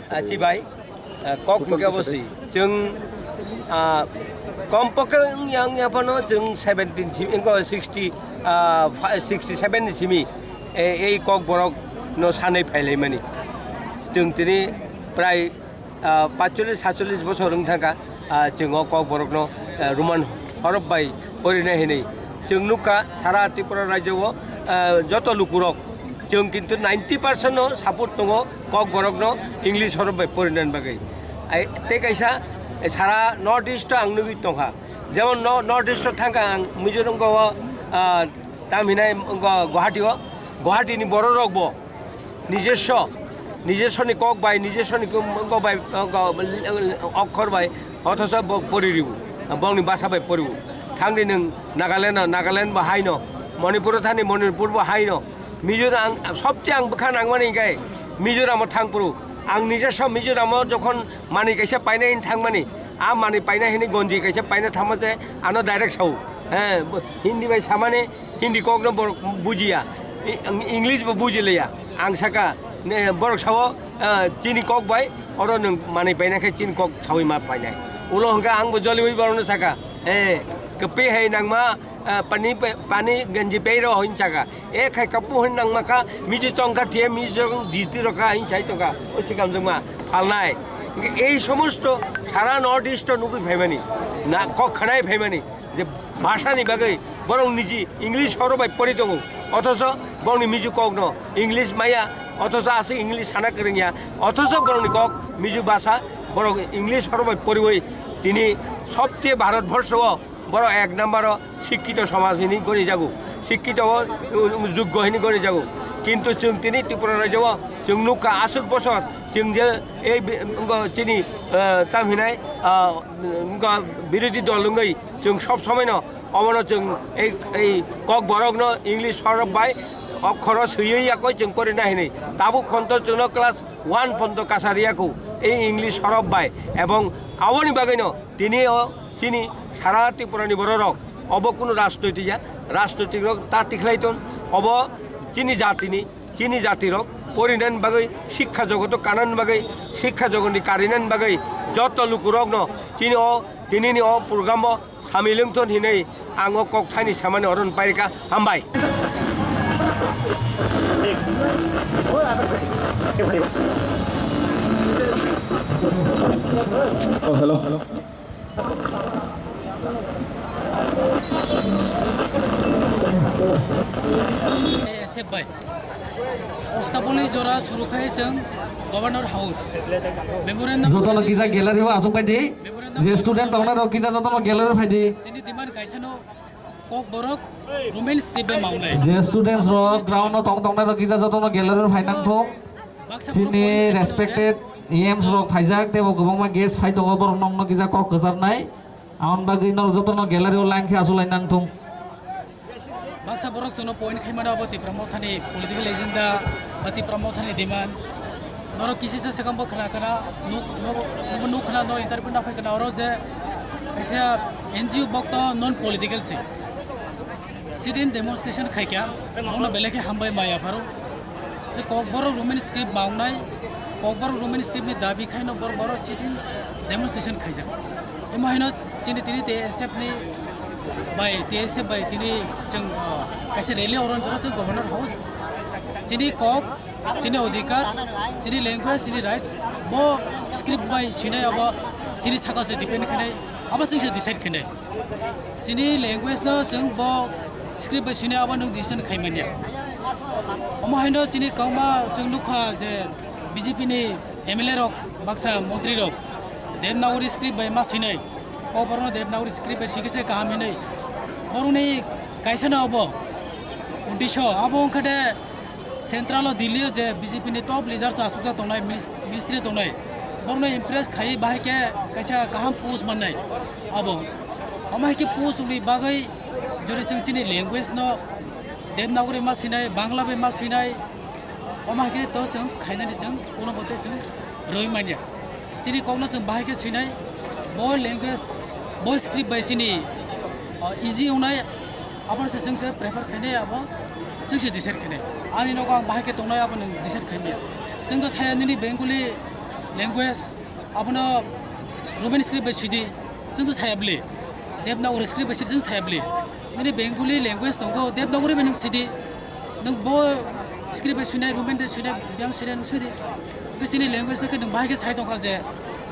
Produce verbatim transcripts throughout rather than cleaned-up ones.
Achi bai, ah, kok hingke bo si. Chwng, ah, kom pokhe wngya wngya phano chwng seventeen si, wngkha sixty, ah, fi-, sixty seven ni simi, e-, ei kok borok no sanai phailaimani. Chwng tini prai ah, pachchollish satchollish bosor wng thangkha, ah, chwng o kok borokno, ah, Roman horop bai porinai hinwi chwng nukha, sara Tripura rajyo o, ah, joto lukurok chwng kintu ninety percent no support tongo kok borokno English horop bai porinani bagwi. Ai, tei kaisa, eh, sara North East o ang nugwi tongkha, jemon no-, North East o thangkha ang Mizoram o, ah, tam hinai wngkha Guwahati o, Guwahati ni borok rok bo nijoswo, nijoswni kok bai, nijoswni kok bai, kok, okkhor bai, othocho bo pori ribu, bongni basa bai poribu. Thangdi nwng Nagaland, Nagaland bo haino, Manipur thani Manipur bo haino. Mizoram ang, sobche ang bwkha nangmani hinkhe Mizoram o thang phuru. Ang nijoswo Mizoram o jokhon manwi kaisa painai hin thangmani, a manwi painai hini gonji kaisa paina thangma se ano direct sao. He, Hindi bai samani, Hindi kokno borok bujiya, i-, ang English bo bujileya. Ang saka, ne, borok sao, ah, chini kok bai, oro nwng manwi paina khe chini kok sawi ma painai. Ulo hwnkhe ang bo joliwi borokno saka, eh, kwpwi hai nangma, ah, pani pe-, pani ganji pei rw hin saka. E khai kapu hin nangma kha, miji chongkha thiye, miji chong diti rw kha hin sai tongkha. O sikam jongma phalnai. Ei somosto sara North East o nugwi phaimani, na kok khanai phaimani. Je bhasha ni bagwi borok niji English horo bai pori tongo, othocho borokni miji kokno English maya, othocho aswk English sana kwrwngya, othocho borokni kok miji bhasha borok English horo bai poriwi tini sobche Bharat borsho o borok ek number o sikkito somaj hini goni jago, sikkito o, um, juggo hini goni jago. Kintu chwng tini Tripura rajyo o chwng nukha aswk bosor chwng je ei bi-, wngkha chini, eh, tam hinai, ah, wngkha birodhi dol wngwi chwng sob somoino obono chwng ei, ei kok borokno English horok bai okhoro swiwi yakoi chwng porina hinwi. Tabuk khonto chwngno class one ponto kasa riyaku ei English horok bai. Ebong aboni bagwino tini o chini sara Tripura ni bororok obo kunu rajnoitik ya, rajnoitik rok ta tikhlai ton, obo chini jatini, chini jati rok porinani bagwi, sikha jogoto kanani bagwi, sikha jogoni karinani bagwi joto lukurokno chini o tinini o program o samil wngthon hinwi ang o kok thaini samani oron pairika. Hambai. Oh, hello. Sep bai. Ostaboni jora suru khai chwng Governor House. Memorandum jotono kisa gallery o asuk pai di. Memorandum je student tongnai rok kisa jotono gallery o phai di. Chini demand kaisa no Kokborok Roman script bai maunai. Je students rok ground o tong tongnai rok kisa jotono gallery o phai nang thung. Chini respected E Ms rok phaijak, teibo kwbangma guest phai tongo, borok nokno kisa kok kwcharnai. Aboni bagwi norok jotono gallery o line khe achuk lai nang thung. Baksa borok chwngno point khai mano abo Tipra Mothani political agenda ba Tipra Mothani demand. Norok kisisa swkang bo khna khna nuk, nuk, nuk khna norok interview na phai khna oro je kaisa N G O bokto non political se. Sit-in demonstration khaikha, bono belai khe hambai maya pharo. Je Kokborok Roman script maungnai, Kokborok Roman script ni dabi khaino bor-, borok sit-in demonstration khaijak. Emo haino chini tini T S F ni bai, T S F bai tini chwng, ah, kaisa rally oron jora chwng Governor House. Chini kok, chini odhikar, chini language, chini rights, bo script bai sinai abo chini saka se depend khainai, abo chwng se decide khainai. Chini language no chwng bo script bai sini abo nwng decision khai manya. Omo haino chini kauma chwng nukha je B J P ni M L A rok baksa montri rok Devanagari script bai ma sinai. Kokborok no Devanagari script bai sikhe se kaham hinwi. Borokni kaisa no obo uddesho abo wngkha de Central o Delhi o je B J P ni top leaders asukjak tongnai, minis-, ministry tongnai, borokno impress khaiwi bahai khe kaisa kaham post mannai abo. Omo hai khe post wngwi bagwi jori chwng chini language no Devanagari ma sinai, Bangla bai ma sinai, omo hai khe to chwng khainani chwng kono bote chwng rwi manya. Chini kokno chwng bahai khe sinai, bo language, bo script bai chini, o, easy wngnai, Abono se chwng se prefer khainai, abo chwng se decide khainai. Ani nogo ang bahai khe tongnai, abono decide khaimaya. Chwng to saya nini Bengali language, abono Roman script bai sidi, chwng to saya bwle. Devanagari script bai sidi chwng saya bwle. Nini Bengali language tongo, Devanagari bai nwng sidi. Nwng bo script bai swinai, Roman bai swinai, biyang swinai nwng swidi. Khe chini language no khe nwng bahai khe sai tongkha je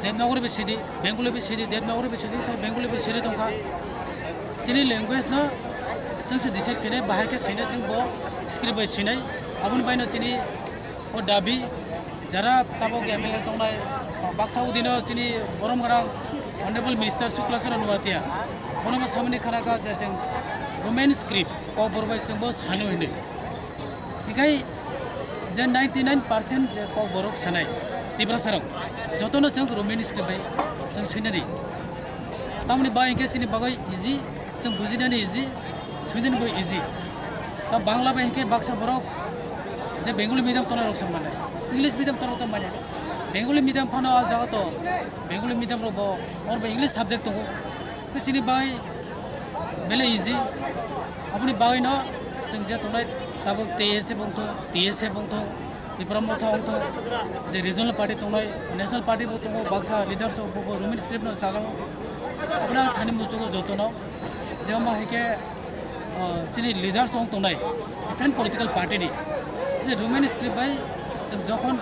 Devanagari bai sidi, Bengali bai sidi, Devanagari bai sidi, sai Bengali bai sidi tongkha. Chini language no chwng se decide khainai, bahai khe swinai chwng bo script bai swinai. Aboni bai no chini o dabi, jara tabok M L A tongnai, baksa udino chini borom gwnang Honorable Minister Shukla Charan Noatia, bono bo samani khana kha je chwng Roman script kokborok bai chwng bo sano hinwi. Hikai je ninety nine percent je kokborok sanai Tiprasa rok, jotono chwng Roman script bai chwng swinani. Tamoni ba hinkhe chini bagwi easy, chwng bujinani easy, swinani bo easy. Ta Bangla bai hinkhe baksa borok je Bengali medium tongnai rok se manai, English medium tongnai rok to manya. Bengali medium phano a jaga to, Bengali medium rok bo, or bo English subject tongo. Khe chini bai belai easy. Aboni bagwino chwng je tongnai tabuk T S F wngthung, T S F wngthung, Tipra Motha wngthung, je regional party tongnai, national party bo tongo, baksa leaders rok bo, bo Roman script no chajago. Abono ang sani muchugo jotono, je ma hai khe, ah, chini leaders wng tongnai, different political party ni, je Roman script bai chwng jokhon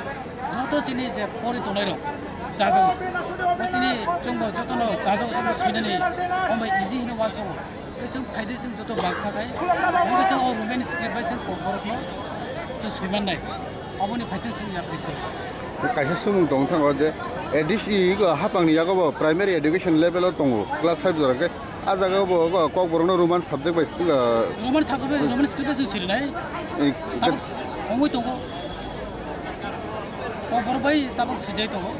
joto chini je pori tongnai rok chajago, ba chini chwngbo jotono chajago, chwngbo swinani, omo bai easy hino uansukgo. Khe chwng phaidi chwng joto baksa khai, omo khe chwng o Roman script bai chwng kokborokno chwng swimannai, aboni phaising chwng yapri se. Kaisa swngmung tong thango je A D C go hapangni yago bo primary education level o tongo, class five jora khe. A jaga bo, bo kokborokno Roman subject bai, ah, Roman subject bai, Roman script bai chwng sirinai. Eh, tabuk ongoi tongo. Kokborok bai tabuk sijai tongo.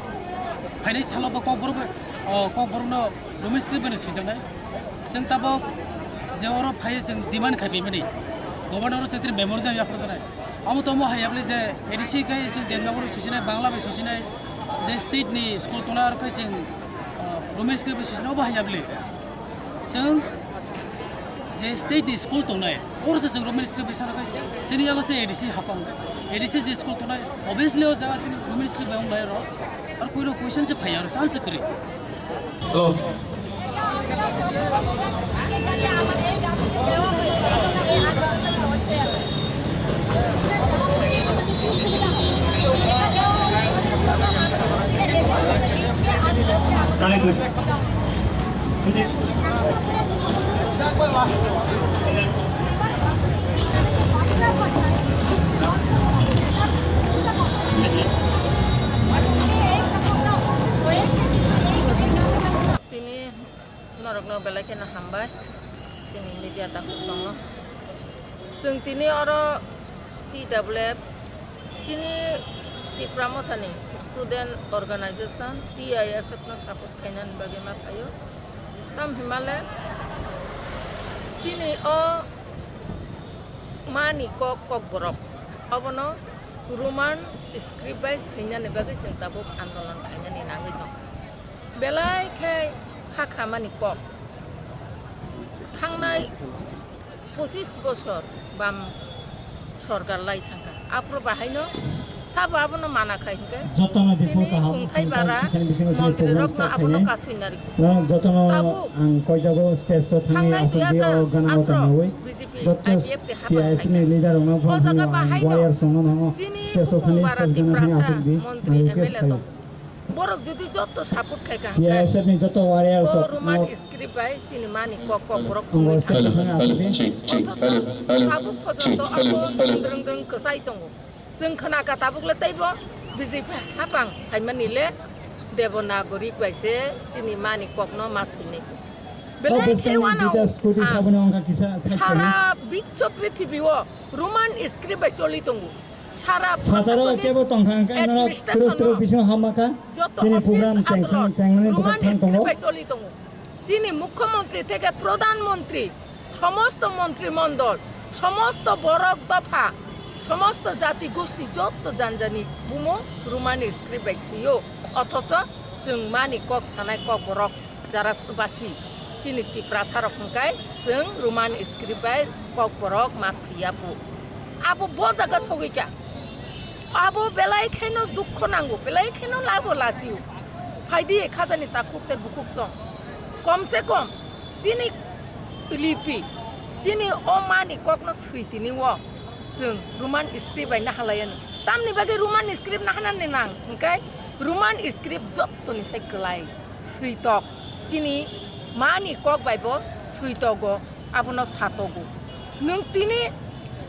Phainai salo bo kokborok bai, oh, kokborokno Roman script bai no sijaknai. Chwng tabuk je oro phaiwi chwng demand khai phaimani. Governor o chwng tini memorandum yapharjaknai. Amo tomo hai yapli je A D C khai chwng Devanagari bai sisinai, Bangla bai sisinai, je state ni school tongnai aro khai chwng, ah, Roman script bai sisinai, obo hai yapli. Chwng je state ni school tongnai, oro se chwng Roman script bai sana khai, chini yago se A D C hapang khai. A D C je school tongnai, obviously o jaga chini Roman script bai wnglai ro. Ar koino question se phaiya aro chance kwrwi. Hello. Tini norokno belai kheno hambai, chini media takhuk tongo. Chwng tini oro T W F, chini Tipra Mothani Student Organization, T I S F no support khainani bagwi ma phaio. Tam himale chini o mani kok, kokborok, obono Roman script bai swinani bagwi chwng tabuk andolon khainani nangwi tongkha. Belai khe kha khamani kok. Thangnai pochis bosor bam sorkar lai thangkha. Aphuru bahaino sabo abono mana khai hinkhe jotono chini diphuru kaham kungthai bara montri rokno abono kasui nari. Jotono ang koijago stage o thangwi aswk di o gana o tongnawi. Joto T I S F ni leader rokno phone hwnwi ang warriors rokno nango stage o thangwi stage gana thangwi aswk di. Ang request khaio. Borok jodi jotto support khai ka T I S F ni joto warriors o rok Roman script bai chini mani kok kok borok. Hello, hello, check, check, hello, hello, tabuk check, phojoto hello, abo hello. Drwng drwng kwchai tongo. Chwng khna ka tabuk le teibo B J P hapang phaimani le Devanagari bai se chini mani kokno ma swinai. Belai khe wano sara biswo prithibi o Roman script bai choli tongo. Sara Hazaro proshasoni kebo tongkha, hwnkhe norok administration truk truk o bising hamaka, joto chini office program chengchang adolot chengmani Roman bwkhak thang tongo. Script bai choli tongo. Chini mukhyamantri theke pradhan mantri, somosto mantri mondol, somosto borok dopha, somosto jati gosti, jotto janjani bumung Roman script bai sio. Othocho chwng mani kok sanai kok borok jara basi. Chini Tiprasa rok hwnkhe chwng Roman script bai Kokborok ma swiya phu. Abo bo jaga sogwi kha. Abo belai kheno dukho nango, belai kheno labo lachiyo. Phaidi khajani takhuk tei bukhuk chwng. Kom se kom chini lipi, chini o mani kokno swi tini o chwng Roman script bai nahalaiya no. Tamni bagwi Roman script nahanani nang hwnkhe Roman script jottoni sai kwlai. Switok, chini mani kok bai bo switogo, abono satogo. Nwng tini,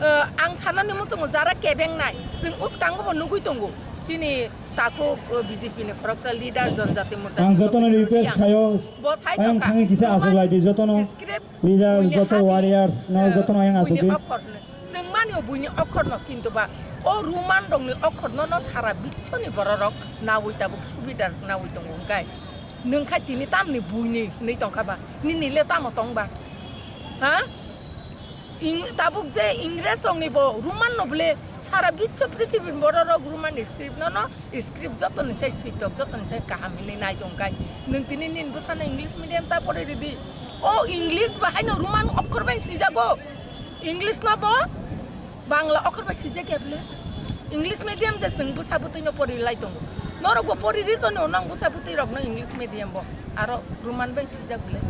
eh, ang sanani muchungo jara kebengnai, chwng uskango bo nugwi tongo. Chini takhuk, eh, B J P ni khoroksa leader Janjati Morcha Ang jotono request khayo, bo sai ayang tongkha. Thangwi kisa aswk lai di, jotono script leader, buini joto hani, warriors, no, eh, jotono ayang aswk buini di. Okhor hwnwi. Chwng mani o buini okhorno, kintu ba o Roman rokni okhorno no sara bichoni bororok nawi tabuk subidar nawi tongo hwnkhe. Nwng khai tini tamni buini hwnwi tongkha ba, nini le tamo tong ba? Ha? Ing-, tabuk je Ingres rokni bo Roman no bole sara bicho prithibi bororok Roman script no no Script jotoni sai switok, jotoni sai kaham hinwi nai tong kai. Nwng tini nini bwsano English medium ta pori ridi. O English ba haino Roman okhor bai swijago. English no bo Bangla okhor bai swijak ya bwle. English medium je chwng bwsa bwtwi no pori lai tongo. Norok bo pori ri toni o nang bwsa bwtwi rok no English medium bo. Aro Roman bai swijak bwle.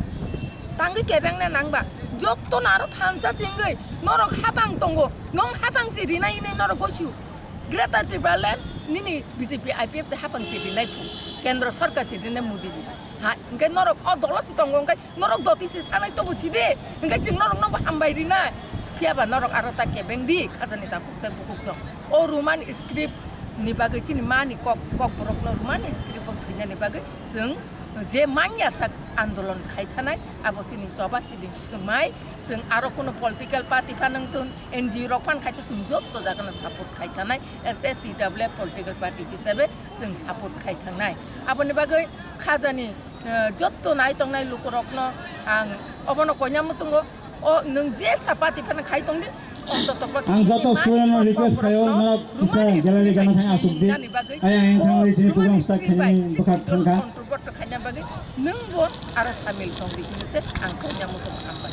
Tangwi kebeng na nang ba. Jotto no aro thansa chingwi norok hapang tongo. Nong hapang chi rinai hinwi norok gosiu. Greater Tipraland nini B J P I P F tei hapang chiri nai phu, kendro sarkar chiri nai Modi ji. Ha, hwnkhe norok o dolo si tongo, hwnkhe norok doti si sanai tobo si de, hwnkhe chwng norok no bo hambai rinai. Phiya ba norok aro ta kebeng di, khajani ta kok tei bukuk jok. O Roman script ni bagwi chini mani kok, kok borok no Roman script o swinani bagwi chwng je manya sak andolon khai thanai, abo chini choba chini swmai, chwng aro kuno political party phanang thun, N G O rok phan khai to chwng jotto jaga no support khai thanai, as a T W F political party hisabe chwng support khai thangnai. Aboni bagwi khajani, eh, jotto nai tongnai lukurokno ang obono koina muchungo, o nwng je sa party phano khai tongdi, ontotokba Ang joto student no request khayo, norok kisa gallery gana thang asuk di. Ayang ayang thangwi chini program start khainani bwkha thangkha. Control botto khaina bagwi nwng bo aro samil tongdi hinwi se ang koina muchungo hambai.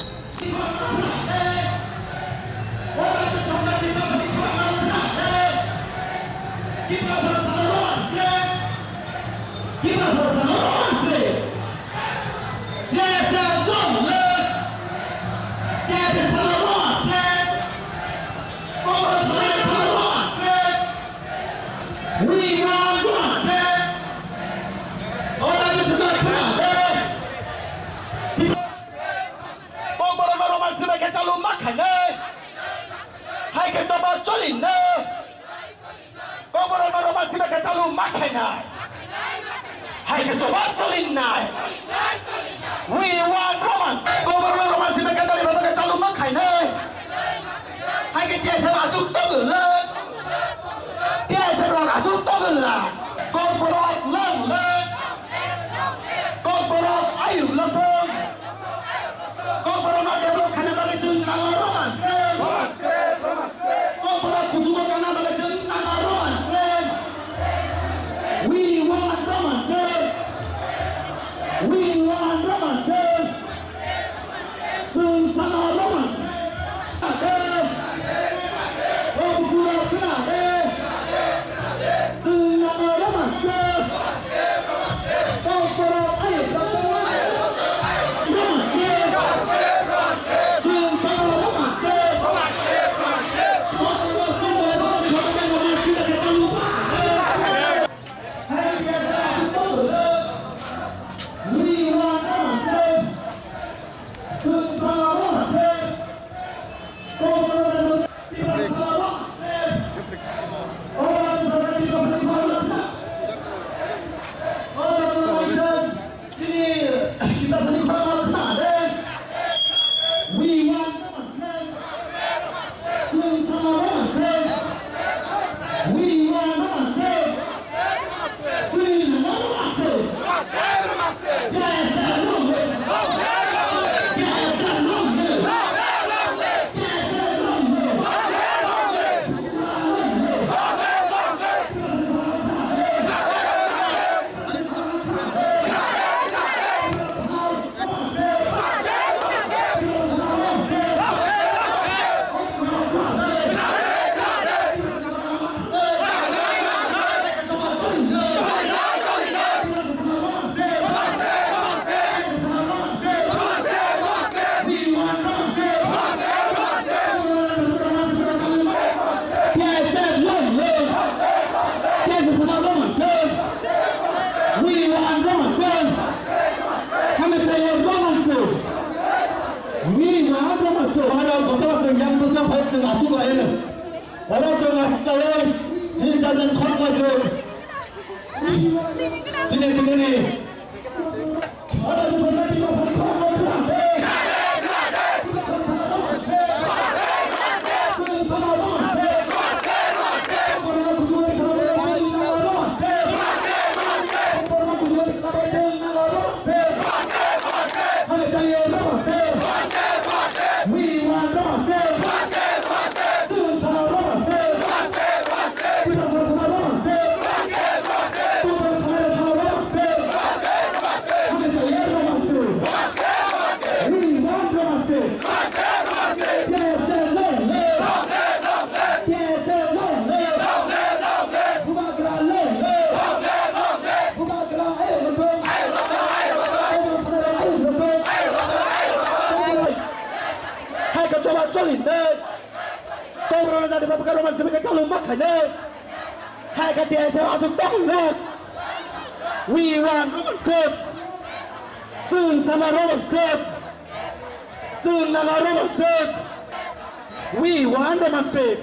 We want justice. Order this is a crime. Kokborok no Roman script bai khe chalu ma khainai. Hai khe choba choli nai. Kokborok no Roman script bai khe chalu ma khainai. Hai khe choba choli nai. We want Roman. Kokborok no Roman script bai khe chalu ma khainai. Hai khe T S F achuk tongwlak. T S F rok achuk tongwlak. Kokborok lwng lwng. Kokborok ayuk lwng thung. Kokborok no develop khaina bagwi chwng nango Roman script. Kokborok kuchugo kana bagwi chwng nango Roman script. We want Roman script. We want Roman script. Chwng sano Roman. O bukurok khna de. Chwng sano Roman. Kokborok ayuk. Roman. Chwng sano Roman. We want Roman. Oro chwng aswk kaiwi chini jajani khoroknwi chwng chini tinini We want justice. We want justice. We want justice. Yes, yes, long live. Yes, yes, long live. Bubagra long live. Bubagra ayuk lutung. Ayuk lutung. Hai ka choba choli ne. Kobro na dadi papa ka Roman script ka chalu ma khai ne. Hai ka T S F achuk tong ne. We want Roman script. Soon sama Roman script. Soon nama Roman script. We want Roman script.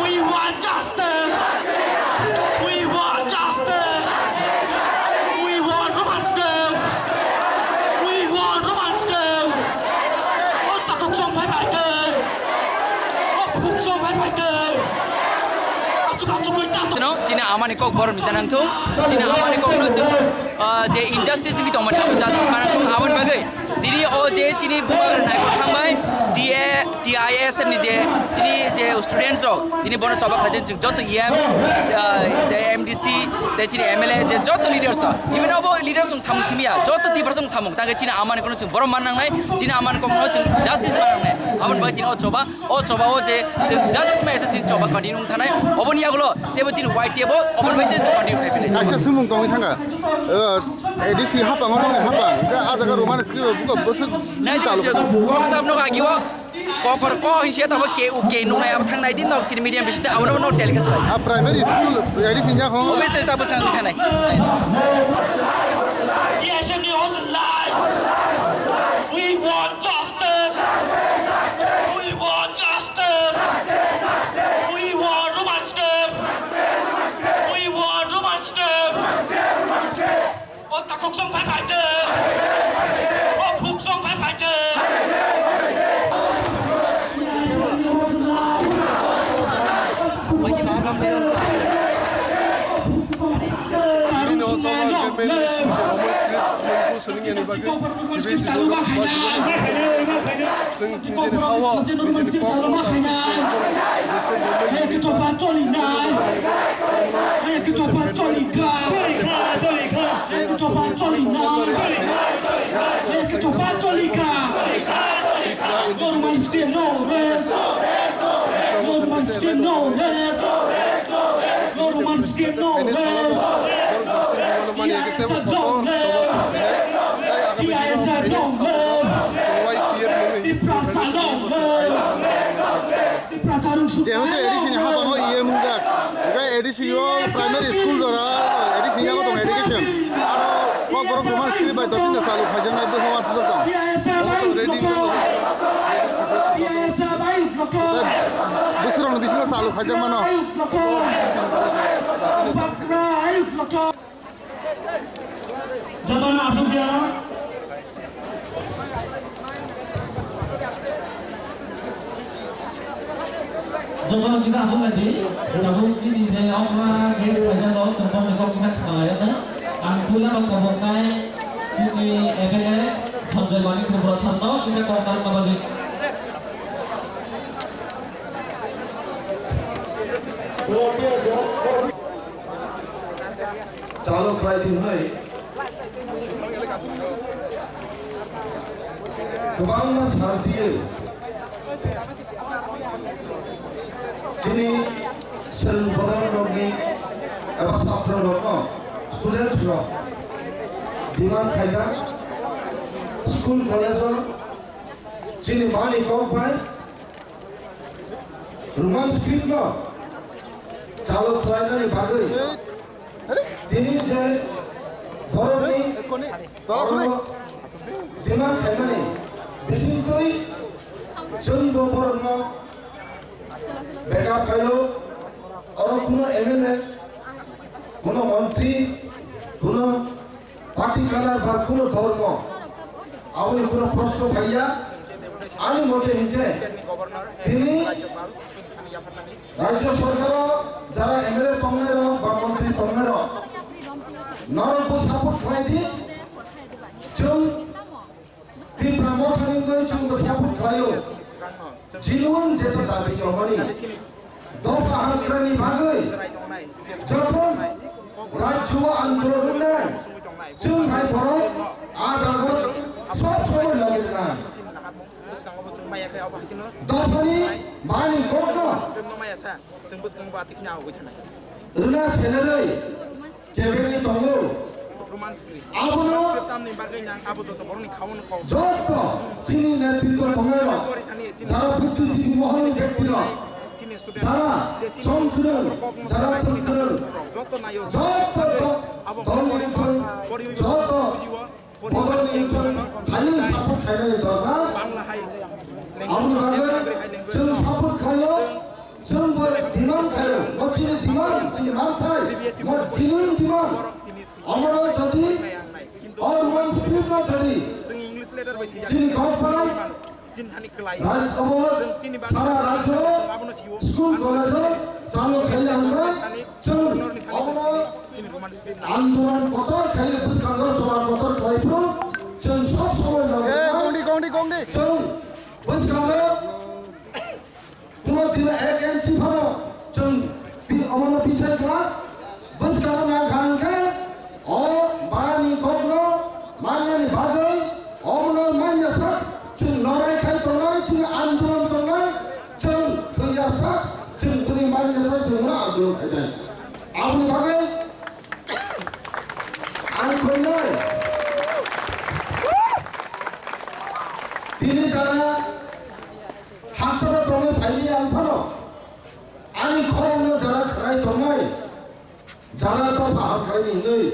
We want justice! We want justice! We want Roman script! We want Roman script! O takhuk song phai phai khe! O phuk song phai phai khe! Achuk achuk koi ta. No, chini amani kok borom bisa nang thung. Chini amani kok no chwng, ah, je injustice bi tongmani, abo justice mana thung, aboni bagwi. Dini o je chini bubagra naikol thangbai, D A, T I S F ni je chini je students rok, dini bono choba khlaijak chwng joto E Ms, ah, de M D C, de chini M L A, je joto leaders rok, even obo leaders rok samung simiya, joto Tiprasa rok samung, tangke chini amani kono chwng borom man nangnai, chini amani kokno chwng justice man nangnai, aboni bagwi dini o choba, o choba o je chwng justice mai asa chini choba continue wng thanai, oboni yagulo tebo chini Y T F o oboni bagwi je continue khai phinai. Kaisa sumung tongwi thangkha, uh, A D C hapang, o nokni hapang, hwnkhe ah jaga Roman script o buka bwswk Nai chalo. Kok sab nok agi o. Kokor ko hinse tabo ke u ke nungnai abo thang nai din nok chini medium bisi ta abo no telecast lai. A primary school A D C nya ho. Obviously tabo sang thanai. Yes, and it was a lie. We want justice. We want justice. We want Roman script. We want Roman script. O takhuk song phai phai tei. O phuk song phai phai tei. Ini no sama ke main script, Roman script, main ku sening yang dibagi, C B S E dulu, baju dulu. Sing nijini hawa, nijini kok, resistance movement ni resistance movement ni Jehetu A D C ni habango E M wngjak, hwnkhe A D C o primary school jora A D C ni yago tongo education, aro Totino salu khaijaknai bwkhao athujakha. Omo to ready wngjakha. Bwswrangni bisingo salu khaijakmano. Jotono asukya. Jotono kita asuk lagi. Tabuk chini je okra gate khaijak rok, chwng tongni kok kisa khalai ya. Ang pula rok kobok nai chini M L A Sanjay Manik Tripura sir no kita kok kar kabali. Chalo khlai di hwnwi kwbangma sal twiwi chini swrwng bodol rokni eba chatra rokno, student rok demand khaijak school college o chini mani kok bai Roman script no chalo khlainani bagwi tini je borokni demand khaimani bisingtwi chwngbo borokno backup khaio. Oro kuno M L A, kuno montri, kuno particular ba kuno dhormo, aboni kuno proshno phaiya. Ani mote hinkhe tini rajya sorkaro jara M L A tongnairok ba montri tongnairok norokbo support khlai di. Chwng Tipra Mothani wngwi chwngbo support khlaio. Genuine jeta dabi tongmani dopha hamkrani bagwi jokhon rajyo o andolon wngnai, chwng hai borok a jaga o chwng sob somoi logi rwnai. Dophani mani kokno rwna selerwi kebengwi tongo. Abono joto chini netritwo tongnairok, jara buddhijibi mohorni bektirok, jara chongkwrwng, jara thwngkwrwng, joto do-, dolni wngthang, joto bodolni wngthang, hayung support khainani dorkar. Aboni bagwi chwng support khlaio. Chwngbo demand khaio, bo chini demand, chini manthai, bo genuine demand. Omono jodi o Roman script no thani, chini kok bai, raj obo, sara rajyo, school college o chalo khaina hwnkhai, chwng omono andolon kotor khaina bwskango chola kotor khlai phuru, chwng sob somoi logi. Eh, kongdi, kongdi, kongdi. Chwng bwskango Kuno dino ek inchi phano chwng pi-, omono pisai kha, bwskango nang kha hwnkhe o bani kokno mannani bagwi omono manya sak chwng lorai khai tongnai, chini andolon tongnai, chwng thwiya sak chwng bini manya sak chwng bono andolon khai nai. Aboni bagwi ang khainai tini jara Hamsalo tongwi phailiya ang phano ani khorokno jara khlai tongnai, jara dopha hamkhlaini hwnwi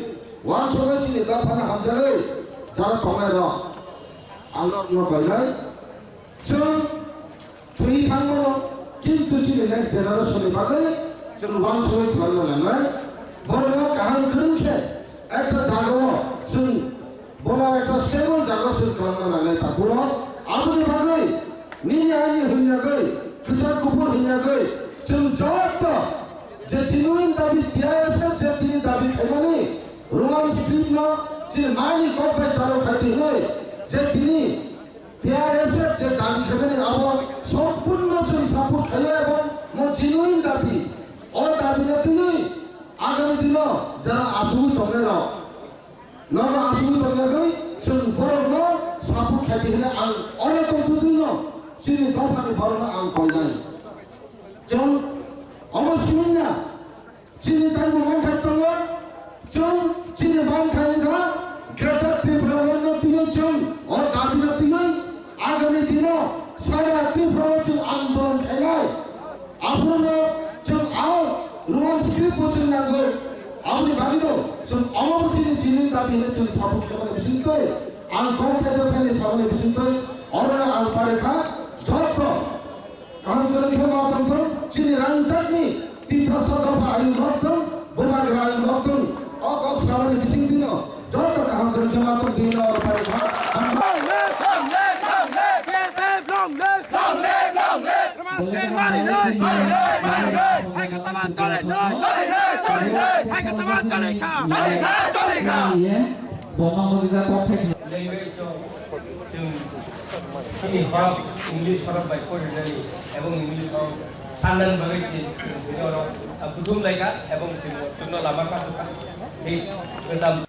uansugwi chini dophano hamjagwi jara tongnairok ang norokno khainai. Chwng thwi thangmano kintu chini next generation ni bagwi chwng uansugwi khlaina nangnai. Borokno kaham kwrwng khe ekta jagao chwng Bono ekta stable jaga soi khlangna nangnai takhurok. Aboni bagwi nini ani hwnjagwi, kwchak kuphur hwnjagwi, chwng joto je genuine dabi T I S F je tini dabi khaimani, Roman script no chini mani kok bai chalo khaidi hwnwi je tini T I S F je dabi khaimani abo sompurno chwng support khaio ebong mo genuine dabi. O dabi no twiwi agami dino jara asugwi tongnairok, Nono asugwi tongnagwi chwng borokno support khaidi hwnwi ang oro tongtwtwino chini dophani borokno ang koinai. Chwng omo simi wngya, chini taibo manthai tongo, chwng chini manthai wngkha Greater Tripura Land no twiwi chwng o dabi no twiwi agami dino sara Tripura o chwng andolon khainai. Aphuru no chwng a Roman script bo chwng nango. Aboni bagwi no chwng Obo chini, chini dabi hinwi chwng support khaimani bisingtwi, ang kok khe jotono sabani bisingtwi, orono ang pare kha, joto kaham kwrwng khe ma tongthung, chini rangchakni Tiprasa dopha ayung nokthung, bubagra ayung nokthung, o kok sabani bisingtwino joto kaham kwrwng khe ma tongthung, oro pare kha. Long live, long live, long live! B S F long live! Long live, long live! Rwmang seng mari noi! Mari noi, mari noi! Hai kata man chole noi! Chole noi, chole noi! Hai kata man chole kha! Chole kha, chole kha! Chini hok English sorok bai porinani ebong English hok sandan bagwi chini oro kuthum laika ebong chini chukno lama kasukha. Thik, kwtam.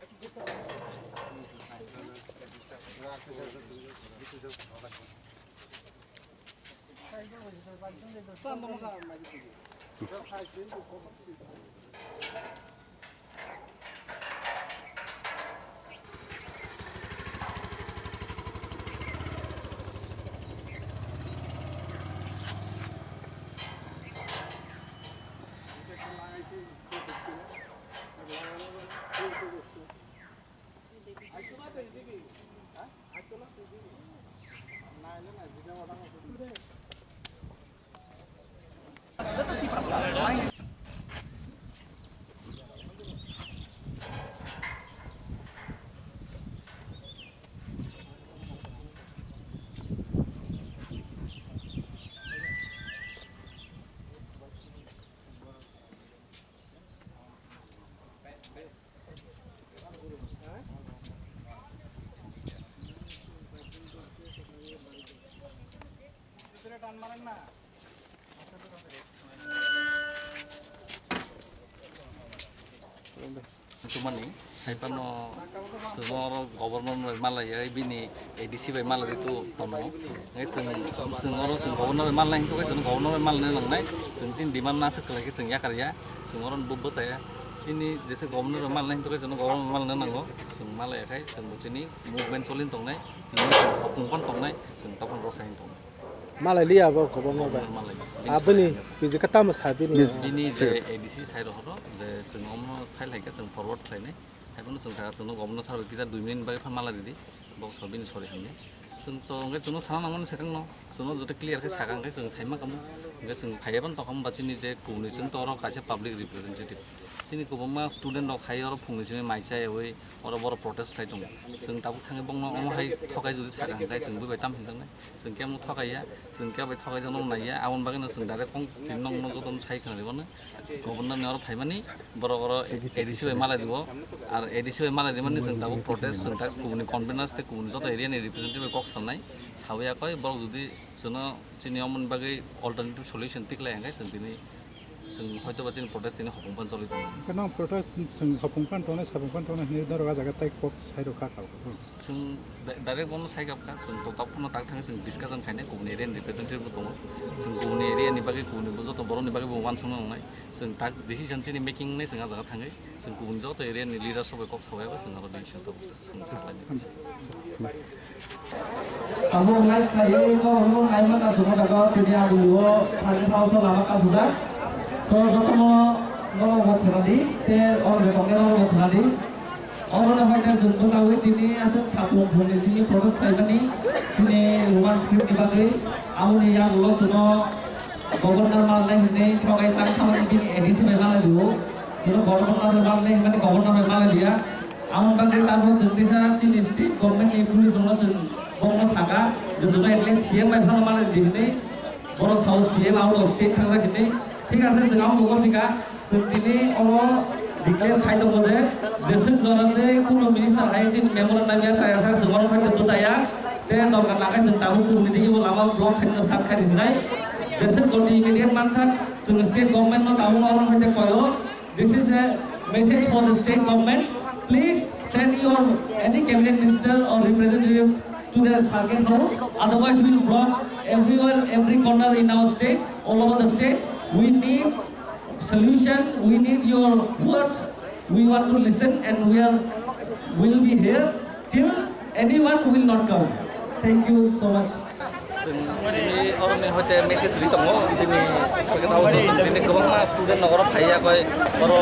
Tumani, hai phano chwng oro governor bai malaiya, bini A D C bai malai tu tono. Ngai chwng, chwng oro chwng governor bai malai hingkhe chwng governor bai malai nangnai. Chwng chini demand no aswk khlai khe chwng yakar ya, chwng oro bo bwchaya. Chini jesa governor bai malai hingkhe chwng governor bai malai nango. Chwng malai khai chwng bo chini movement cholin tongnai. Tini chwng hopung pan tongnai, chwng topon rosa hin tongnai. Malai liya abo governor bai. Malai. Aboni piji ka tamo sa bini. Bini je A D C sai rok hono je chwng omno file hai khe chwng forward khlainai. Hai phano chwng kha chwngno governor sir bai kisa dui minute bai phan malai ridi. Bok sa bini sorry hamya. Chwng chwng hwnkhe chwngno sana nangmani swkangno. Chwngno joto clear khe sakha hwnkhe chwng saima kamo. Hwnkhe chwng phaiya phano tokha hwnba chini je kubuni chwng to oro kaisa public representative. Chini kwbangma student rok hai oro phungni simi mai chayawi oro borok protest khai tongo. Chwng tabuk thangwi bokno omo hai thokai jodi sakha hwnkhe chwng buibai tam hinjaknai. Chwng kemo thokaiya, chwng kebo thokaijakno naiya, aboni bagwino chwng direct kong tini nokno jotono sai khwnaribano. Governor ni oro phaimani, borok oro A D C bai malai dio, ar A D C bai malai rimani chwng tabuk protest, chwng tabuk kubuni conveners tei kubuni joto area ni representative bai kok salnai, sawi yakoi borok jodi chwngno chini omoni bagwi alternative solution tiklai hwnkhe chwng tini, chwng hoito ba chini protest tini hopung pan choli tongo. Hwnkhe nang protest chwng hopung pan tongnai, sapung pan tongnai hinwi norok ah jaga tei kok sai rw kha kha. Chwng di-, direct bono sai gab kha, chwng to tabuk phano tak thangwi chwng discussion khainai, kubuni area ni representative bo tongo. Chwng kubuni area ni bagwi, kubuni bo joto borok ni bagwi bo uansukna nangnai. Chwng tak decision chini making wngnai chwng ah jaga thangwi. Chwng kubun joto area ni leaders rok bai kok sawi abo chwng aro decision tabuk chwng saklainai. Abo nai khlaiwi borokno naima naisukma jaga tini aboni o thani thaosa lama kasijak. To jotono norok bo khwnadi tei o je tongnai norok bo khwnadi. Oro no hai khe chwng bwchaui tini aswk sapung phungni simi protest khlaimani chini Roman script ni bagwi. Aboni yagulo chwngno governor malnai hinwi thogai tang thamani bini A D C bai malai dio. Chwngno governor bai malnai hinmani governor bai malai dia. Aboni bagwi tabuk chwng kisa chini state government ni police rokno chwng bokno saka je chwngno at least C M bai phano malai di hinwi. Borok sao C M out of state thangjak hinwi. Thik ase, chwng amo bo sika. Chwng tini oro declare khai tongo je, jeswk jora tei kunu minister hai chini memorandum ya chaya sa, chwng oro phai tongbo chaya. Tei dorkar nakhai chwng tabuk kubuni tei ebo lama block khai start khai rijinai. Jeswk jora immediate mansak, chwng state government no tabuk oro phai tei koilo. This is a message for the state government. Please send your any cabinet minister or representative to the circuit house. Otherwise, we will block everywhere, every corner in our state, all over the state. We need solution. We need your words. We want to listen, and we are will be here till anyone will not come. Thank you so much. Chwng tini oroni hoite message ri tongo, chini Tini kwbangma student nokoro phaiya koi, oro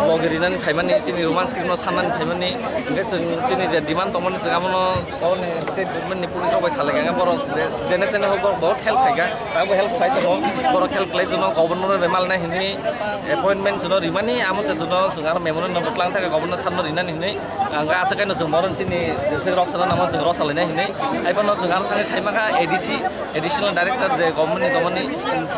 logi rinani phaimani, chini Roman script no sanani phaimani, hingke chwng chini je demand tongmani chwng abono oroni state government ni police rok bai salai kha, borok je, jene tene hok borok bahut help khaika, tabo help khlai tongo, borok help khlai chwngno governor bai malnai hinwi appointment chwngno rimani, amo se chwngno chwng aro memorandum bo twlang thaka governor sir no rinani hinwi, ang aswk kaino chwng borok chini je rok sana nangma chwng rok salainai hinwi, haiphano chwng aro thani saimaka A D C. Additional Director je government ni tongmani,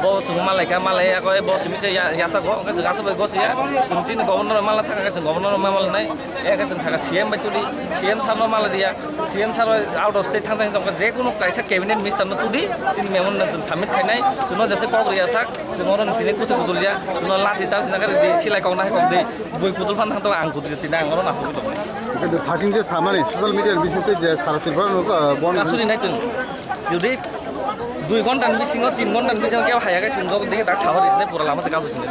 bo chwng malai kha, malai ya koi, bo simi se ya, yasa go, hwnkhe chwng aswk bai go se ya, chwng chini governor malna thang khe chwng governor ma malnai, ya khe chwng saka C M bai tuli, C M sir no malai ya, C M sir out of state thang thang tong kha, je kunu kaisa cabinet minister no tuli, chini memorandum chwng submit khainai, chwngno jese kok ri ya sak, chwng oro ni tini kuchuk kudul ya, chwngno lathi charge na khe ri di, silai kok na hai kok di, bui kudul phan thang tong ang kudul ya, tini ang oro nasugwi tong. Kintu thajin je samani social media ni bisingtwi je sara Tripura no, uh, bon kasuri nai chwng. Jodi dui ghonta ni bisingo, tin ghonta ni bisingo kebo haya khe chwng joto dikhe tak sabo risne pura lama se kasu sini.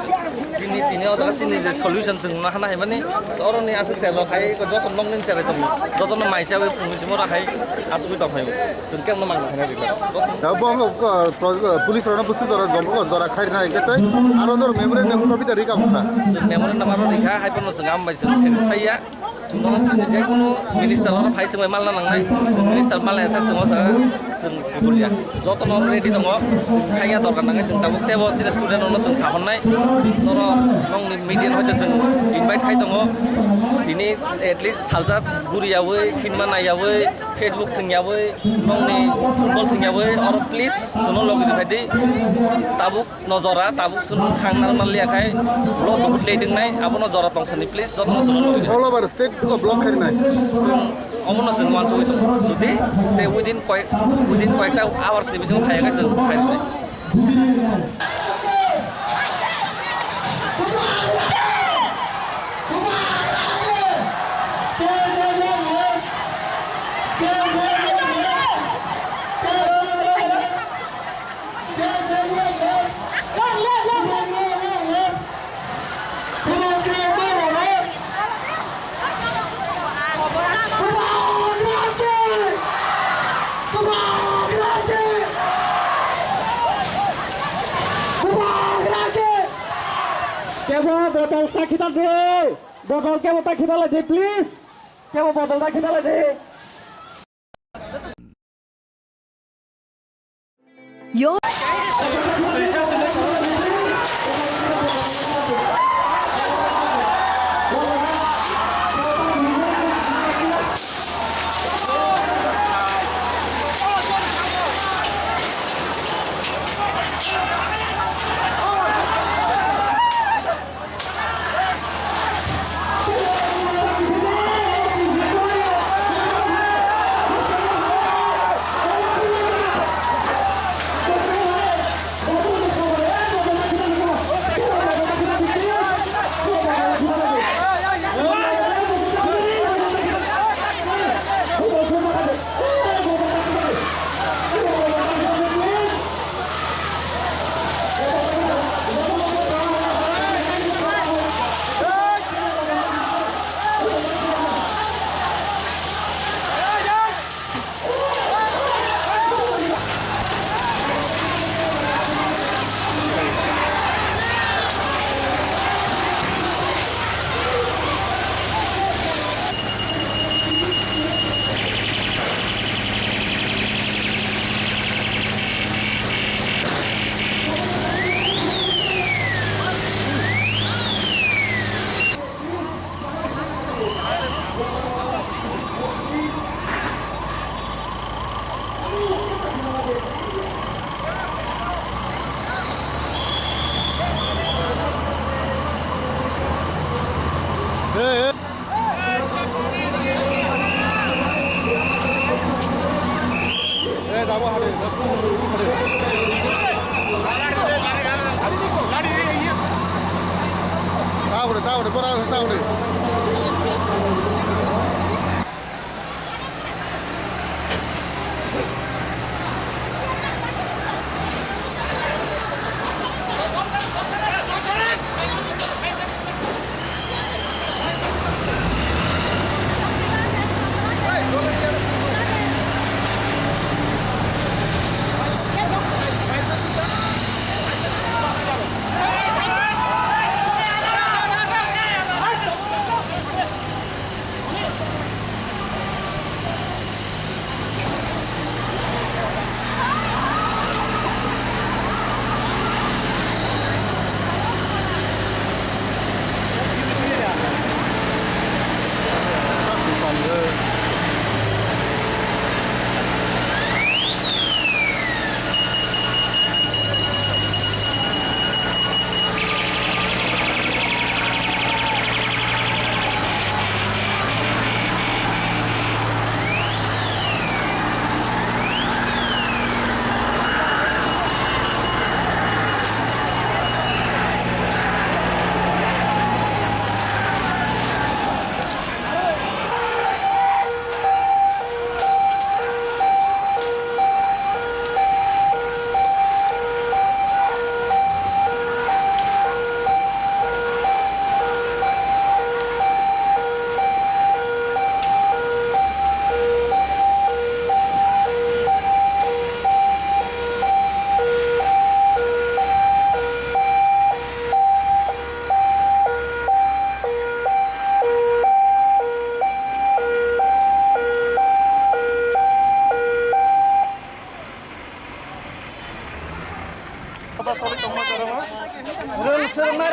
Chini tini o jaga chini je solution chwng no hana hai mani, oro ni aswk se lo khai ko joto nong nin cherai tong, joto no mai chawi phung ni simo ra khai asugwi tong phai chwng kebo no mang na hana rila. Da bo, uh, pro-, uh, police rok no busi jora jom ko jora khai na hingke tai aro nor memorandum copy da rika bukha. Chwng memorandum aro rikha hai pono chwng am bai chwng satisfy ya. Chwng je kunu minister oro phai chwng bai malna nangnai. Chwng minister malna sak chwng o jaga chwng kudulya. Joto no ready tongo. Chwng khaiya dorkar nangnai chwng tabuk tebo chini student rok no chwng sahornai. Noro nongni media hoite chwng invite khai tongo. Tini at least salsa guriyawi, cinema naiyawi, Facebook thwngyawi, nongni football thwngyawi, oro please chwngno logi rwphai di. Tabuk no jora, tabuk chwng sang nang manliya khai, lo duhut late wngnai, abono jora tong sani, please, jotono chwngno logi rwphai. All over state block khai nai. Chwng omono chwng uansugwi tongo. Jodi tei within koi-, within koyekta hours ni bisingo phaiya khe chwng khai rwnai. Kebo botol ta khita di, botol kebo ta khita lai di, please. Kebo botol ta khita lai di. Yo.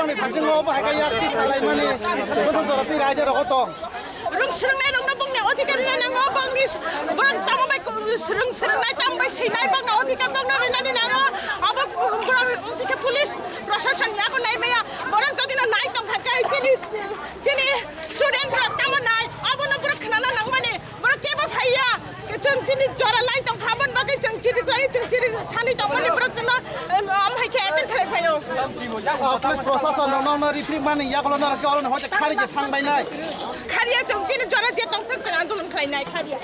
Bisingo bo hai khe yak twi salaimani, bwsa jora twi raida rogo tong. Rwng swrwngnai rokno bongni odhikar rwna nango, bongni s-, borok tamo bai ku-, swrwng swrwngnai tamo bai swinai bongno odhikar bongno rwnani nango. Abo borok odhikar police proshashan yago nai maya. Borok jodi no nai tong kha khe chini, chini student rok tamo nai, abono borok khnana nangmani. Borok kebo phaiya, chwng chini jora lai tong kha, aboni bagwi chwng chiri lai, chwng chiri sani tongmani borok chwngno, em, am hai khe attack khlai phaio. Ah, police proshashan rok nono rifri mani yagulo norok khe oro hoite khari je sang bai nai. Khariya chwng chini jora je tongsa chwng andolon khlai nai khariya.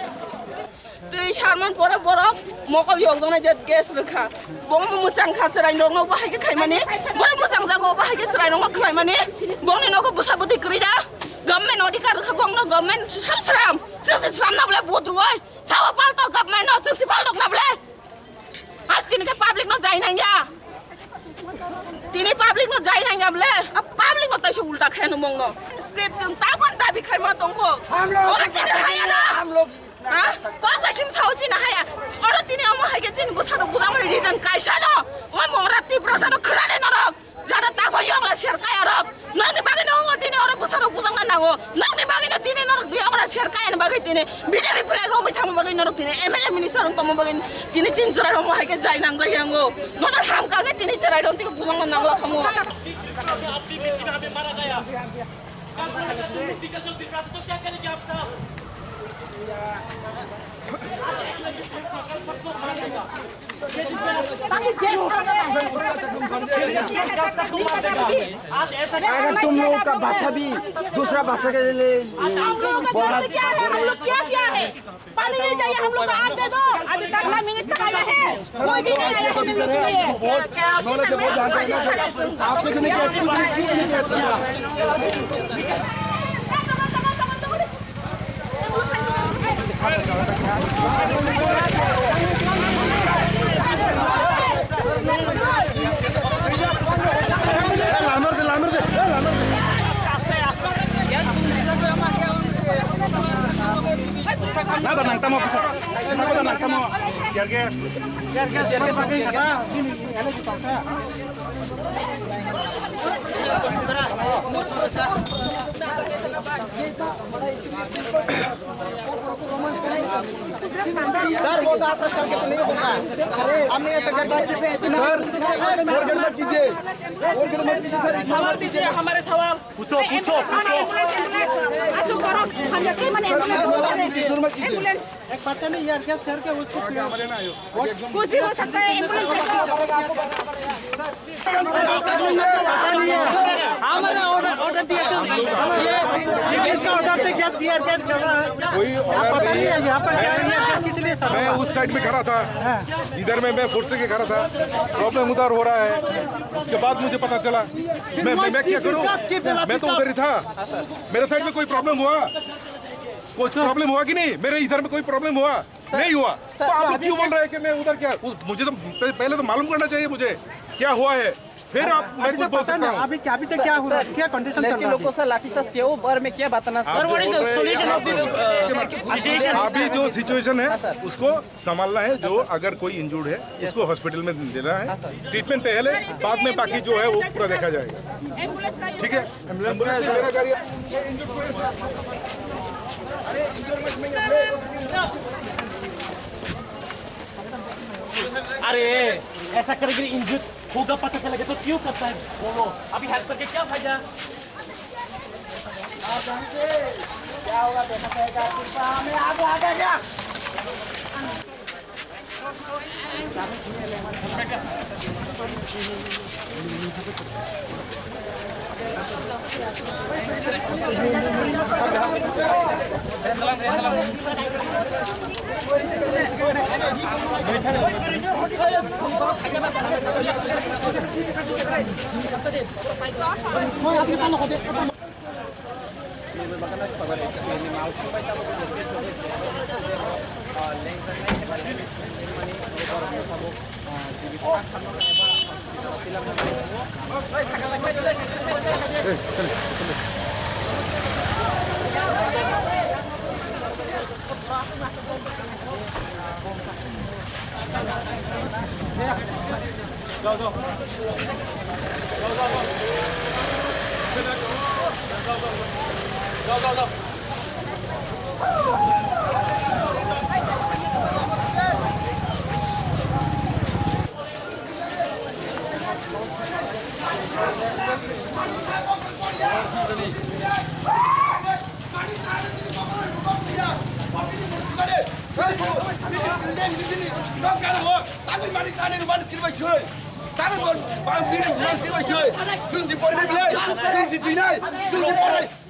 Twi sarman pore borok mokol yokjaknai je gas rwkha. Bongno mwchang kha chwrairokno bo hai khe khaimani. Borok mwchang jago bo hai khe chwrairokno khlaimani. Bongni nogo bwsa bwtwi kwrwi da. Government odhikar rwkha bongno government sam sram. Chwng se sram na bole vote rwoi. Sao palto government no chwng si paltok na bole. As tini khe public no jai nang ya. Tini public no jai nang ya bole. A public no taisa ulta khe no mongno. Script chwng ta gon dabi khai ma tongkho. Ora chini haya na. Ha? Kok bai sim sao chini haya. Ora tini omo hai khe chini bwsa rok bujang reason kaisa no. Omo ora Tiprasa rok khwlani norok. Jara ta phai yong la ser kaya rok. Nokni bagwi no ongo tini oro bwsa rok bujang na nango. Nokni bagwi no tini norok di oro ser kaya ni bagwi tini B J P flag romwi thangma bagwi norok tini M L A minister rok tongma bagwi tini chin chwrai rok mo hai khe jai nang jai yango. Nodar ham kang tini chwrai rok tini bujang na nangla khamu. अगर तुम लोगों का भाषा भी दूसरा भाषा के लिए हम लोगों का गलती क्या है? हम लोग क्या किया है? पानी नहीं चाहिए, हम लोग को आग दे दो। अभी तक ना मिनिस्टर आया है, कोई भी नहीं आया है मिलने के लिए। बहुत नॉलेज है, बहुत जानते हैं ना सर। आप कुछ नहीं किया, कुछ नहीं, कुछ नहीं किया। Nada nang tamo, bisa. Bisa ko nang tamo. Biar ke. Biar ke, biar ke, biar ke. Sir, वो तो आपका सर के तो नहीं होगा। हमने ऐसा कर दिया। सर, और गलत कीजिए। और गलत कीजिए, सर। सवाल कीजिए, हमारे सवाल। पूछो, पूछो, पूछो। एक बच्चा ने ईयर गैस करके उसको कुछ भी हो सकता है, एम्बुलेंस। हमारा ऑर्डर, ऑर्डर दिया था। ये इसका ऑर्डर थे, गैस ईयर गैस कर रहा है। कोई ऑर्डर नहीं है। यहाँ पर क्या ईयर गैस किस लिए सर? मैं उस साइड में खड़ा था, इधर में मैं फोर्स लेके खड़ा था। प्रॉब्लम उधर हो रहा है, उसके बाद मुझे पता चला। मैं, मैं, मैं क्या करूँ? मैं तो उधर ही था। मेरे साइड में कोई प्रॉब्लम हुआ? कुछ प्रॉब्लम हुआ कि नहीं? मेरे इधर में कोई प्रॉब्लम हुआ? नहीं हुआ। तो आप लोग क्यों बोल रहे हैं कि मैं उधर क्या? मुझे तो पहले तो मालूम करना चाहिए मुझे क्या हुआ है, फिर आप, मैं कुछ बोल सकता हूँ। अभी क्या, अभी तक क्या हुआ? क्या कंडीशन चल रहा है? लड़की लोग को सर लाठीचार्ज किया, वो बारे में क्या बताना? आप जो बोल रहे हैं, आप बोल रहे हैं। अभी जो सिचुएशन है, उसको संभालना है। जो अगर कोई इंजर्ड है, उसको हॉस्पिटल में देना है, ट्रीटमेंट पहले, बाद में बाकी जो है वो पूरा देखा जाएगा। ठीक है, एम्बुलेंस मेरा गाड़ी। अरे, ऐसा करके इंजर्ड होगा पता चला तो क्यों करता है? बोलो, अभी हेल्प करके क्या फायदा? क्या होगा देखा जाएगा। कृपा हमें आगे आगे क्या?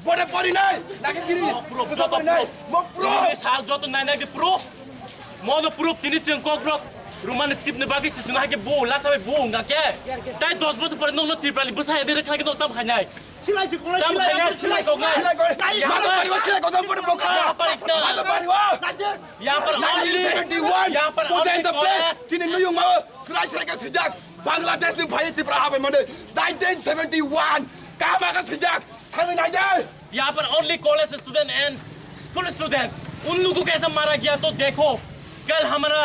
Bode pori nai, nake bini. Proof, proof, proof. Mo proof. Tini sal joto nai nai proof. Mo no proof tini chwng kok rok Roman script ni bagwi se suna ke bo la khabe bo nga ke. Tai dos bosor pore nong no Tripura ni bwsa ede kha ke no tam khainai. Silai ji kolai, tam silai khainai, ji, silai kok nai. Silai kok. Yaha mano par pariwa, silai kok nai, bode bokha. Yaha par ikna. Mano pariwa. Yaha par only, nineteen seventy-one. Yaha par only the place. Chini nuyung ma silai silai ka sijak. Bangladesh ni bhai Tripura habe mane. Nineteen seventy-one. Kama ka sijak. Thangwi nai de. यहाँ पर only college student and school student, उन लोगों को ऐसा मारा गया तो देखो, कल हमारा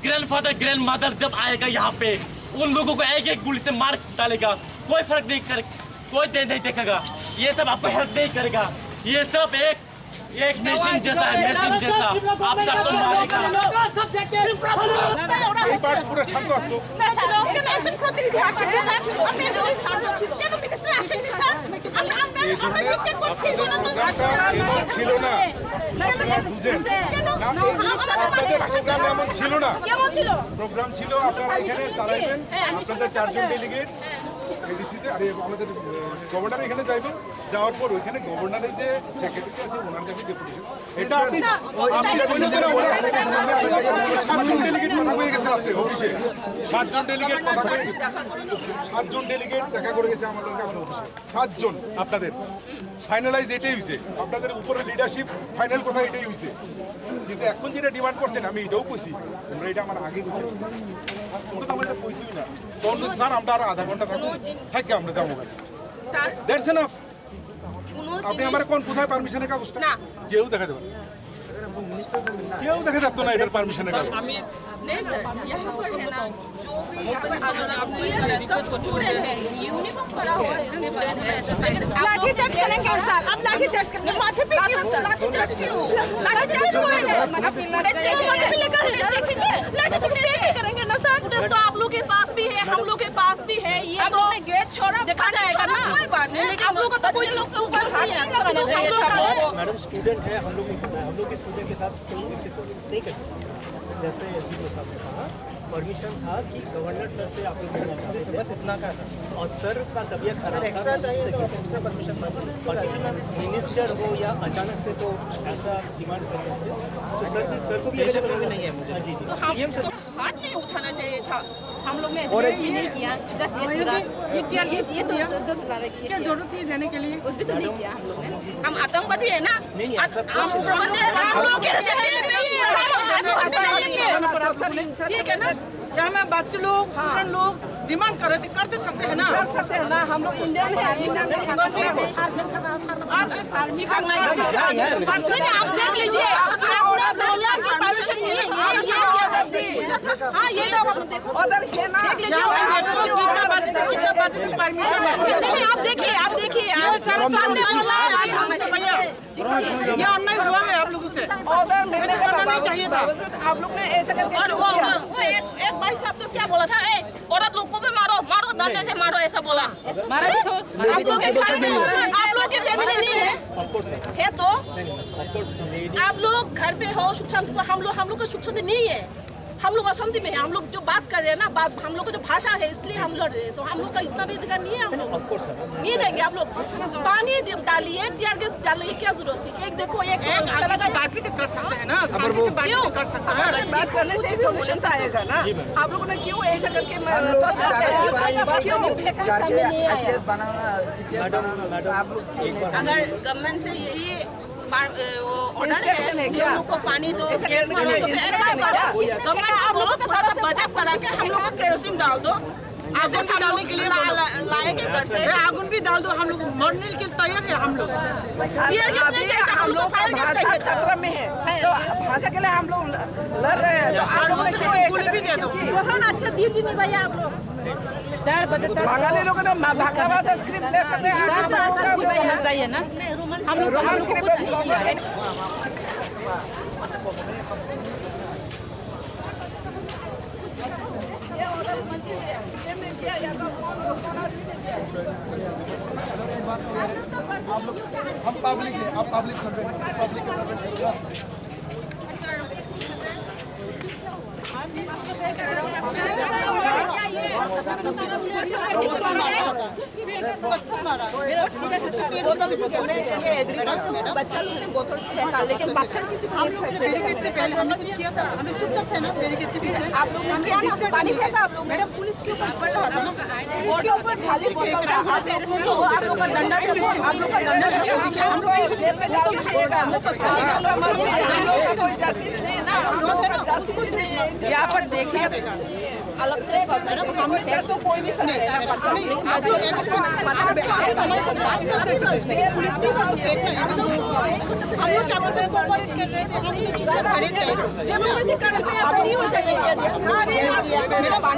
ग्रैंडफादर ग्रैंडमदर जब आएगा यहाँ पे, उन लोगों को एक एक गोली से मार डालेगा। कोई फर्क नहीं कर, कोई दे नहीं देखेगा। ये सब आपको हेल्प नहीं करेगा। ये सब एक एक मशीन जैसा है, मशीन जैसा। आप सबको मारेगा। এই পার্ট পুরো শান্ত আসলো। না, স্যার, কেন একজন প্রতিনিধি আসেননি, স্যার? আপনি একজন ছাত্র ছিল। কেন মিনিস্টার আসেননি, স্যার? আমরা, আমরা, এই আমরা ধরনের চিৎকার করছি, আপনাদের প্রোগ্রামটা এমন ছিল না। আপনারা বুঝেন। না, এই আপনাদের প্রোগ্রাম এমন ছিল না। কেমন ছিল? প্রোগ্রাম ছিল আপনারা এখানে দাঁড়াইবেন, আপনাদের চারজন ডেলিগেট এডিসিতে, আরে, আমাদের, আহ, গভর্নর এখানে যাইবেন, যাওয়ার পর ওইখানে গভর্নরের যে সেক্রেটারি আছে ওনার কাছে ডেপুটেশন। এটা আপনি, না, ওটা আপনি এটা বললেন না, ওরা সাতজন ডেলিগেট কথা হয়ে গেছে রাত্রে অফিসে। সাতজন ডেলিগেট কথা হয়ে গেছে। সাতজন ডেলিগেট দেখা করে গেছে আমাদের কাছে অফিসে। সাতজন আপনাদের। ফাইনালাইজ এটাই হইছে। আপনাদের উপরে লিডারশিপ ফাইনাল কথা এটাই হইছে। কিন্তু এখন যেটা ডিমান্ড করছেন আমি এটাও কইছি। তোমরা এটা আমার আগে কইছি। ওটা তো আমার এটা কইছি না। তখন বলছে, "স্যার, আমরা আরো আধা ঘন্টা থাকবো। থাকে আমরা যাবো কাছে।" Sir, That's enough। কোনো আপনি জিনিস আমার কোন, কোথায় পারমিশনের কাগজটা? না। কেউ দেখাতে পারবে না। কেউ দেখা যাচ্ছে না এটার পারমিশনের কাগজ। नहीं सर, यहाँ पर है ना, जो भी यहाँ पर स्टूडेंट है, यूनिफॉर्म पहना हुआ है, लाठी चार्ज करेंगे सर, अब लाठी चार्ज करेंगे, माथे पे क्यों? लाठी चार्ज क्यों? लाठी चार्ज क्यों है? आप माथे पे लेकर देखेंगे, लाठी चार्ज करेंगे ना सर। तो आप लोग के पास भी है, हम लोग के पास भी है, ये आप तो लोग ने गेट छोड़ा, देखा जाएगा ना। कोई बात नहीं, लेकिन हम लोग को तो कोई लोग के ऊपर हाथ नहीं लगाना चाहिए था। मैडम, स्टूडेंट है, हम लोग को पता है, हम लोग भी स्टूडेंट के साथ नहीं कर सकते। जैसे एसडीपीओ साहब ने कहा, परमिशन था कि गवर्नर सर से आप लोग मिलना चाहते थे। बस इतना का था। और सर का तबीयत खराब था, एक्स्ट्रा चाहिए तो एक्स्ट्रा परमिशन मांगो। पर्टिकुलर मिनिस्टर हो या अचानक से तो ऐसा डिमांड करने से तो सर भी, सर को भी अवेलेबल नहीं है मुझे। हाँ जी, जी। तो हम सीएम सर तो हाथ नहीं उठाना चाहिए था। हम लोग ने ऐसे कुछ भी नहीं किया। जस्ट ये पूरा, ये, ये, ये तो जस्ट ला रही है। क्या जरूरत थी जाने के लिए? कुछ भी तो नहीं किया हम लोग ने। हम आतंकवादी है ना? नहीं, नहीं, ऐसा कुछ नहीं। हम लोग के लिए ठीक है ना? यहाँ में बच्चे लोग, स्टूडेंट लोग डिमांड करे थे, कर तो सकते हैं ना? कर सकते हैं ना, हम लोग इंडियन है, इंडियन है। नहीं, नहीं, आप देख लीजिए, आपने बोला कि परमिशन नहीं है, ये, ये, ये, ये, हाँ, ये तो हम देखो। देख लीजिए, कितना बजे से कितना बजे तक परमिशन है। नहीं, नहीं, आप देखिए, आप देखिए, आप सामने बोला है, हम भैया। ये अन्याय हुआ है आप लोगों से, ऐसे करना नहीं चाहिए था। आप लोग ने ऐसा करके और वो, वो एक, एक भाई साहब तो क्या बोला था, "ए, औरत लोग को भी मारो, मारो, डंडे से मारो," ऐसा बोला। मारा भी तो, आप लोग के घर में, आप लोग के फैमिली नहीं है, है तो आप लोग घर पे हो, सुख शांति, हम लोग, हम लोग का सुख शांति नहीं है। हम लोग अशांति में है, हम लोग जो बात कर रहे हैं ना, बात, हम लोग का जो भाषा है, इसलिए हम लड़ रहे हैं। तो हम लोग का इतना भी अधिकार नहीं है, हम लोग नहीं देंगे आप लोग। पानी दे-, डालिए, टीयर गैस डालने की क्या जरूरत थी? एक देखो, एक चला गया। बात भी तो कर सकते हैं ना, शांति से बात भी तो कर सकते हैं। बात करने से सॉल्यूशन आएगा ना। आप लोगों ने क्यों ऐसा करके म-, टॉर्चर किया? क्यों? क्यों? मैडम, मैडम, आप लोग अगर गवर्नमेंट से यही पा-, ए, वो ऑर्डर है, इंस्ट्रक्शन है कि क्या? हम लोग को पानी दो, गैस मारो, तो फिर एक काम करो, गवर्नमेंट को बोलो, थोड़ा सा बचत करा के हम लोग को केरोसिन डाल दो। आगुन भी डालने के लिए बोलो। लाएंगे घर से। अरे, आगुन भी डाल दो, हम लोग मरने के लिए तैयार है हम लोग। टीयर गैस नहीं चाहिए, हम लोग को फायर गैस चाहिए था। खतरा में है, तो भाषा के लिए हम लोग लड़ रहे हैं, तो आप लोग गोली भी दे दो। बहुत अच्छा दिन भी निभाया आप लोग। चार बजे तक बंगाली लोगों ने भाखड़ा भाषा स्क्रिप्ट दे सकते हैं। चाहिए ना, हम लोग रोमन स्क्रिप्ट। हम पब्लिक है, आप पब्लिक सर्विस, पब्लिक के सर्विस। बच्चा लोग ने बोतल फेंका, लेकिन पत्थर किसी को हम लोग ने बैरिकेड से पहले हमने कुछ किया था, हम लोग चुपचाप थे ना बैरिकेड के पीछे। आप लोग ने किया ना, पानी फेंका आप लोग ने। मैडम, पुलिस के ऊपर पड़ रहा था ना, पुलिस के ऊपर खाली फेंक रहा था। आप लोग का डंडा, आप लोग का डंडा, हम लोग जेल में डाल दीजिएगा। हम लोग का कोई जस्टिस नहीं है ना, हम लोग का जस्टिस नहीं है। यहाँ पर देखिए, अलग से मैडम, हमने ऐसा कोई भी सर नहीं, आप लोग एक से बात कर, आप हमारे साथ बात कर सकते हैं। पुलिस के ऊपर तो फेंक नहीं, हम लोग, हम लोग क्या आपके साथ कोऑपरेट कर रहे थे, हम लोग तो चुपचाप खड़े थे। जबरदस्ती करने पे आप नहीं हो जाएंगे। मैडम,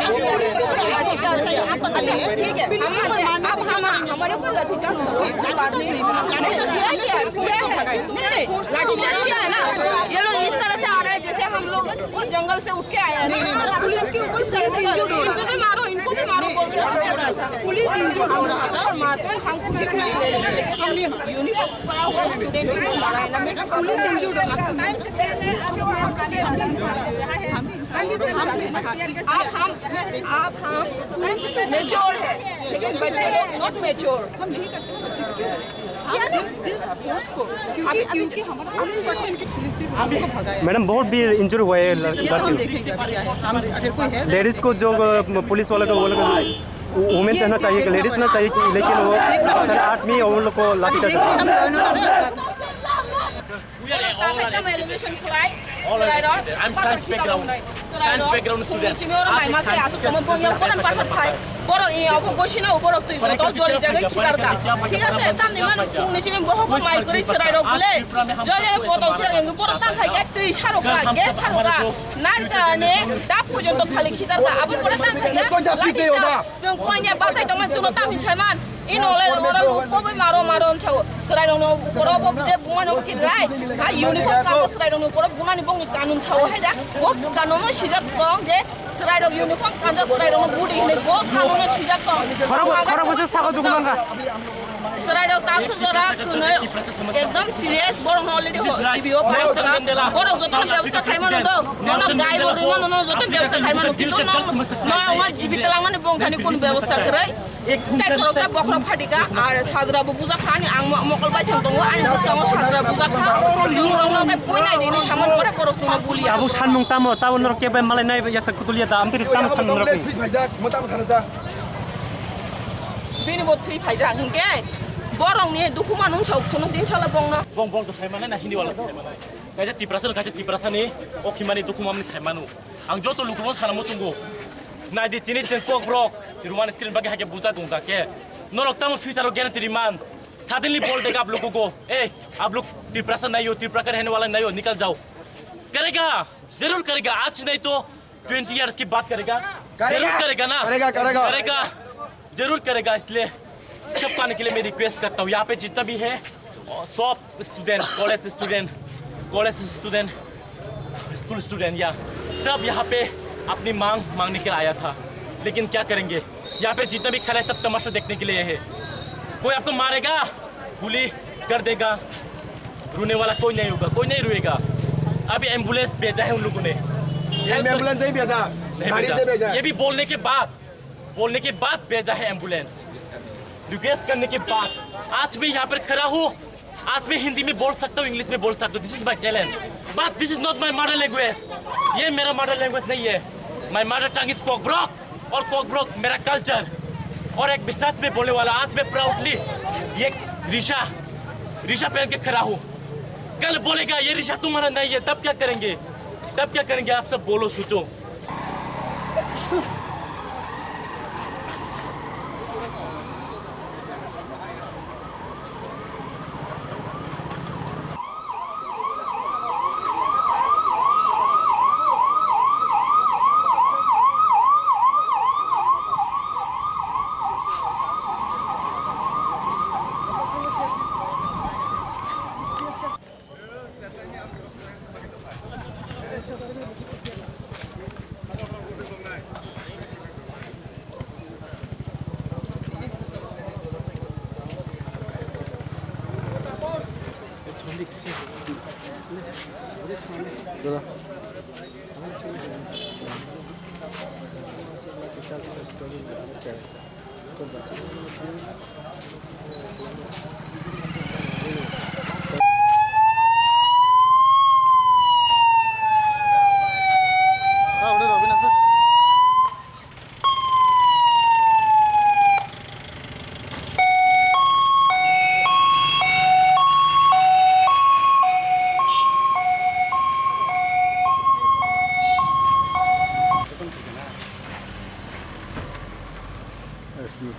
अभी पुलिस के ऊपर लाठी चार्ज था, आप बताइए। ठीक है, पुलिस के ऊपर मारने से क्या करेंगे? हमारे ऊपर लाठी चार्ज करो। लाठी चार्ज नहीं, मैडम, लाठी चार्ज नहीं, हमने सिर्फ पुलिस को भगाया। नहीं, नहीं, लाठी चार्ज किया है ना, ये लोग इस तरह से आ रहे हैं जैसे हम लोग वो जंगल से उठ के आया है। नहीं, नहीं, मैडम, पुलिस के ऊपर, पुलिस इंजर्ड हो रहा है। इनको भी मारो, इनको भी मारो बोल के हम बोल रहे थे। पुलिस इंजर्ड हो रहा था और मारते हैं, हम कुछ नहीं ले रहे हैं, लेकिन हमने यूनिफॉर्म पहना हुआ स्टूडेंट को मारा है ना मैडम। पुलिस इंजर्ड हो रहा था। आप हम, आप हम पुलिस मैच्योर है, लेकिन बच्चे लोग नॉट मैच्योर। हम नहीं करते बच्चे लोग। मैडम, बहुत भी इंजर हुआ है लड़-, ये तो हम लड़की। देखेंगे अभी क्या है। हम अगर कोई है लेडीज को जो, अ, पुलिस वाले को बोला कि वुमेन ये, चाहना ये चाहिए कि देखना लेडीज ना पड़ेगा। चाहिए कि, लेकिन वो देखना पड़ेगा। सारे आदमी और उन लोग को अभी लाठीचार्ज देखिए, हम दोनों ने We are all are educated. All are educated. I'm science background. Science background student. Simi oro mai ma se asuk tamo bong yang kono pathar thai. Boro i obo gosi na borok twi botol joli jagai khitar ta. Thik ase, tamni man pungni simi bohok mai kwrwi chwrai rok bole. Jole botol khitar yang borok tang khai khe twi sarok ka, gas sarok ka. Nar ka ne dak pujon to khali khitar ta. Abo borok tang khai khe. Chwng koine bachai tongma chwngno tamni saiman. Ino le oro koboi maro maro wng sao. Chwrai rokno ukoro bo je bumano ki right. Ha uniform kanjak chwrai rokno ukoro bumani bongni kanun sao hai da. Bo kanun no sijak tong je chwrai rok uniform kanjak chwrai rokno budi hinwi bo kanun no sijak tong. Khorok, khorok bwswk saka dukhu nangkha. Chwrai rok taksa jora kwnwi ekdom serious borok no already ho T V o phai saka. Borok joto no bebsa khai mano do. Bono gai bo rwi mano no joto bebsa khai mano. Kintu no, no, no jibit langmani bongthani kun bebsa kwrwi. Tei khoroksa bokhorok phatika, ar sajra bo bujak kha ani ang mo-, mokol bai thang tongo, ani bwskango sajra bujak kha. Chwng rokno khe pui nai di hinwi samani pore borok chwngno bulia. Tabuk sanmung tamo, tabuk norok kebo malai nai ya sak kutulia da, amtwiri tamo sanmung norok. Bini bo thwi phaijak hinkhe borokni dukhu manung sao khunuk din sala bongno. Bong, bong to sai mane na Hindi wala to sai mane. Kaisa Tiprasa, kaisa Tiprasa ni okhimani dukhu mamni sai manu. Ang joto lukuno sana muchungo. Nai di tini cheng kok brok. Roman screen bagi hake buja gong da ke. Norok tamo future o guarantee man. Suddenly bol dega aap log ko. Eh, aap log Tiprasa nahi ho, Tiprakar rehne wala nahi ho, nikal jao. Karega, zarur karega. Aaj nahi to twenty years ke baad karega. Karega. Zarur karega na. Karega, karega. Karega. जरूर करेगा, इसलिए सब आने के लिए मैं रिक्वेस्ट करता हूँ। यहाँ पे जितना भी है, सब student, college student, college student, school student, या सब यहाँ पे अपनी मांग मांगने के लिए आया था। लेकिन क्या करेंगे, यहाँ पे जितना भी खड़ा है, सब तमाशा देखने के लिए है। कोई आपको मारेगा, गोली कर देगा, रोने वाला कोई नहीं होगा, कोई नहीं रोएगा। अभी एम्बुलेंस भेजा है उन लोगों ने। ये एम्बुलेंस नहीं भेजा, नहीं गाड़ी भेजा। से भेजा। ये भी बोलने के बाद, बोलने के बाद भेजा है एम्बुलेंस। रिक्वेस्ट करने के बाद आज मैं यहाँ पर खड़ा हूँ। आज मैं हिंदी में बोल सकता हूँ, इंग्लिश में बोल सकता हूँ। This is my talent, but this is not my mother language. ये मेरा मदर लैंग्वेज नहीं है। My mother tongue is कोकब्रोक, और कोकब्रोक मेरा कल्चर। और एक विश्वास में बोलने वाला, आज मैं प्राउडली ये रिशा, रिशा पहन के खड़ा हूँ। कल बोलेगा ये रिशा तुम्हारा नहीं है, तब क्या करेंगे? तब क्या करेंगे? आप सब बोलो, सोचो।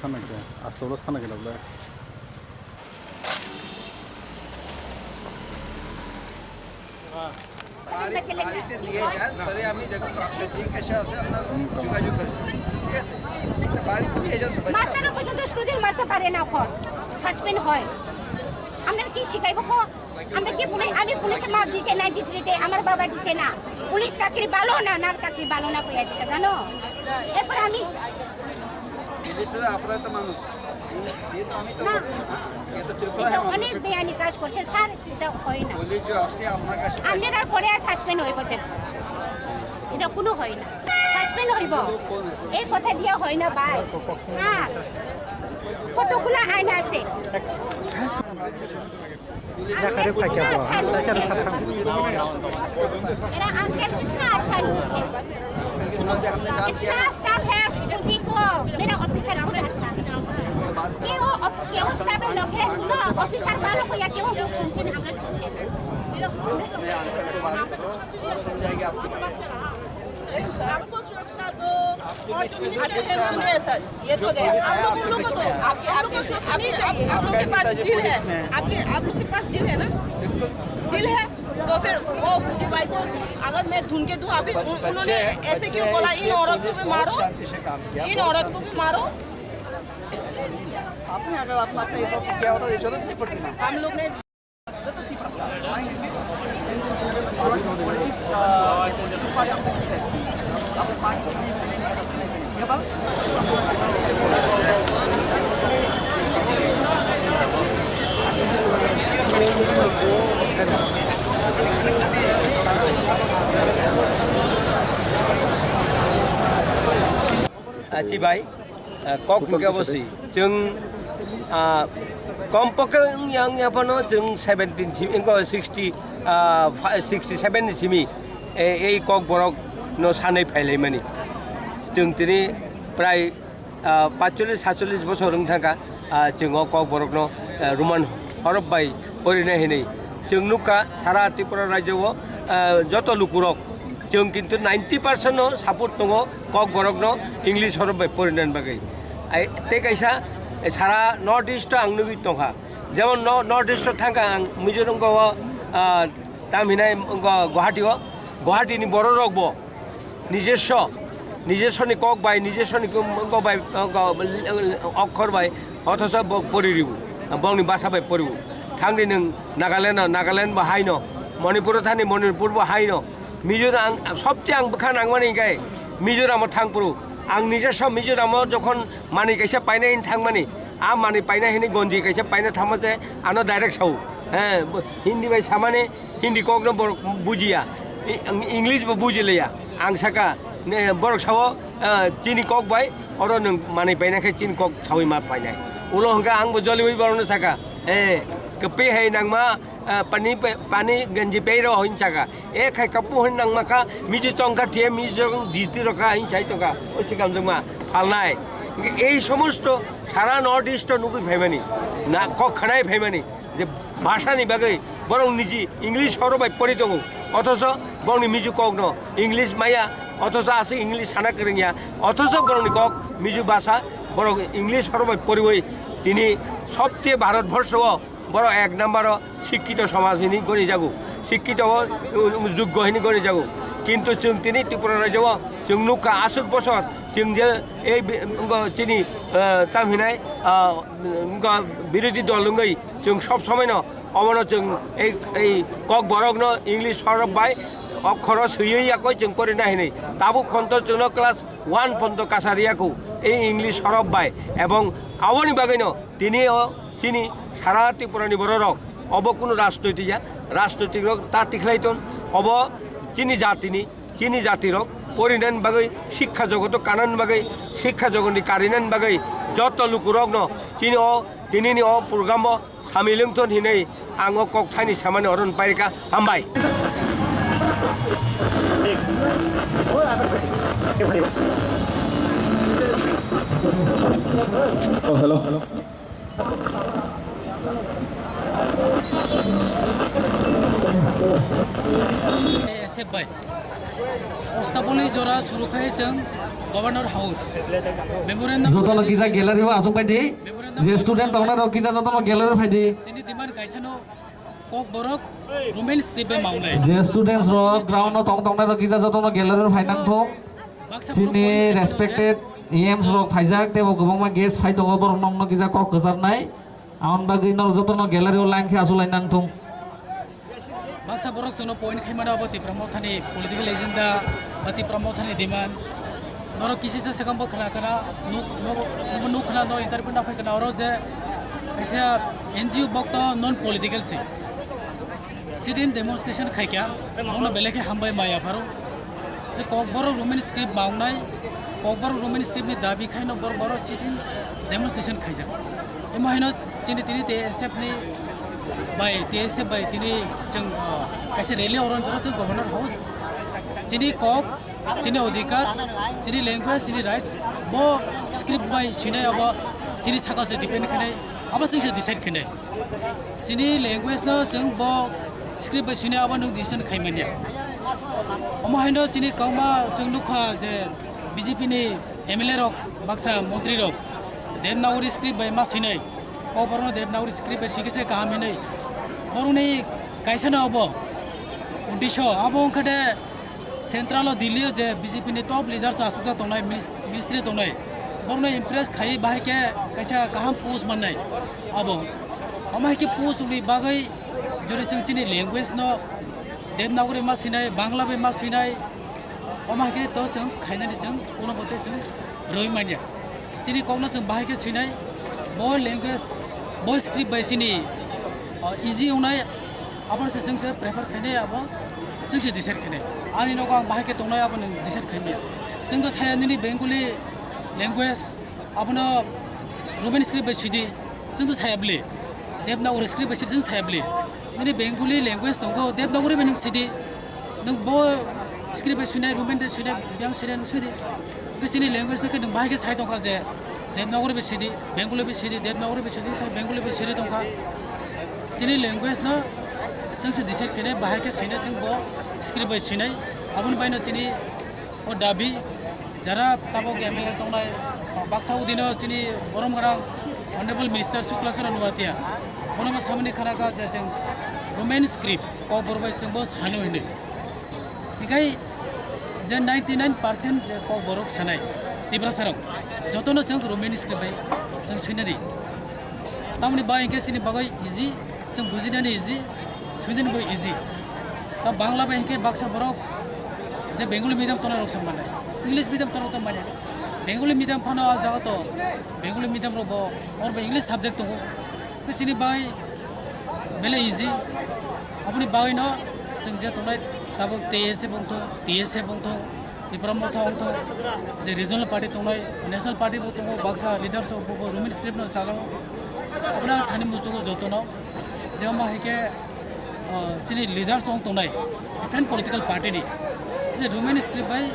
Sana ke, asolo sana ke labla. বাড়ি-, বাড়িতে নিয়ে যান, তাহলে আমি দেখুন তো আপনার জিজ্ঞাসা আছে, আপনার যোগাযোগ আছে, ঠিক আছে? বাড়িতে নিয়ে যান তো, বাচ্চা আছে। মাস্টাররা পর্যন্ত স্টুডেন্ট মারতে পারে না এখন, সাসপেন্ড হয়। আমরা কি শিখাইবো কো? আমরা কি পুলিশ, আমি পুলিশে মাফ দিছে নাইনটি থ্রিতে, আমার বাবা দিছে না। পুলিশ চাকরি ভালো না, নার চাকরি ভালো না কইয়া দিছে, জানো? এরপর আমি পুলিশ তো আপনার তো মানুষ। এ তো আমি তো না। হ্যাঁ, এ তো ত্রিপুরা এটা মানুষ। অনেক বেআইনি কাজ করছে, স্যার, এটা হয় না। পুলিশ যে আসে আপনার কাছে। আপনারা পরে আর সাসপেন্ড হইব তো। এটা কোনো হয় না। সাসপেন্ড হইব। এই কথা দিয়া হয় না, ভাই। হ্যাঁ। কতগুলা আইন আছে। अच्छा करे, क्या क्या हुआ? अच्छा, अच्छा, अच्छा। मेरा अंकल कितना अच्छा लोग है। इतना स्टाफ है फौजी को, मेरा ऑफिसर बहुत अच्छा है। क्यों, क्यों सब लोग है, सुनो, ऑफिसर वालों को या क्यों लोग सुनते नहीं, हम लोग सुनते नहीं। मैं अंकल को बात करो, वो समझाएगी आपको। आपको सुरक्षा दो। और जो मिनिस्टर है, सुनिए सर, ये तो गया। आप लोग, हम लोग को दो। आपके, आपके, आपके, आप लोग के पास दिल है, आपके, आप लोग के पास दिल है ना? दिल है, तो फिर वो फौजी भाई को अगर मैं ढूंढ के दूं, अभी उन-, उन्होंने ऐसे क्यों बोला, इन औरतों पे मारो, इन औरत को भी मारो। आपने अगर अपना, अपना हिसाब से किया होता तो ये जरूरत नहीं पड़ती ना। हम लोग ने Achi bai. Ah, kok hingke bo si. Chwng, ah, kom pokhe wngya wngya phano chwng seventeen simi, wngkha sixty, ah, fi-, sixty seven ni simi, e-, ei kok borok no sanai phailaimani. Chwng tini prai, ah, paichollish satchollish bosor wng thangkha, ah, chwng o kok borok no, ah, Roman horop bai porinai hinwi. Chwng nukha sara Tripura rajyo o, ah, joto lukurok chwng kintu ninety percent no support tongo. Kokborokno English horop bai porinani bagwi. Ai, tei kaisa, eh, sara North East o ang nugwi tongkha. Jemon no-, North East o thangkha ang Mizoram o, ah, tam hinai wngkha Guwahati o. Guwahati ni borok rok bo nijoswo, nijoswo ni kok bai, nijoswo ni kok bai, wngkha, okhor bai, othocho bo pori ribu, bongni basa bai poribu. Thangdi nwng Nagaland o, Nagaland bo haino, Manipur o thani Manipur bo haino, Mizoram ang, sobche ang bwkha nangmani hinkhe Mizoram o thangphuru. Ang nijoswo Mizoram o jokhon manwi kaisa painai hini thangmani, a manwi painai hini gonji kaisa paina thangma se ano direct sao. He, Hindi bai samani, Hindi kokno borok bujiya, i-, ang English bo bujileya. Ang saka, ne, borok sao, eh, chini kok bai, oro nwng manwi painai khe chini kok sawi ma painai. Ulo hwnkhe ang bo joliwi borokno saka, eh, kwpwi hai nangma, ah, pani pe-, pani ganji pei rw hin saka. E khai kapu hin nang maka, miji chong kha thiye, miji chong diti rw kha hin sai tong kha. O sikam jwng ma phalnai. Hinkhe ei somosto sara North East o nugwi phaimani, na kok khanai phaimani, je bhasha ni bagwi borok niji English horo bai pori tongo. Othocho borokni miji kok no English maya, othocho aswk English sana kwrwngya, othocho borokni kok miji bhasha borok English horo bai poriwi tini sobche Bharat borsho o borok ek number o sikkito somaj hini goni jago, sikkito o, um, juggo hini goni jago. Kintu chwng tini Tripura rajyo o chwng nukha aswk bosor chwng je ei bi-, wngkha chini, eh, tam hinai, ah, wngkha birodhi dol wngwi chwng sob somoi no Obono chwng ei, ei Kokborokno English horop bai okhoro swiwi yakoi chwng porina hinwi. Tabuk khonto chwngno class one ponto kasariya kho ei English horop bai. Ebong aboni bagwino tini o chini sara Tripurani bororok obo kunu rajnoitik ya, rajnoitikrok ta tikhlai ton, obo chini jatini, chini jatirok porinani bagwi, sikha jogoto kanani bagwi, sikha jogotni karinani bagwi joto lukurokno chini o tinini o programo samil wngthon hinwi ang o kok thaini samani oron pairika. Hambai. Oh, hello. Sep bai. Hostaboni jora suru khai chwng Governor House. Memorandum jotono kisa gallery o aswk bai di. Memorandum je student tongnai rok kisa jotono gallery phai di. Chini demand kaisa no Kokborok Roman script bai maunai. Je students rok ground o tong tongnai rok kisa jotono gallery phai nang thung. Baksa chini borok respected E Ms rok phaijak tebo kwbangma guest phai tongo borok nokno kisa kok kwcharnai. Aboni bagwi norok jotono gallery o line khe asulai nang thung. Baksa borok chwngno point khai mano abo Tipra Mothani political agenda ba Tipra Mothani demand. Norok kisisa swkang bo khna khna nuk nuk nuk khna norok interview na phai khna oro je kaisa N G O bokto non political se sit-in demonstration khaikha, bono belai khe hambai maya pharo. Je Kokborok Roman script maungnai, Kokborok Roman script ni dabi khaino bor boro sit-in demonstration khaijak. Emo haino chini tini T S F ni bai, T S F bai tini chwng, ah, kaisa rally oron jora chwng Governor House. Chini kok, chini odhikar, chini language, chini rights, bo script bai sinai abo chini saka se depend khainai, abo chwng se decide khainai. Chini language no chwng bo script bai sini abo nwng decision khai manya. Omo haino chini kauma chwng nukha je B J P ni M L A rok baksa montri rok Devanagari script bai ma sinai. Kokborok no Devanagari script bai sikhe se kaham hinwi. Borokni kaisa no abo uddesho abo wngkha de Central o Delhi o je B J P ni top leaders asukjak tongnai, minis-, ministry tongnai, borokno impress khaiwi bahai khe kaisa kaham post mannai. Abo, omo hai khe post wngwi bagwi jori chwng chini language no Devanagari ma sinai, Bangla bai ma sinai, omo hai khe to chwng khainani chwng kuno bote chwng rwi manya. Chini kokno chwng bahai khe swinai, bo language, bo script bai chini, o, easy wngnai, abono se chwng se prefer khainai, abo chwng se decide khainai. Ani nogo ang bahai khe tongnai, abono decide khaimaya. Chwng to saya nini Bengali language, abono Roman script bai swidi, chwng to saya bwle. Devanagari script bai swidi chwng saya bwle. Nini Bengali language tongo, Devanagari bai nwng swidi. Nwng bo script bai swinai, Roman bai swinai, biyang swinai nwng swidi. Khe chini language no khe nwng bahai khe sai tongkha je Devanagari bai swidi, Bengali bai swidi, Devanagari bai swidi, sai Bengali bai swidi tongkha. Chini language no chwng se decide khainai, bahai khe swinai chwng bo script bai swinai. Aboni baino chini o dabi, jara tabok M L A tongnai, baksa udino chini borom gwnang Honorable Minister Shukla Charan Noatia, bono bo samani khana kha je chwng Roman script, Kokborok bai chwng bo sano hinwi. Hikai je ninety nine percent je Kokborok sanai, Tiprasa rok, jotono chwng Roman script bai chwng swinani. Tamoni bai hinkhe chini bagwi easy, chwng bujinani easy, swinani bo easy. Ta Bangla bai hinkhe baksa borok je Bengali medium tongnai rok se manai, English medium tongnai rok to manya. Bengali medium phano a jaga to Bengali medium rok bo or bo English subject tongo. Khe chini bai belai easy. Aboni bagwino chwng je tongnai tabuk T S F wngthung, T S F wngthung, Tipra Motha wngthung, je regional party tongnai, national party bo tongo, baksa leaders rok bo, bo Roman script no chajao. Aboni ang sani muchugo jotono, je ma hai khe, ah, chini leaders wng tongnai, different political party ni, je Roman script bai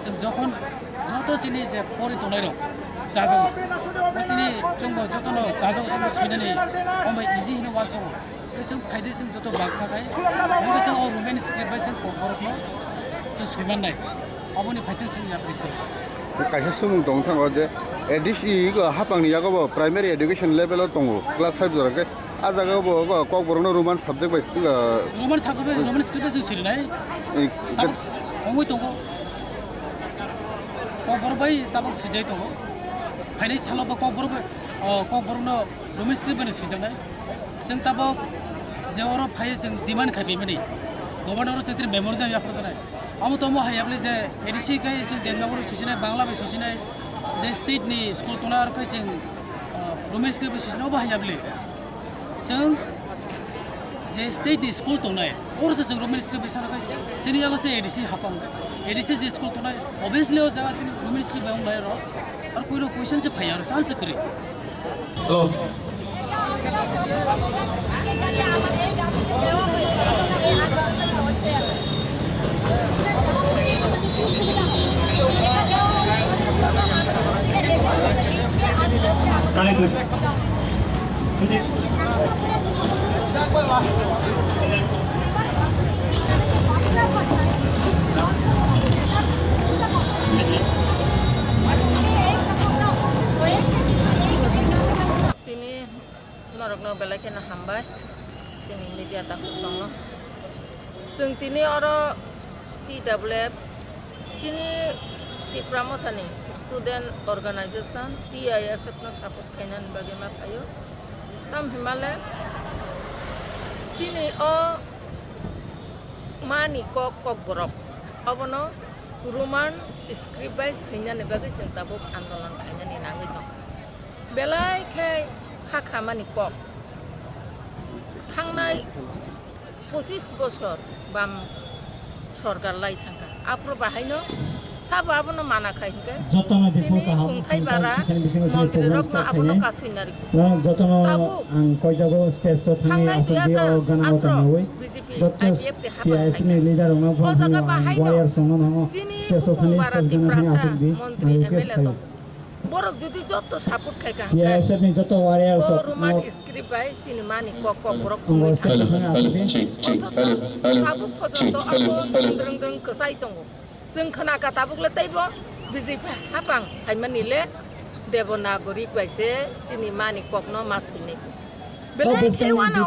chwng jokhon joto chini je pori tongnai rok chajao, ba chini chwngbo jotono chajao, chwngbo swinani, omo bai easy hino wansukgo. Khe chwng phaidi chwng joto baksa khai, hingke chwng o Roman script bai chwng Kokborokno chwng swimannai. Aboni phaising chwng yapri se. Kaisa swngmung tong thango je A D C go hapangni yago bo primary education level o tongo, class five jora khe. A jaga bo go Kokborokno Roman subject bai, ah, Roman subject bai, Roman script bai chwng sirinai. Eh, tabuk ongoi tongo. Kokborok bai tabuk sijai tongo. Phainai salo bo Kokborok bai, oh, Kokborokno Roman script bai no sijaknai. Chwng tabuk Je oro phai chwng demand khai phaimani, governor o chwng tini memorandum yapharjaknai. Amo tomo hai yapli je A D C khai chwng Devanagari bai swijinai, Bangla bai swijinai, je state ni school tongnai aro khai chwng, ah, Roman script bai swijinai, obo hai yapli. Chwng je state ni school tongnai, oro se chwng Roman script bai sana khai, chini yago se A D C hapang khai. A D C je school tongnai, obviously o jaga chini Roman script bai wnglai aro. Ar koino question se phai aro, chance kwrwi. Hello. Tini norokno belai kheno hambai, chini media takhuk tongno. Chwng tini oro T W F, chini Tipra Mothani Student Organization, T I S F no support khainani bagwi ma phaio. Tam himale chini o mani kok, kokborok, obono Roman script bai swinani bagwi chwng tabuk andolon khainani nangwi tongkha. Belai khe kha khamani kok. Thangnai pochis bosor bam sorkar lai thangkha. Aphuru bahaino sabo abono mana khai hinkhe jotono chini diphuru kaham kungthai chini bara kisani bisingo chini montri program rokno start abono khainai. Kasui nari. Norok jotono tabuk ang koijago stage o thangwi thangnai aswk dui hajar o gana o atharoh tongnawi. B J P joto I P F ni T I S F ni leader rokno phano ang warriors rokno thango stage o thangwi stage gana thangwi aswk di. Ang request khaio. Borok jodi joto support khai ka T I S F ni joto warriors o rok Roman script bai chini mani kok, kokborok wngwi thangkha. Othocho tabuk phojoto abo drwng drwng kwchai tongo. Chwng khna kha tabuk le teibo B J P hapang phaimani le Devanagari bai se chini mani kokno ma swinai. Belai khe wano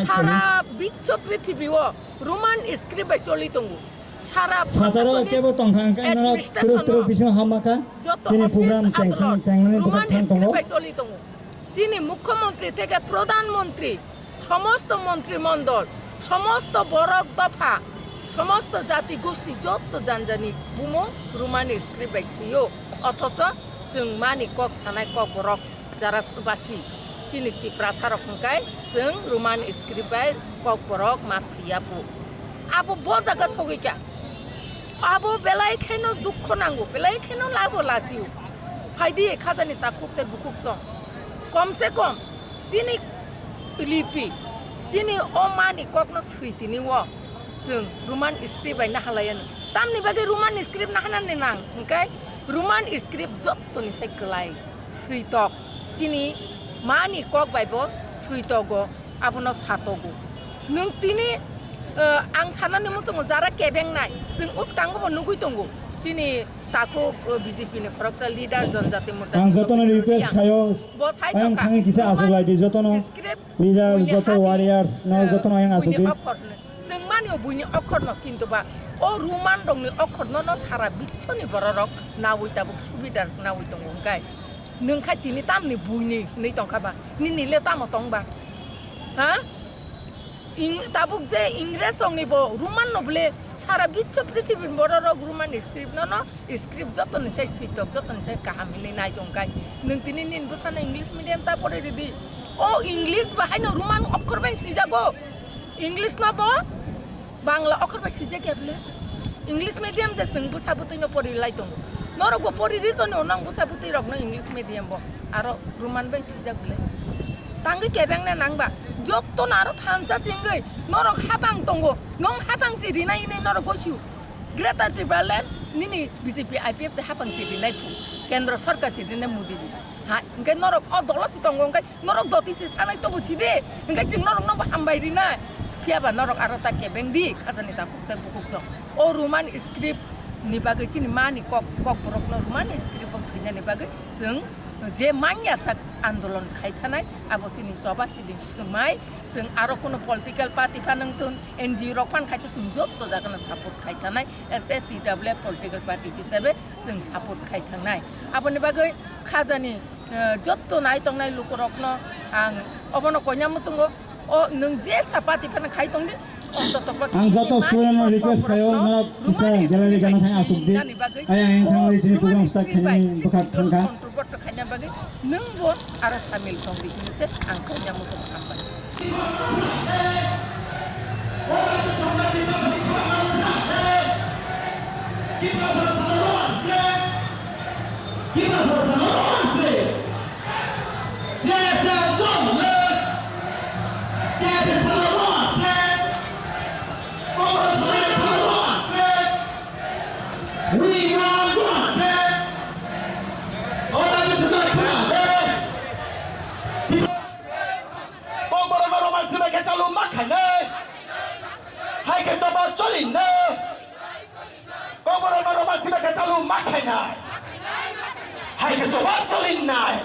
sara biswo prithibi o Roman script bai choli tongo. Sara prosasoni administration no joto office adolot Roman script bai choli tongo. Chini mukhyamantri theke pradhan mantri, somosto mantri mondol, somosto borok dopha, somosto jati gosti joto janjani bumung Roman script bai sio. Othocho chwng mani kok sanai kokborok. Jara basi chini Tiprasa rok hwnkhe chwng Roman script bai kokborok ma swiya phu. Abo bo jaga sogwi kha. Abo belai kheno dukho nango, belai kheno labo lachio. Phaidi khajani takhuk tei bukhuk chong. Kom se kom chini lipi, chini o mani kokno swi tini o chwng Roman script bai nahalaiya no. Tamni bagwi Roman script nahanani nang hwnkhe Roman script jottoni sai kwlai. Switok, chini mani kok bai bo switogo, abono satogo. Nwng tini, eh, ang sanani muchungo jara kebengnai, chwng uskango bo nugwi tongo. Chini takhuk, eh, B J P ni khoroksa leader Janjati Morcha ni jotono request khaio, bo sai ayang tongkha. Thangwi kisa aswk lai di jotono. Script leader buini joto hai, warriors no eh, jotono ayang aswk di. Chwng mani o buini okhorno, kintu ba o Roman rokni okhorno no sara bichoni bororok nawi tabuk subidar nawi tongo hwnkhe. Nwng khai tini tamni buini hwnwi tongkha ba? Nini le tamo tong ba? Ha? Ing-, tabuk je Ingres rokni bo Roman no bole sara bicho prithibi bororok Roman script no no script jotoni sai switok, jotoni sai kaham hinwi nai tong khai. Nwng tini nini bwsano English medium ta pore ridi. O English ba haino Roman okhor bai swijago. English no bo Bangla okhor bai swijak ya bole. English medium je chwng bwsa bwtwi no pori lai tongo. Norok bo pori ri tongo, nang bwsa bwtwi rok no English medium bo. Aro Roman bai swijak bole. Tangwi kebeng na nang ba. Jotto no aro thansa chingwi norok habang tongo. Nong habang si rinai hinwi norok gosiu. Greater Tipraland nini B J P I P F te hapang chiri nai phu, Kendra Sarkar chiri nai Modi ji. Ha, hwnkhe norok o dolo si tongo, hwnkhe norok doti si sanai tobo chidi, hwnkhe chwng norok no bo hambai rinai. Phiya ba norok aro ta kebeng di, khajani ta kuk tai bukuk chok. O Roman script ni bagwi chini mani kok, kok borok no Roman script o swinani bagwi chwng je manya sak andolon khai thanai, abo chini choba chini swmai, chwng aro kuno political party pha nang thun, N G O rok phan khai to chwng jotto jaga no support khai thanai, as a T W F political party hisabe chwng support khai thangnai. Aboni bagwi khajani, eh, jotto nai tongnai lukurokno ang obono koina muchungo, O nwng je sa party phano khai tong di, thong to tokma Ang joto student no request khaio, norok kisa gallery gana thang asuk di. Ayang ang thang di sini program start khainani bwkha thangkha. Control vote khaina bagwi nwng bo aro samil tong di hinwi se ang khaina muchung hambai. Kokborok no roman swibai khe chalu ma khainai. Hai khe toba choli nai. Kokborok no roman swibai khe chalu ma khainai. Hai khe toba choli nai.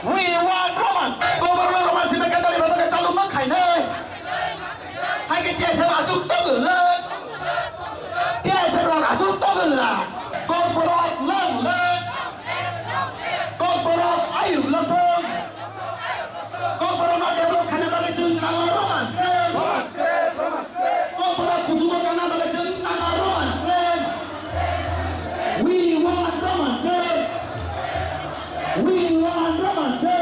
We want romance. Kokborok no roman swibai khe dali bata khe chalu ma khainai. Hai khe T S F achuk togwlak. T S F rok achuk togwlak. Kokborok lwng lwng. Kokborok ayuk lwng. Kokborok no develop khaina bagwi chwng nango romance. Kokborok kuchugo tangna bagwi chwng nango romance. We want romance. We want romance.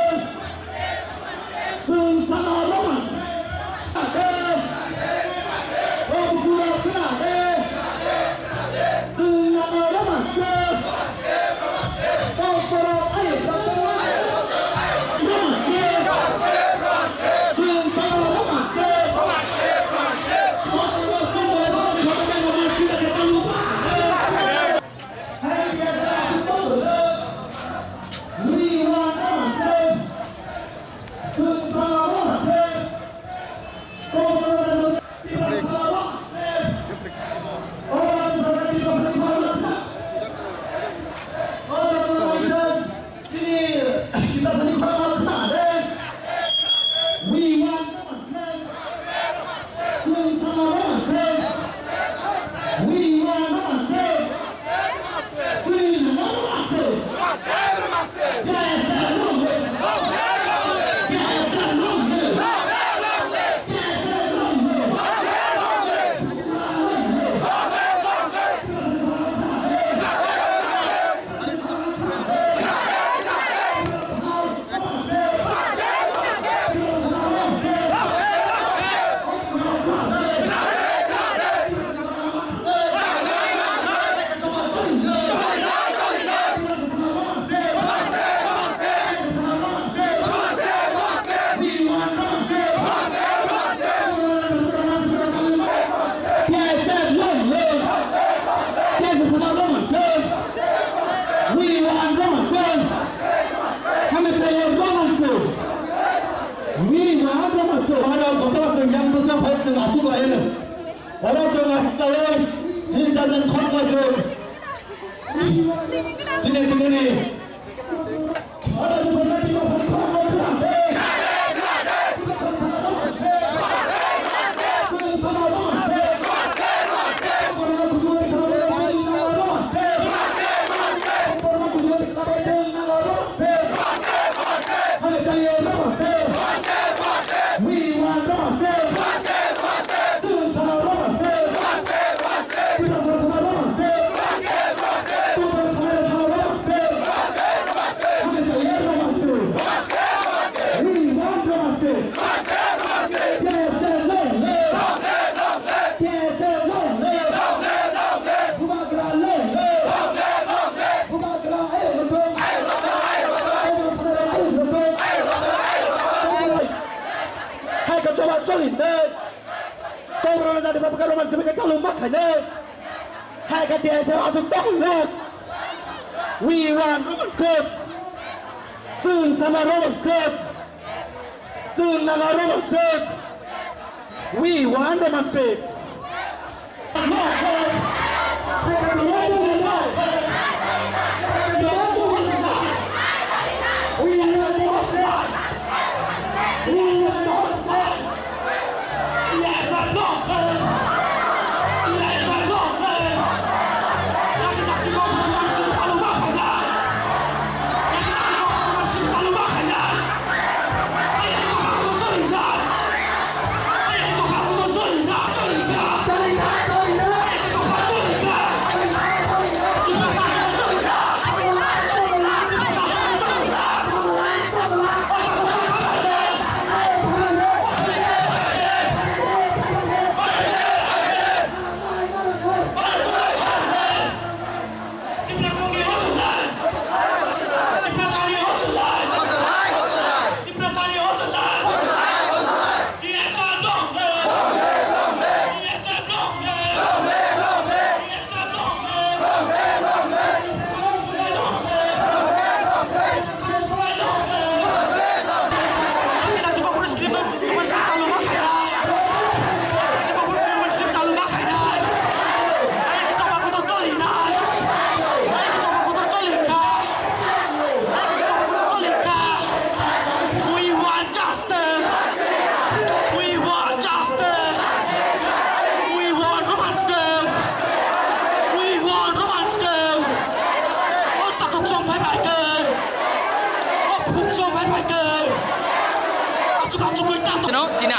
Chwng sana romance. O bukurok khna de. Chwng nangma romance. Kokborok ayuk romance. Chwng sana romance. We want romance. Oro chwng aswk khlaiwi, chini jajan khoroknai chwng. Chini tinini. Bubagra long live! Bubagra ayuk lwng thung! Hai khe choba choli nai! Kokborok no jati pha bwkha romance simi khe chalu ma khainai! Hai khe T S F achuk tong nai! We want romance script! Chwng sana romance script! Chwng nangma romance script! We want romance script!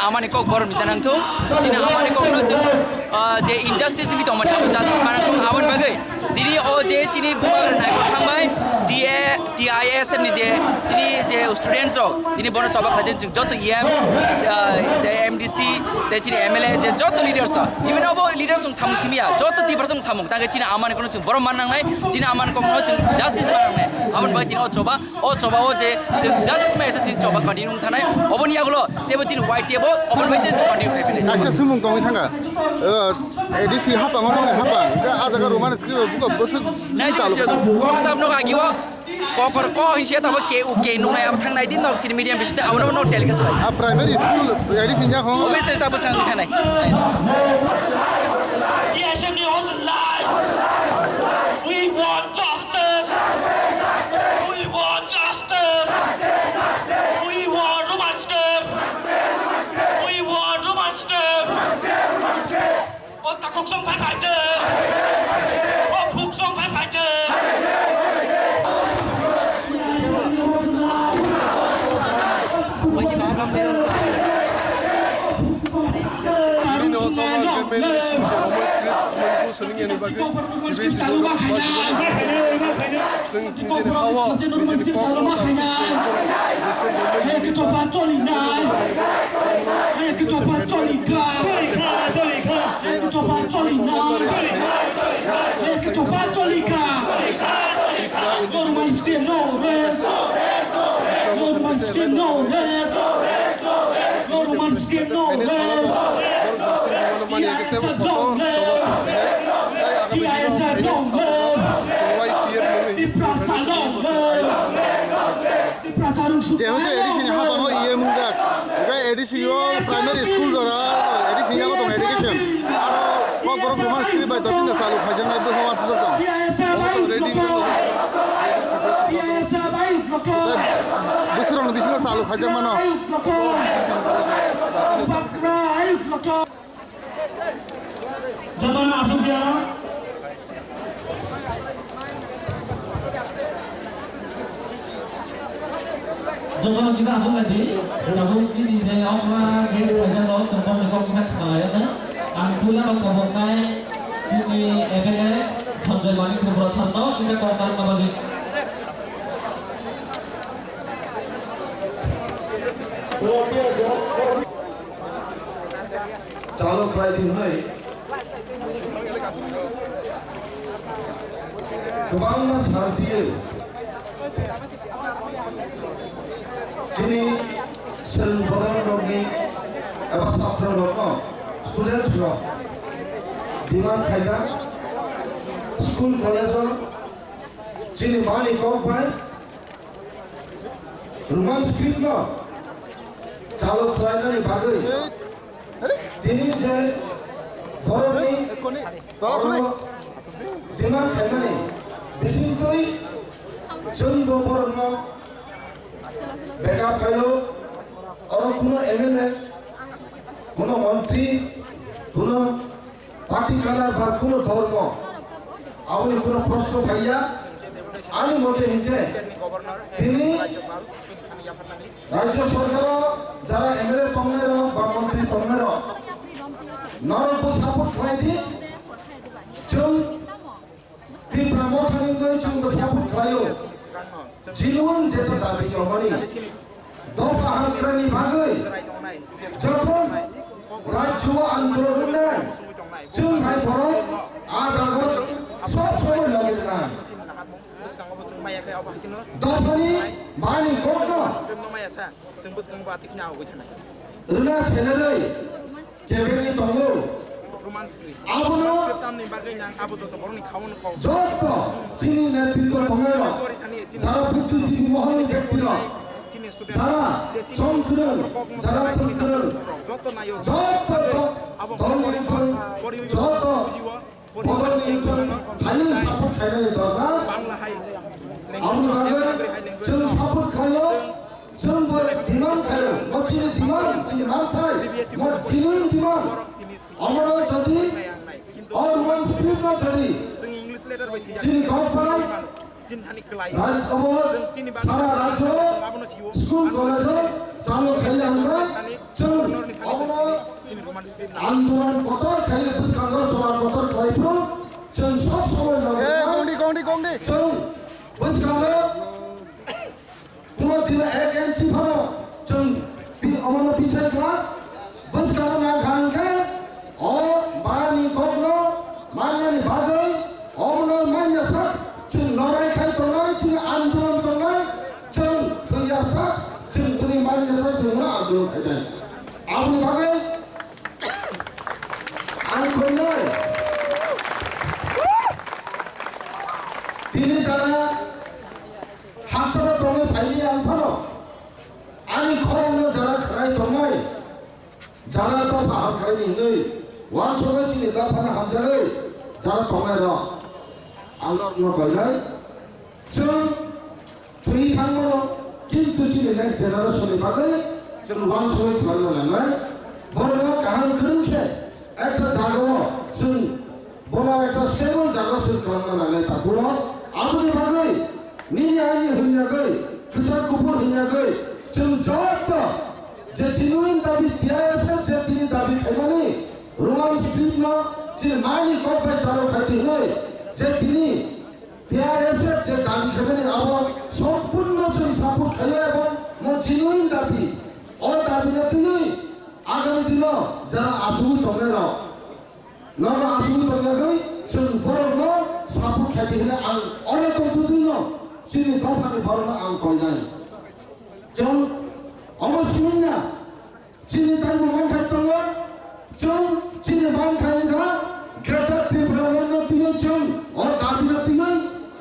Amani kok borok ni janang thung, chini amani kok no chwng, ah, je injustice wngwi tongmani abo justice manang thung, aboni bagwi tini o je chini bubagra naikol thangbai, T A, T I S F ni je chini je students rok, tini bono choba khlaijak chwng joto E Ms, ah, tei M D C, tei chini M L A je joto leaders rok, even abo leaders rok samung simi ya, joto Tiprasa rok samung, tangkhe chini amani kok no chwng borom man nangnai, chini amani kok no chwng justice man nangnai, aboni bagwi tini o choba O choba o je chwng justice mai se chini choba continue wng thanai. Oboni yagulo tebo chini Y T F o oboni bai je continue khai phinai. Kaisa sumung tongwi thanga. Uh, A D C hapang ono hapang. Ke a jaga Roman script buka bwswk Nai chalo. Kok sab no agi o. Kokor ko hin se tabo ke u ke nung nai abo thang nai din nok chini medium bisi ta abo no telecast lai. A primary school A D C nya khong. Obviously tabo sang thanai. Yes, and he was alive. We want justice. We want justice. We want Roman script. We want Roman script. O takhuk song phai phai je. O phuk song phai phai je. Ini no sama ke main issue je Roman script main ku sening yani bagwi C B S E no ba. Sing nijini hawa, nijini kok no ta sing sing existing government ni ta. Jehetu A D C ni habango iye mungjak, hingke A D C o primary school jora, A D C ni yago tongo education. Aro kokborok Roman script bai dottin da chalu khaijaknai bwskango athujakdang. Omo to ready wngjaknai. Tei bwswrokni bisingo chalu khaijakmano. Jotono asuk ya. Jotono kita asuk lagi. Tabuk chini je okra ke saja lo, contoh ni kok kita kepala ya kan. Ang pula kok kobor kai chini M L A Sanjay Manik Tripura Santo kita kok tarik kembali. Chalo khlai di hwnwi kwbangma sal twiwi chini chwng borok rokni eba chatra rokno, student rok demand khaijak school college o chini mani kok bai Roman script no chalo khlainani bagwi tini je borokni demand khaimani bisingtwi chwngbo borokno backup khaio. Oro kuno M L A, kuno montri, kuno party color ba kuno dhormo, aboni kuno proshno phaiya. Ani mote hinkhe tini rajya sorkaro jara M L A tongnairok ba montri tongnairok norokbo support khlaidi. Chwng Tipra Mothani wngwi chwngbo support khlaio. Genuine jeta dabi tongmani dopha hamkrani bagwi jokhon rajyo andolon wngnai, chwng hai borok a jago sob somoi logi rwnai. Dophani mani kokno rwna selerwi kebengwi tongo. Abono joto chini netritwo tongnai rok, jara buddhijibi mohorni bekti rok, jara chongkwrwng, jara thwngkwrwng, joto do-, dolni wngthang, joto bodolni wngthang, hayung support khainani dorkar. Aboni bagwi chwng support khlaio. Chwngbo demand khaio, bo chini demand, chini manthai, bo genuine demand. Omono jodi o Roman script no thadi, chini kok bai Chini thani kwlai. Rai abo chwng chini bagwi sara rajyo chwng abono sio. School college o chalo khaili hwnkhai chwng obono andolon kotor khaili bwskango chola kotor khlai phuru chwng sob somoi logi. Eh, gongdi, gongdi, gongdi. Chwng bwskango Kuno dino ek inchi phano chwng pi-, omono pichai kha. Bwskano nang kha hwnkhe o bani kokno manyani bagwi omono manya sak chwng lorai khai tongnai, chini andolon tongnai, chwng thwiya sak chwng bini manya sak chwng no andolon khai nai. Aboni bagwi ang koi nai. Tini jara Hakchalo tongwi phailiya ang phano. Ani khorokno jara khlai tongnai, jara dopha hamkhlaini hwnwi uansugwi chini dophano hamjagwi jara tongnai rok. Ang norokno koinai, chwng thwi thangmano, kintu chini next generation ni bagwi chwng uansugwi khlaina nangnai. Borokno kaham kwrwng khe ekta jagao chwng Bono ekta stable jaga soi khlangna nangnai takhurok. Aboni bagwi nini ani hwnjagwi, kwchak kuphur hwnjagwi, chwng joto je genuine dabi T I S F je tini dabi khaimani, Roman script no chini mani kok bai chalo khaidi hwnwi je tini T I S F je dabi khaimani abo sompurno chwng support khaio ebong mo genuine dabi. O dabi no twiwi agami dino jara asugwi tongnai rok. Nogo asugwi tongyagwi chwng borokno support khaidi hwnwi ang oro tongtwtwino chini dophani borokno ang koinai. Chwng omo simi wngya chini taibo manthai tongo, chwng chini manthai wngkha Greater Tripura Land no twiwi chwng o dabi no twiwi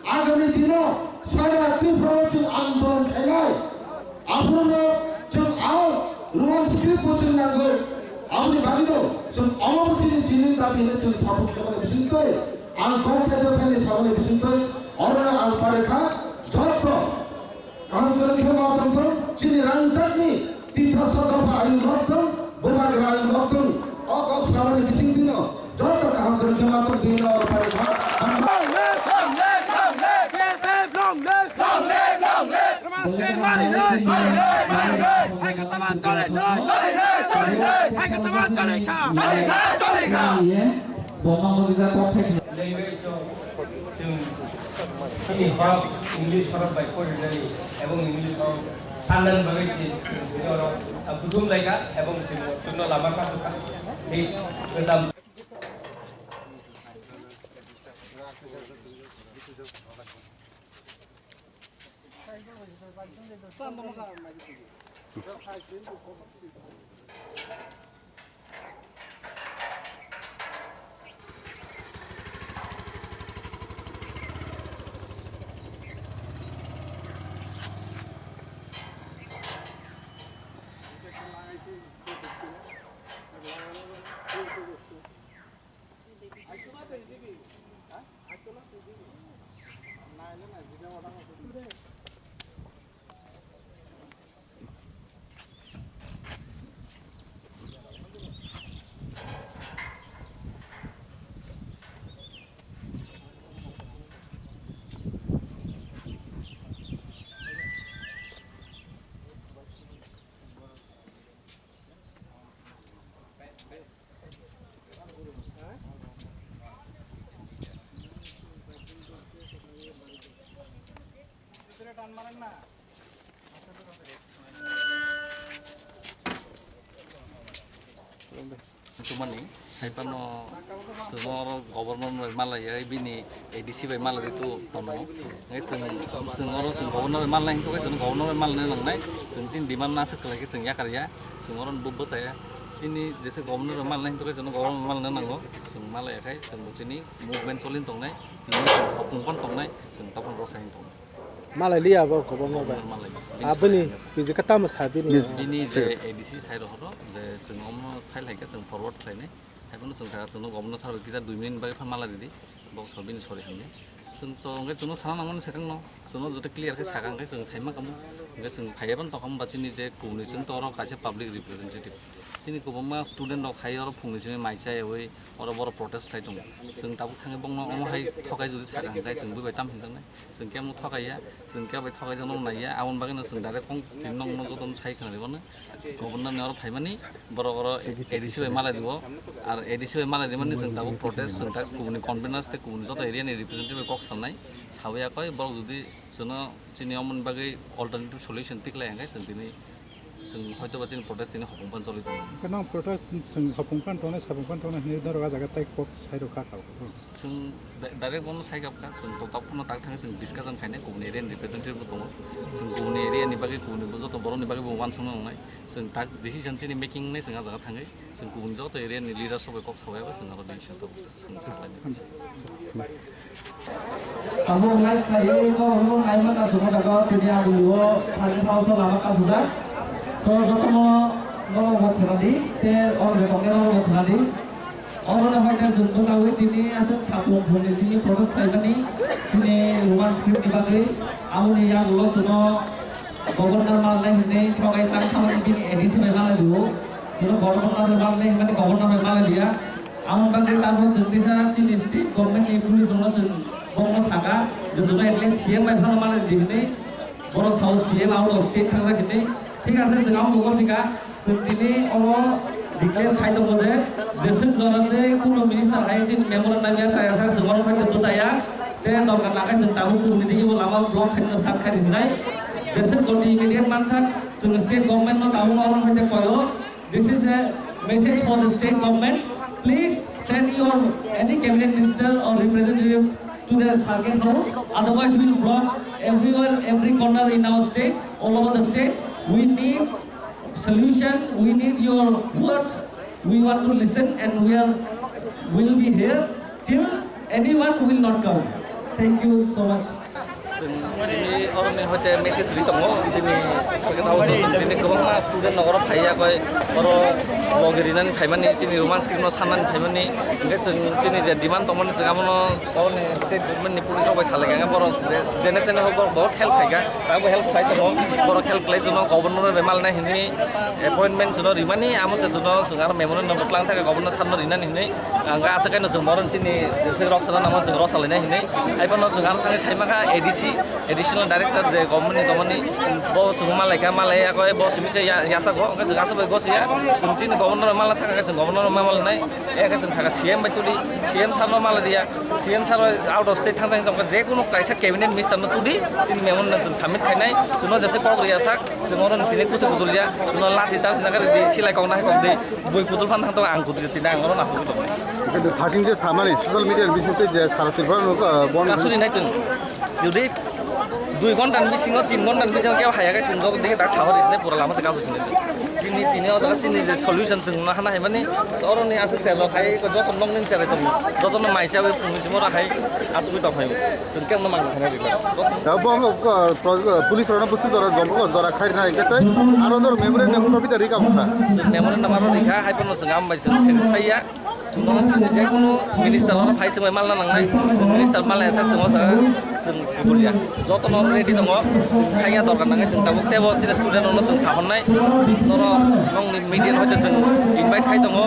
agami dino sara Tripura o chwng andolon khainai. Aphuru no chwng a Roman script bo chwng nango. Aboni bagwi no chwng omo bo chini chini dabi hinwi chwng support khaimani bisingtwi ang kok khe jothaini saboni bisingtwi oro no ang pare kha joto kaham kwrwng khe ma tongthung chini rangchakni Tiprasa dopha ayung nokthung, bubagra ayung nokthung o kok saboni bisingtwi no Joto kaham kwrwng khe ma tong twi no oro phaikha. Long live, long live, long live, T S F long live, long live, long live. Roman script mari nai, mari nai, mari nai. Hai kata ma tole nai, tole nai, tole nai. Hai kata ma tole kha, tole kha, tole kha. Language to chwng chini hok English horok bai porinani ebong English horok sandan bagwi chini chini oro kuthum lai kha ebong chwng chwngno lama kha. Thik gwdam. Tumani, hai phano chwng oro governor bai malaiya, bini A D C bai malai tu tono. Ngai chwng, chwng oro chwng governor bai malai hingkhe chwng governor bai malai nangnai. Chwng chini demand na swk khlai khe chwng yakarya. Chwng oro bo bwsaya. Chini jesa governor bai malai hingkhe chwng governor bai malai nango. Chwng malaiya khai chwng bo chini movement cholin tongnai. Tini chwng hopung pan tongnai. Chwng topon rosai tongnai. Malai liya bo kobangma bai. Malai. Aboni piji ka tamo sa bini. Bini je A D C sai rok hono je chwng omno file hai khe chwng forward khlainai. Hai phano chwng kha chwngno governor sir bai kisa dui minute bagwi phan malai ridi. Bok sa bini sorry hamya. Chwng chwng hwnkhe chwngno sana nangmani swkangno. Chwngno joto clear khe sakha hwnkhe chwng saima kamo. Hwnkhe chwng phaiya phano tokam ba chini je kuni chwng toro kaisa public representative. Chini kwbangma student rok hai oro phungni simi mai chaywi oro borok protest khai tongo. Chwng tabuk thangwi bongno omo hai thokai jodi sakha hwnkhe chwng bui bai tam hinjaknai. Chwng kebo thokaiya, chwng kebo bai thokai jakno naiya, aboni bagwino chwng direct kong tini nokno jotono sai khwnarwi mano. Governor ni oro phaimani borok oro A D C bai malai rwo, ar A D C bai malai rwmani chwng tabuk protest, chwng ta kubuni conveners tei kubuni joto area ni representative bai kok sanai, sawi yakoi borok jodi chwngno chini omoni bagwi alternative solution tiklai hwnkhe chwng tini Chwng hoitoba chini protest tini hopong pan choli tongo. Hwnkhe nang protest chwng hopong pan tongnai, sapong pan tongnai hinwi norok ah jaga tai kok sai rw kha kha. Chwng di-, direct bono sai kap kha, chwng to tabuk phano tak thang chwng discussion khainai, kubuni area ni representative bo tongo. Chwng kubuni area ni bagwi, kubuni bo joto borok ni bagwi bo uansukna nangnai. Chwng tak decision chini making wngnai chwng ah jaga thangwi. Chwng kubun joto area ni leaders rok bai kok sawi abo chwng aro decision tabuk chwng sa khlainai. Abo nai khlaiwi borokno naima naisukma jaga tini aboni o thani thaoso lama kasijak. To jotono norok bo khwnadi tei o je tongnairok bo khwnadi. Oro no hai khe chwng bwchaui tini aswk sapung phungni simi protest khlaimani chini Roman script ni bagwi. Aboni yagulo chwngno governor malnai hinwi thogai tang thamani bini A D C bai malai rwo. Chwngno governor bai malnai hinmani governor bai malai liya. Aboni bagwi tabuk chwng kisa chini state government ni police rokno chwng bokno saka je chwngno at least C M bai phano malai di hinwi. Borok sao C M out of state thangjak hinwi. Thik ase, chwng amo bo sika. Chwng tini obo declare khai tongo je, jeswk jora je kuno minister hai chini memorandum ya chaya sa, chwng oro phai tongwi chaya. Tei dorkar nangkhe chwng tabuk kubuni digi bo lama block khai start khai rijinai. Jeswk jora immediate mansak, chwng state government no tabuk oro phai tei koyo. This is a message for the state government. Please send your any cabinet minister or representative to the circuit house. Otherwise, we will block everywhere, every corner in our state, all over the state. We need solution. We need your words. We want to listen, and we are will be here till anyone will not come. Thank you so much. Chwng tini oroni hoite message ri tongo, chini circuit house o chwng tini kwbangma student no oro phaiya koi, oro logi rinani phaimani, chini Roman script no sanani phaimani, hwnkhe chwng chini je demand tongmani chwng abono oroni state government ni police rok bai salai kha, borok je-, jene tene hok borok help khai kha, tabuk help khlai tongo, borok help khlai chwngno governor bai malnai hinwi appointment chwngno rimani, amo se chwngno chwng aro memorandum twlang thaka governor sir no rinani hinwi. Ang ga aswk kaino chwng bohrok chini jeswk rok sana nangma chwng rok salaina hinwi. Haiphano chwng ang thani saimakha A D C, Additional Director je government ni tongmani, bo chwng malaikha, malaiya khe bo simi se ya-, yachago, hwnkhe chwng aswk bai gosiya, chwng chini governor mala thangkha khe chwng governor ma malinai, ya khe chwng sakha C M bai tuli, C M sir no malaiya, C M sir out of state thang thang tongkha, je kunu kaisa cabinet minister no tuli, chini memorandum chwng submit khainai, chwngno jesa kok riya sak, chwng oro tini kuchuk kudulya, chwngno lathi charge na khe ridi, silai kok na hai kok di. Bui kutul phan thang tongo, ang kutul tini ang oro nasugwi tongo. Kintu thajin je samani social media ni bising twi je sara Tripura no, uh, bon kasuri nai chwng. Jodi dui ghonta ni bisingo, tin ghonta ni bisingo kebo haya khe chwng jok dikhe tak sabar isne pura lama se kasu sini chwng. Chini tini o jaga chini je solution chwng no hana hai mani, oro ni aswk se rok hai ko joto nok ni cherai tongo. Joto no mai chawi phungni simo ra hai asugwi tong hai. Chwng kebo no mang khana rikha. Da bo, uh, pro-, uh, police rok no busi jora jom jora khai na hingke tei aro dor memorandum copy da rikha bukha. Chwng memorandum aro rikha, hai phano chwng am bai chwng satisfy ya. Chwng je kunu minister oro phai chwng bai malna nangnai. Chwng minister malna sak chwng o jaga chwng kubulia. Joto no ready tongo. Chwng khaiya dorkar nangnai chwng tabuk tebo chini student rok no chwng sahornai. Noro nongni media hoite chwng invite khai tongo.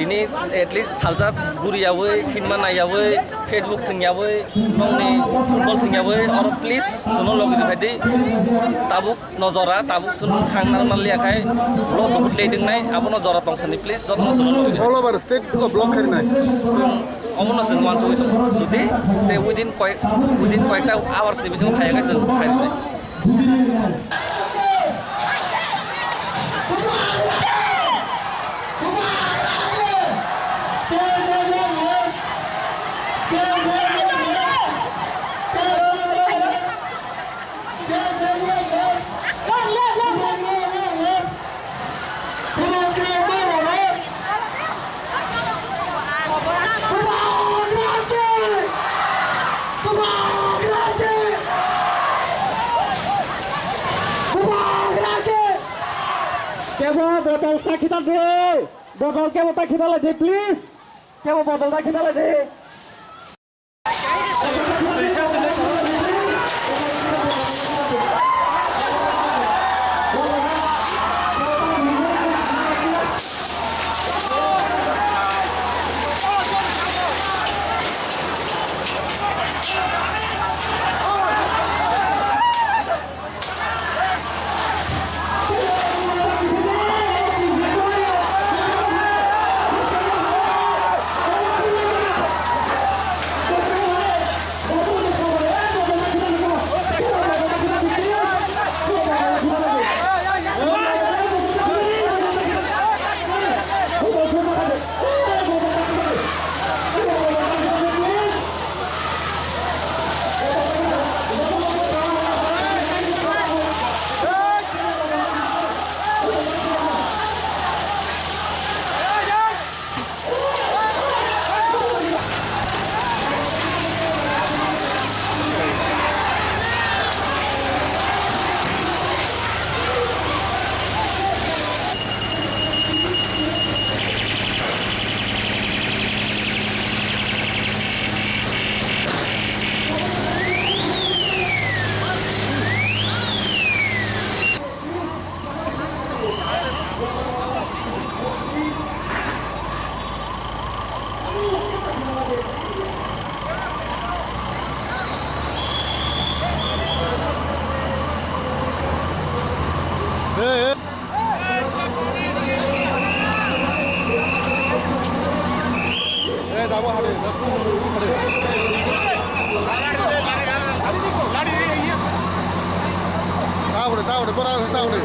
Tini at least salsa guriyawi, sinma naiyawi, Facebook thwngyawi, nongni football thwngyawi, oro please chwngno logi rwphai di. Tabuk no jora, tabuk chwng sang nang manliya khai, lo bahut late wngnai, abono jora tongsani please, jotono chwngno logi rwphai di. All over state block kharinai. Chwng omono chwng uansugwi tongo. Jodi tei within koi-, within koyekta hours ni bisingo phaiya khe chwng kharinai. Kebo botol ta khita de, botol kebo ta khita lai de, please. Kebo botol ta khita lai de. Tawre, tawre, bora, tawre.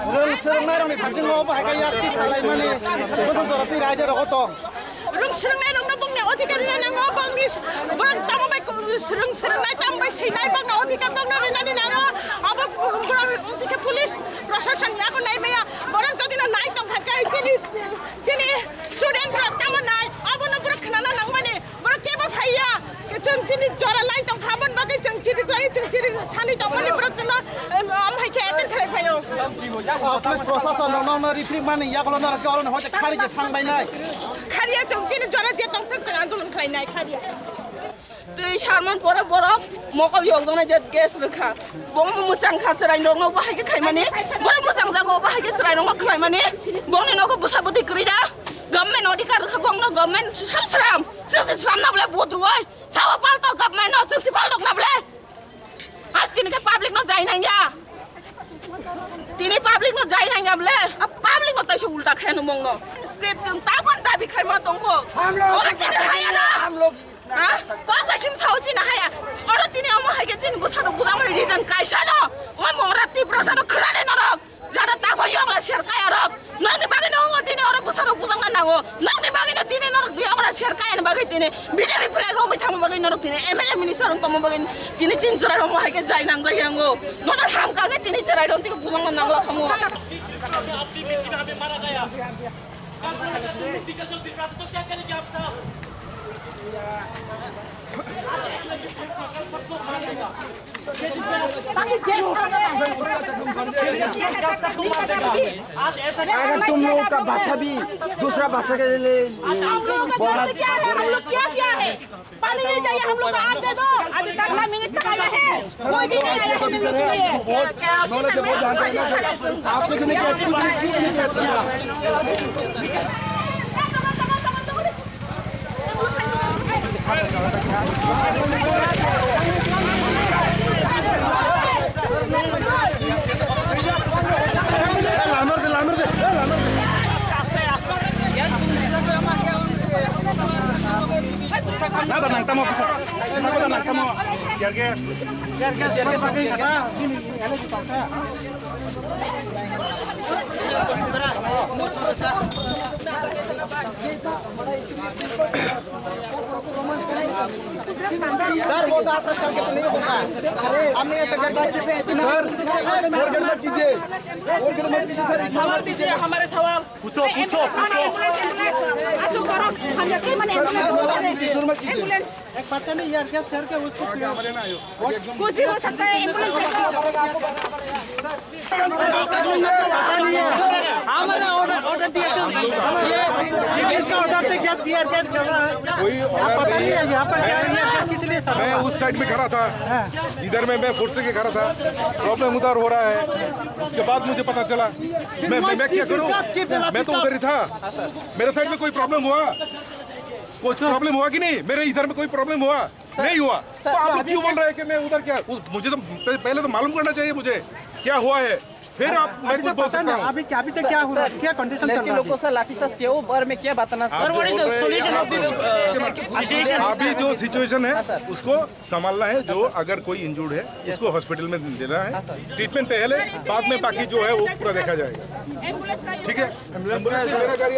Rwng swrwngnairokni bisingo obo hai khe yakti salaimani bwswk jora twi raida rogo tong. Rwng swrwngnairokno bongni odhikar rwna nango, bongni borok tamo bai rwng swrwngnai tamo bai swinai bongno odhikar bongno rwnani nango. Obo borok odhikar police proshashan yago nai maya. Borok jodi no nai tong kha khe chini, chini student rok tamo nai, obono borok khwnana nangmani. Borok kebo phaiya, chwng chini jora lai tong kha, aboni bagwi chwng chiri khlai, chwng chiri sani tongmani borok chwngno, em, am hai khe attack khlai phaio. O, police proshashan rok nokno riprik mani yagulo norok khe oro ni hoite khari je thang bai nai. Khariya chwng chini jora je tong sak chwng andolon khlai nai khariya. Twi sarman pore borok mokol yokjaknai je gas rwkha. Bo mwchang kha chwrai norokno bo hai khe khaimani. Borok mwchang jago bo hai khe chwrai norokno khlaimani. Bongni nogo bwsa bwtwi kwrwi da. Government odhikar rwkha bongno government sal sram. Chwng se sram na bole vote rwoi. Sao palto government no chwng se paltok na bole. As tini khe public no jai nang ya. Tini public no jai nang ya bole. A public no taisa ulta khe no mong no. Script chwng ta kon dabi khai ma tong kho. Ora chini haya na. Ha? Kok bai sim sao chini haya. Ora tini omo hai khe chini bwsa rok bujang mani reason kaisa no. Omo ora Tiprasa rok khwna de norok. Jara ta phai yong la ser kaya rok. Nokni bagwi no ongo tini oro bwsa rok bujang na nango. Nokni bagwi no tini norok di ora ser kaya ni bagwi tini B J P flag romwi thangma bagwi norok tini M L A minister rok tongma bagwi tini chin chwrai rok mo hai khe jai nang jai yango. Nodar ham kangwi tini chwrai rok tini bujang na nangla khamu. अगर तुम लोगों का भाषा भी दूसरा भाषा के लिए हम लोगों का बोलना जरूरत क्या है? हम लोग क्या क्या है? पानी नहीं चाहिए, हम लोग को आग दे दो। अभी तक ना मिनिस्टर आया है, कोई भी नहीं आया है मिलने के लिए। बहुत नॉलेज है, बहुत जानते हैं ना सर। आप कुछ नहीं किया, कुछ नहीं, कुछ नहीं किया। Nada nang tamo, bisa. Bisa ko nang tamo. Yarge. Yarge, yarge, yarge. Sir, वो तो आपका सर के तो नहीं होगा। हमने ऐसा करके सर, और गड़बड़ कीजिए, और गड़बड़ कीजिए सर, सवाल कीजिए, हमारे सवाल। पूछो, पूछो, पूछो। आंसू करो, हम यकीन मने एम्बुलेंस बोले। गड़बड़ कीजिए। एक बच्चा ने ईयर केस करके उसको कुछ भी हो सकता है, एम्बुलेंस भेजो। हाँ, मैंने ऑर्डर, ऑर्डर दिया था। ये इसका ऑर्डर थे क्या, टीयर गैस चल रहा है? कोई ऑर्डर पता नहीं नहीं है। यहाँ पर क्या टीयर गैस किस लिए सब? मैं उस साइड में खड़ा था, इधर में मैं फुर्सत के खड़ा था। प्रॉब्लम उधर हो रहा है, उसके बाद मुझे पता चला। मैं, मैं, मैं क्या करूँ? मैं तो उधर ही था। मेरे साइड में कोई प्रॉब्लम हुआ? कुछ प्रॉब्लम हुआ कि नहीं? मेरे इधर में कोई प्रॉब्लम हुआ? नहीं हुआ। तो आप लोग क्यों बोल रहे हैं कि मैं उधर क्या? मुझे तो पहले तो मालूम करना चाहिए मुझे क्या हुआ है, फिर आप, मैं कुछ बोल सकता हूँ। अभी क्या, अभी तक क्या हुआ? क्या कंडीशन चल रहा है? लड़की लोग को सर लाठीचार्ज किया, वो बारे में क्या बताना? Sir, what is the solution of this, uh, situation? अभी जो सिचुएशन है, उसको संभालना है। जो अगर कोई इंजर्ड है, उसको हॉस्पिटल में देना है। ट्रीटमेंट पहले, बाद में बाकी जो है वो पूरा देखा जाएगा। ठीक है। एम्बुलेंस है, मेरा गाड़ी।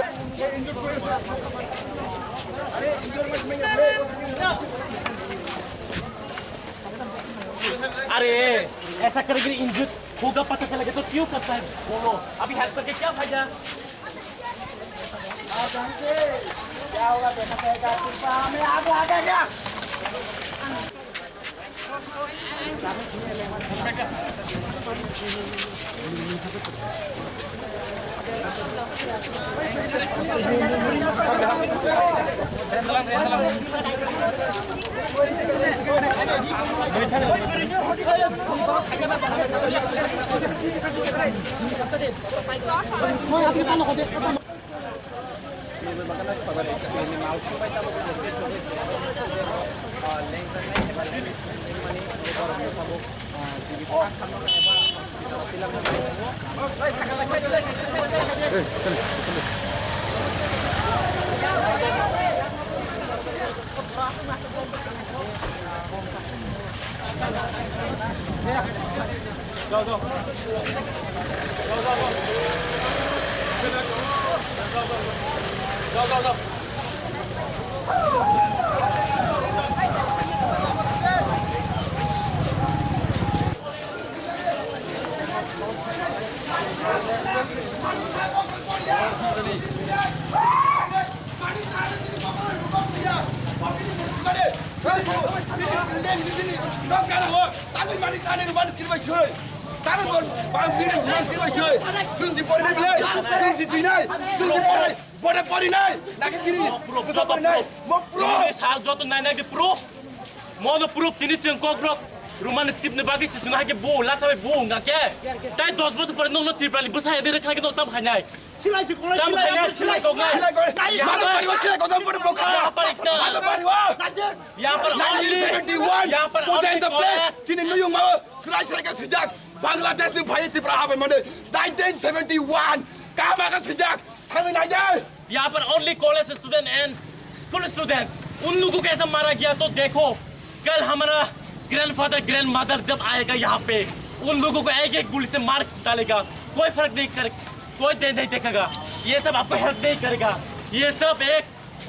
अरे, ऐसा करके इंजर्ड होगा, पता चलेगा तो क्यों करता है? बोलो, अभी हेल्प करके क्या फायदा? क्या होगा, देखा जाएगा। कृपा हमें आगे आ जाएगा। Bode pori nai, nake bini. Mo proof. Mo proof. Ini sal joto nai nai di proof. Mo no proof tini chwng kok rok. Roman script ni bagwi se suna hake bo, lata bai bo wngkha khe. Tai dos bosor pore nokno Tripura ni bwsa ede rwkha khe no tam khainai. Tam khainai, silai kok nai. Silai kok. Yaha pariwo, silai kok jang pore bokha. Yaha pariwo. Yaha pariwo. Yaha pariwo. Nineteen seventy one. Yaha pariwo. Pujai the place. Chini nuyung ma. Silai silai khe sijak. Bangladesh ni phai Tripura habai mane. Nineteen seventy one. Kama khe sijak. Thangwi naidi. यहाँ पर only college student and school student, उन लोगों को ऐसा मारा गया तो देखो, कल हमारा ग्रैंडफादर, ग्रैंडमदर जब आएगा यहाँ पे, उन लोगों को एक एक गोली से मार डालेगा, कोई फर्क नहीं कर, कोई दे नहीं देखेगा। ये सब आपको हेल्प नहीं करेगा। ये सब एक,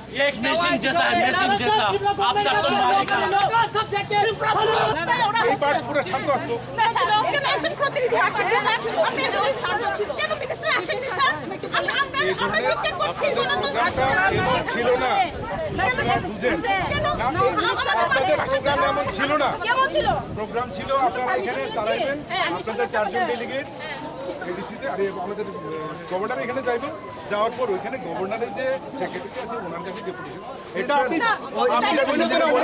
एक मशीन जैसा है, मशीन जैसा। आप सबको मारेगा। এই পার্ট পুরো শান্ত আসতো। না স্যার, কেন একজন প্রতিনিধি আসেননি স্যার? আপনি একজন স্যার ছিল। কেন মিনিস্টার আসেননি স্যার? আমরা, আমরা, এই আমরা ধরনের চিৎকার করছি, আপনাদের প্রোগ্রামটা এমন ছিল না। আপনারা বুঝেন। না, আপনাদের প্রোগ্রাম এমন ছিল না। কেমন ছিল? প্রোগ্রাম ছিল আপনারা এখানে দাঁড়াইবেন, আপনাদের চারজন ডেলিগেট এডিসিতে, আরে, আমাদের, আহ, গভর্নর এখানে যাইবেন, যাওয়ার পর ওইখানে গভর্নরের যে সেক্রেটারি আছে ওনার কাছে ডেপুটেশন। এটা আপনি, আপনি বলে দেন, আমরা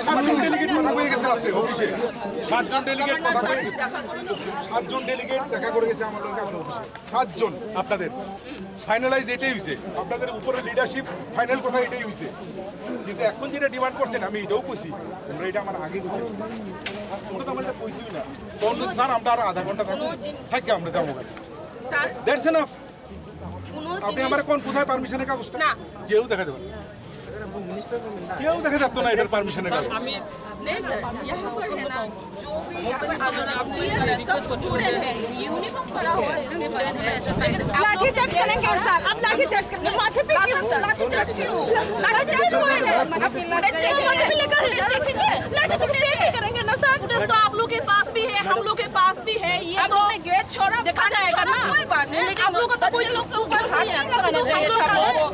সাতজন ডেলিগেট কথা হয়ে গেছে রাত্রে অফিসে, সাতজন ডেলিগেট কথা হয়ে গেছে, সাতজন ডেলিগেট দেখা করে গেছে আমার লগে আপনার অফিসে, সাতজন আপনাদের। ফাইনালাইজ এটাই হইছে, আপনাদের উপরে লিডারশিপ ফাইনাল কথা এটাই হইছে। কিন্তু এখন যেটা ডিমান্ড করছেন আমি এটাও কইছি, আমরা এটা আমার আগে কইছি, আমরা তো আমার এটা কইছি না। তখন স্যার আমরা আরো আধা ঘন্টা থাকবো, থাকি আমরা যাবো কাছে। Sir, that's enough. কোনো আপনি জিনিস আমার কোন, কোথায় পারমিশনের কাগজটা? না। কেউ দেখাতে পারবে না। কেউ দেখা যাচ্ছে না এটার পারমিশনের কাগজ। আমি नहीं सर, यहाँ पर है ना, जो भी यहाँ पर अपनी सब स्टूडेंट है, यूनिफॉर्म पहना हुआ है, स्टूडेंट है। लाठी चार्ज करेंगे सर, अब लाठी चार्ज करेंगे, माथे पे क्यों? लाठी चार्ज क्यों? लाठी चार्ज क्यों है? माथे पे लेकर देखेंगे, लाठी चार्ज करेंगे ना सर। तो आप लोग के पास भी है, हम लोग के पास भी है, ये तो देखा जाएगा ना। कोई बात नहीं, लेकिन आप लोगों को तो कोई लोग के ऊपर हाथ नहीं उठाना चाहिए था।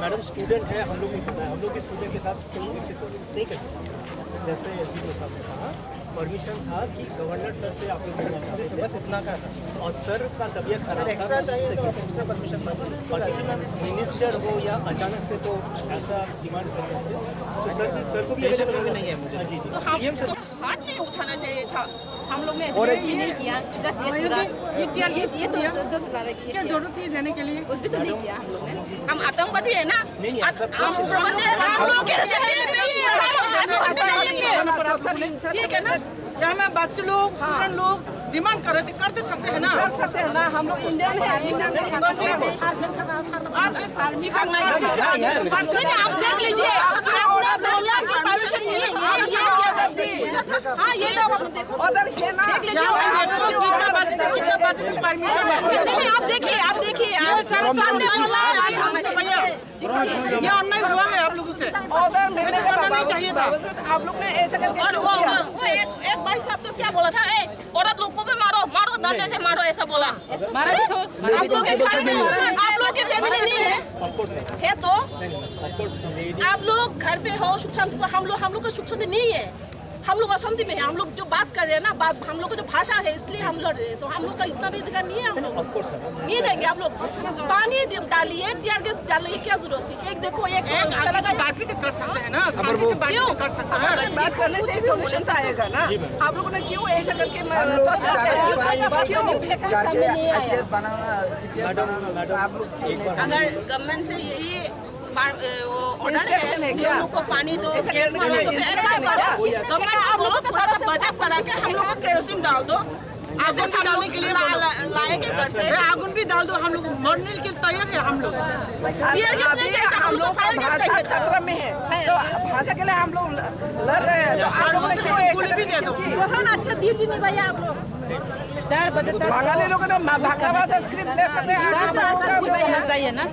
मैडम, स्टूडेंट है, हम लोग को पता है, हम लोग भी स्टूडेंट के साथ नहीं कर सकते। जैसे एसडीपीओ साहब ने कहा, परमिशन था कि गवर्नर सर से आप लोग मिलना चाहते थे, बस इतना का था। और सर का तबीयत खराब था, एक्स्ट्रा चाहिए तो एक्स्ट्रा परमिशन मांगो। और मिनिस्टर हो या अचानक से तो ऐसा डिमांड कर सकते हैं। तो सर, सर को प्रेशर भी नहीं है मुझे। हाँ, जी, जी। तो हम सीएम सर तो हाथ नहीं उठाना चाहिए था। हम लोग ने ऐसे कुछ भी नहीं किया। जस्ट ये हाँ, ये पूरा, जो, ये, ये, ये तो जस्ट ला रखी है। क्या जरूरत थी देने के लिए? कुछ भी तो नहीं किया हम लोग ने। हम आतंकवादी है ना? नहीं, नहीं, ऐसा कुछ नहीं। हम लोग के शहर में भी हम आतंकवादी है। ठीक है ना? क्या मैं बच्चे लोग, हाँ। स्टूडेंट लोग डिमांड कर रहे थे, कर तो सकते हैं ना? कर सकते हैं ना, हम लोग इंडियन है, इंडियन है। नहीं, नहीं, आप देख लीजिए, आपने बोला कि परमिशन नहीं है, ये, ये क्या करते हैं? हाँ, ये तो हम लोग देखो। उधर ये ना, देख लीजिए, वो नेटवर्क कितना बजे से कितना बजे तक परमिशन है? नहीं, नहीं, आप देखिए, आप देखिए, आप सर, सर ने बोला कि हमसे भैया, ये अन्याय हुआ है आप लोगों से, ऐसा करना नहीं चाहिए था। आप लोग ने ऐसा करके और वो, वो एक, एक भाई साहब तो क्या बोला था, "ए, औरत लोग को भी मारो, मारो, डंडे से मारो," ऐसा बोला। मारा भी तो। आप लोग के घर में, आप लोग की फैमिली नहीं है? है तो? आप लोग घर पे हो, सुख शांति, हम लोग, हम लोग का सुख शांति नहीं है। हम लोग अशांति में है। हम लोग जो बात कर रहे हैं ना, बात, हम लोग का जो भाषा है, इसलिए हम लड़ रहे हैं। तो हम लोग का इतना भी अधिकार नहीं है हम लोग। नहीं देंगे आप लोग। पानी दि-, डालिए, टीयर गैस डालिए, क्या जरूरत है? एक देखो, एक एक आदमी तो बात भी तो कर सकते हैं ना, शांति से बात भी तो कर सकते हैं। बातचीत करने से सॉल्यूशन आएगा ना। आप लोगों ने क्यों ऐसा करके म-, हम लोग तो चाहते हैं कि क्यों, क्यों फेंका, सामने नहीं आया? मैडम, मैडम, आप लोग अगर गवर्नमेंट से यही पा-, ए, वो ऑर्डर है, इंस्ट्रक्शन है कि क्या? लोगों को पानी दो, ऐसा गैस करने पानी दो, का फिर इंस्ट्रक्शन है क्या? गवर्नमेंट आप लोग को थोड़ा सा बचत करा के हम लोग को केरोसिन डाल दो। ऐसे आगुन भी हम डालने लोग के लिए ला-, बोलो। ला-, लाएंगे घर से। अरे, आगुन भी डाल दो, हम लोग मरने के लिए तैयार है हम लोग। टीयर गैस नहीं चाहिए था, हम लोग को फायर गैस चाहिए था। खतरा में है, तो भाषा के लिए हम लोग ल-, लड़ रहे हैं, तो आप लोगों ने क्यों ऐसा गोली भी दे दो। बहुत अच्छा दिल भी निभाया आप लोग। चार बजे तक बांगाली लोगों ने मा-, बांग्ला भाषा स्क्रिप्ट दे सकते हैं, आप लोगों का चाहिए ना।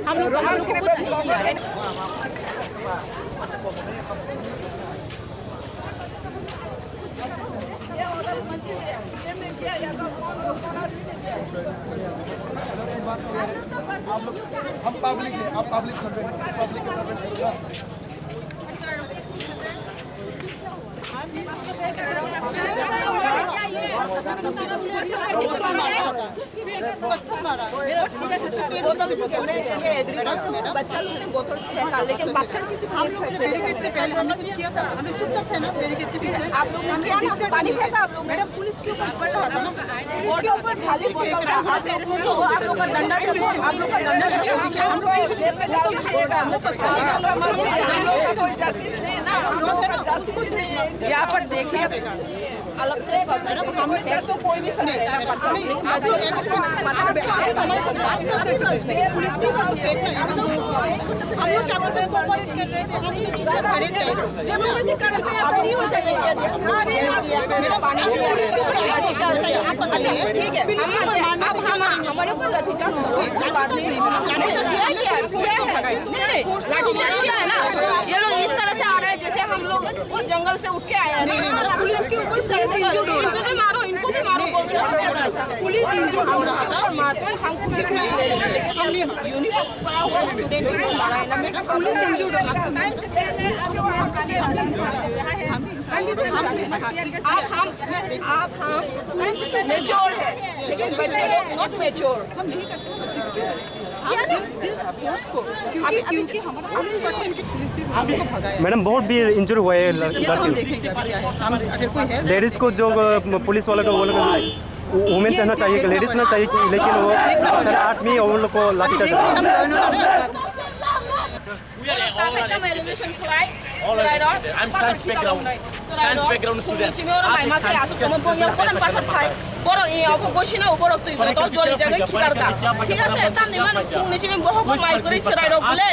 हम लोग, हम लोग को कुछ नहीं है। आप लोग, हम पब्लिक है, आप पब्लिक सर्वेंट, पब्लिक का सर्वेंट है। बच्चा लोग ने बोतल फेंका, लेकिन पत्थर की हम लोग ने बैरिकेड से पहले हमने कुछ किया था, हम लोग चुपचाप थे ना बैरिकेड के पीछे। आप लोग ने हमने किया ना? डिस्टर्ब पानी नहीं किया। फेंका आप लोग? मैडम, पुलिस के ऊपर पड़ रहा था ना, पुलिस के ऊपर खाली बोतल फेंक रहा था। आप लोग का डंडा, आप लोग का डंडा, हम लोग जेल में जाके जिएगा। हम लोग तो कोई जस्टिस नहीं ना, हम लोग का जस्टिस नहीं। यहाँ पर देखिए, अलग से मैडम, हम लोग ऐसा कोई भी नहीं, नहीं, आप लोग ऐसे, आप, आप हमारे साथ बात कर सकते थे, लेकिन पुलिस के ऊपर फेंक नहीं। हम लोग, हम लोग आपके साथ कोऑपरेट कर रहे थे, हम लोग चुपचाप खड़े थे। डेमोक्रेसी कंट्री में ऐसा नहीं होना चाहिए। मेरा माननीय पुलिस के ऊपर हाथ उठाता है, आप बताइए, ठीक है, पुलिस के ऊपर मारने से क्या करेंगे? हमारे ऊपर लाठीचार्ज करो, कोई बात नहीं। लाठीचार्ज नहीं, मैडम, लाठीचार्ज नहीं, नहीं, लाठीचार्ज किया है ना, ये लोग इस तरह से आ रहे हैं जैसे हम लोग वो जंगल से उठ के आया है। नहीं, नहीं, मैडम, पुलिस के ऊपर, पुलिस इंजर्ड हो रहा है। इनको भी मारो, इनको भी मारो बोल रहे हैं। पुलिस इंजर्ड हो रहा है और मारते हैं, हम कुछ नहीं ले रहे हैं। हमने यूनिफॉर्म पड़ा हुआ स्टूडेंट को मारा है ना, मैडम, पुलिस इंजर्ड हो रहा है। आप हम, आप हम मेच्योर है, लेकिन बच्चे लोग नॉट मेच्योर। हम नहीं करते बच्चे को। हम दिल, दिल फोर्स को, क्योंकि, क्योंकि हमारा पुलिस पर्सन की पुलिस से हम लोग को भगाया। मैडम, बहुत भी इंजर हुआ है लड़-, ये तो हम लड़की। देखेंगे अभी क्या है। हम अगर कोई है लेडीज को जो, अ, पुलिस वाला को, वो लोग, वुमेन ये, चाहना ये चाहिए कि देखना लेडीज ना पड़ेगा। चाहिए कि, लेकिन वो देखना पड़ेगा। चार आठ में उन लोग को लाठी अभी चार्ज देखिए, हम दोनों ने पूरा ताकत का मैं एलिगेशन खुलाई, All right, Serairok, I'm science background, science background student. Simi oro mai mase asuk komo bong yang kono pathar thai. Borok e obo gosina borok twi botol joli jaga khitar da. Thik ase, tamni man pungni simi bohogo mai kwrwi Serairok bole.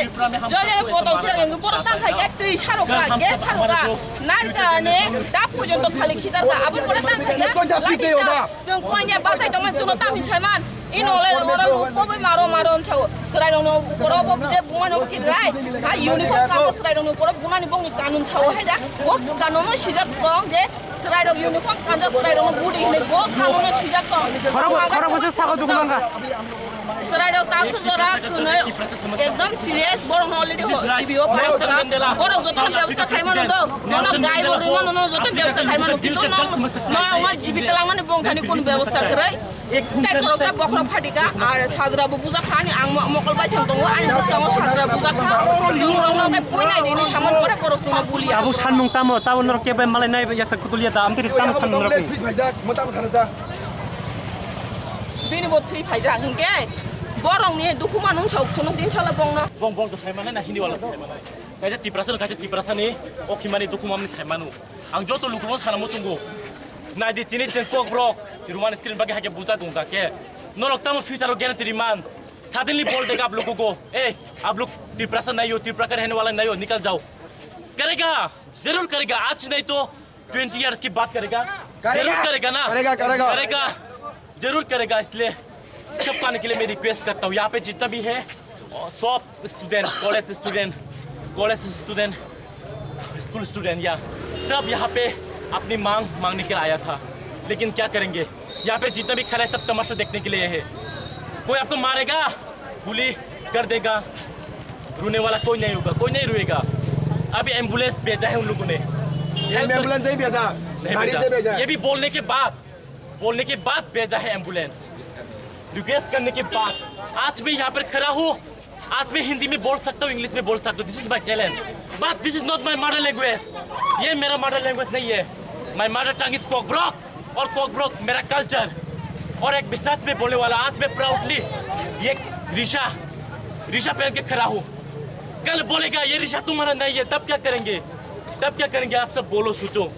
Jole botol khitar yang borok tang khai khe twi sarok ka, gas sarok ka. Nar karone da porjonto khali khitar da. Abo pore tang khai khe. Justice de oda. Chwng koine bachai tongma chwngno tamni saiman. Ino le oro koboi maro maro wng sao. Chwrairokno ukoro bo je bumano ki right. Ha uniform kanjak chwrairokno ukoro bumani bongni kanun sao hai da. Bo kanuno sijak tong je chwrairok uniform kanjak chwrairokno budi hinwi bo kanuno sijak tong. Khorok, khorok bwswk saka dukhu nangkha. Chwrairok taksa jora khwnwi ekdom serious, borokno already ho-, T V o phai rwkha. Borok jotono bebsa khai mano do, nono gai bo rwi mano, nono joto bebsa khai mano, kintu no, no, no, jibi twlangmani bongthani kun bebosta kwrwi. Tei khoroksa bokhorok phatika, ar sajra bo bujak kha, ani ang mo-, mokol bai thang tongo, ani bwskango sajra bujak kha. Chwng rokno khe puinai dini samani pore borok chwngno bulia. Tabuk sanmung tamo, tabuk norok kebo malai nai ya sa kutulia da, amtiri tamo sanmung norok. Bini bo thwi phaijak hinkhe borokni dukhu manung sa phunuk din sala bongno. Bong, bong to sai mano na, Hindi wala to sai mano. Kaisa Tiprasa no, kaisa Tiprasa ni o khimani dukhu mamni sai mano. Ang joto lukuno sana muchungo. Nai di tini cheng kok brok. Roman screen bagi hake buja gong jake. Norok tamo future o guarantee riman. Suddenly bol dega aap log ko. Eh, aap log Tiprasa nahi ho, Tripura ka rehne wala nahi ho, nikal jao. Karega, zarur karega. Aaj nahi to twenty years ki baat karega. Karega. Zarur karega na. Karega, karega. Karega. जरूर करेगा, इसलिए सब पाने के लिए मैं रिक्वेस्ट करता हूँ। यहाँ पे जितना भी है, सब student, college student, college student, school student, या सब यहाँ पे अपनी मांग मांगने के लिए आया था। लेकिन क्या करेंगे, यहाँ पे जितना भी खड़ा है, सब तमाशा देखने के लिए है। कोई आपको मारेगा, गोली कर देगा, रोने वाला कोई नहीं होगा, कोई नहीं रोएगा। अभी एम्बुलेंस भेजा है उन लोगों ने। ये एम्बुलेंस नहीं भेजा, नहीं गाड़ी भेजा। से भेजा। ये भी बोलने के बाद बोलने के बाद भेजा है एम्बुलेंस। रिक्वेस्ट करने के बाद आज मैं यहाँ पर खड़ा हूँ। आज मैं हिंदी में बोल सकता हूँ, इंग्लिश में बोल सकता हूँ। This is my talent, but this is not my mother language। ये मेरा मदर लैंग्वेज नहीं है। My mother tongue is कोकब्रोक, और कोकब्रोक मेरा कल्चर। और एक विश्वास में बोलने वाला, आज मैं प्राउडली ये रिशा, रिशा पहन के खड़ा हूँ। कल बोलेगा ये रिशा तुम्हारा नहीं है, तब क्या करेंगे? तब क्या करेंगे? आप सब बोलो, सोचो।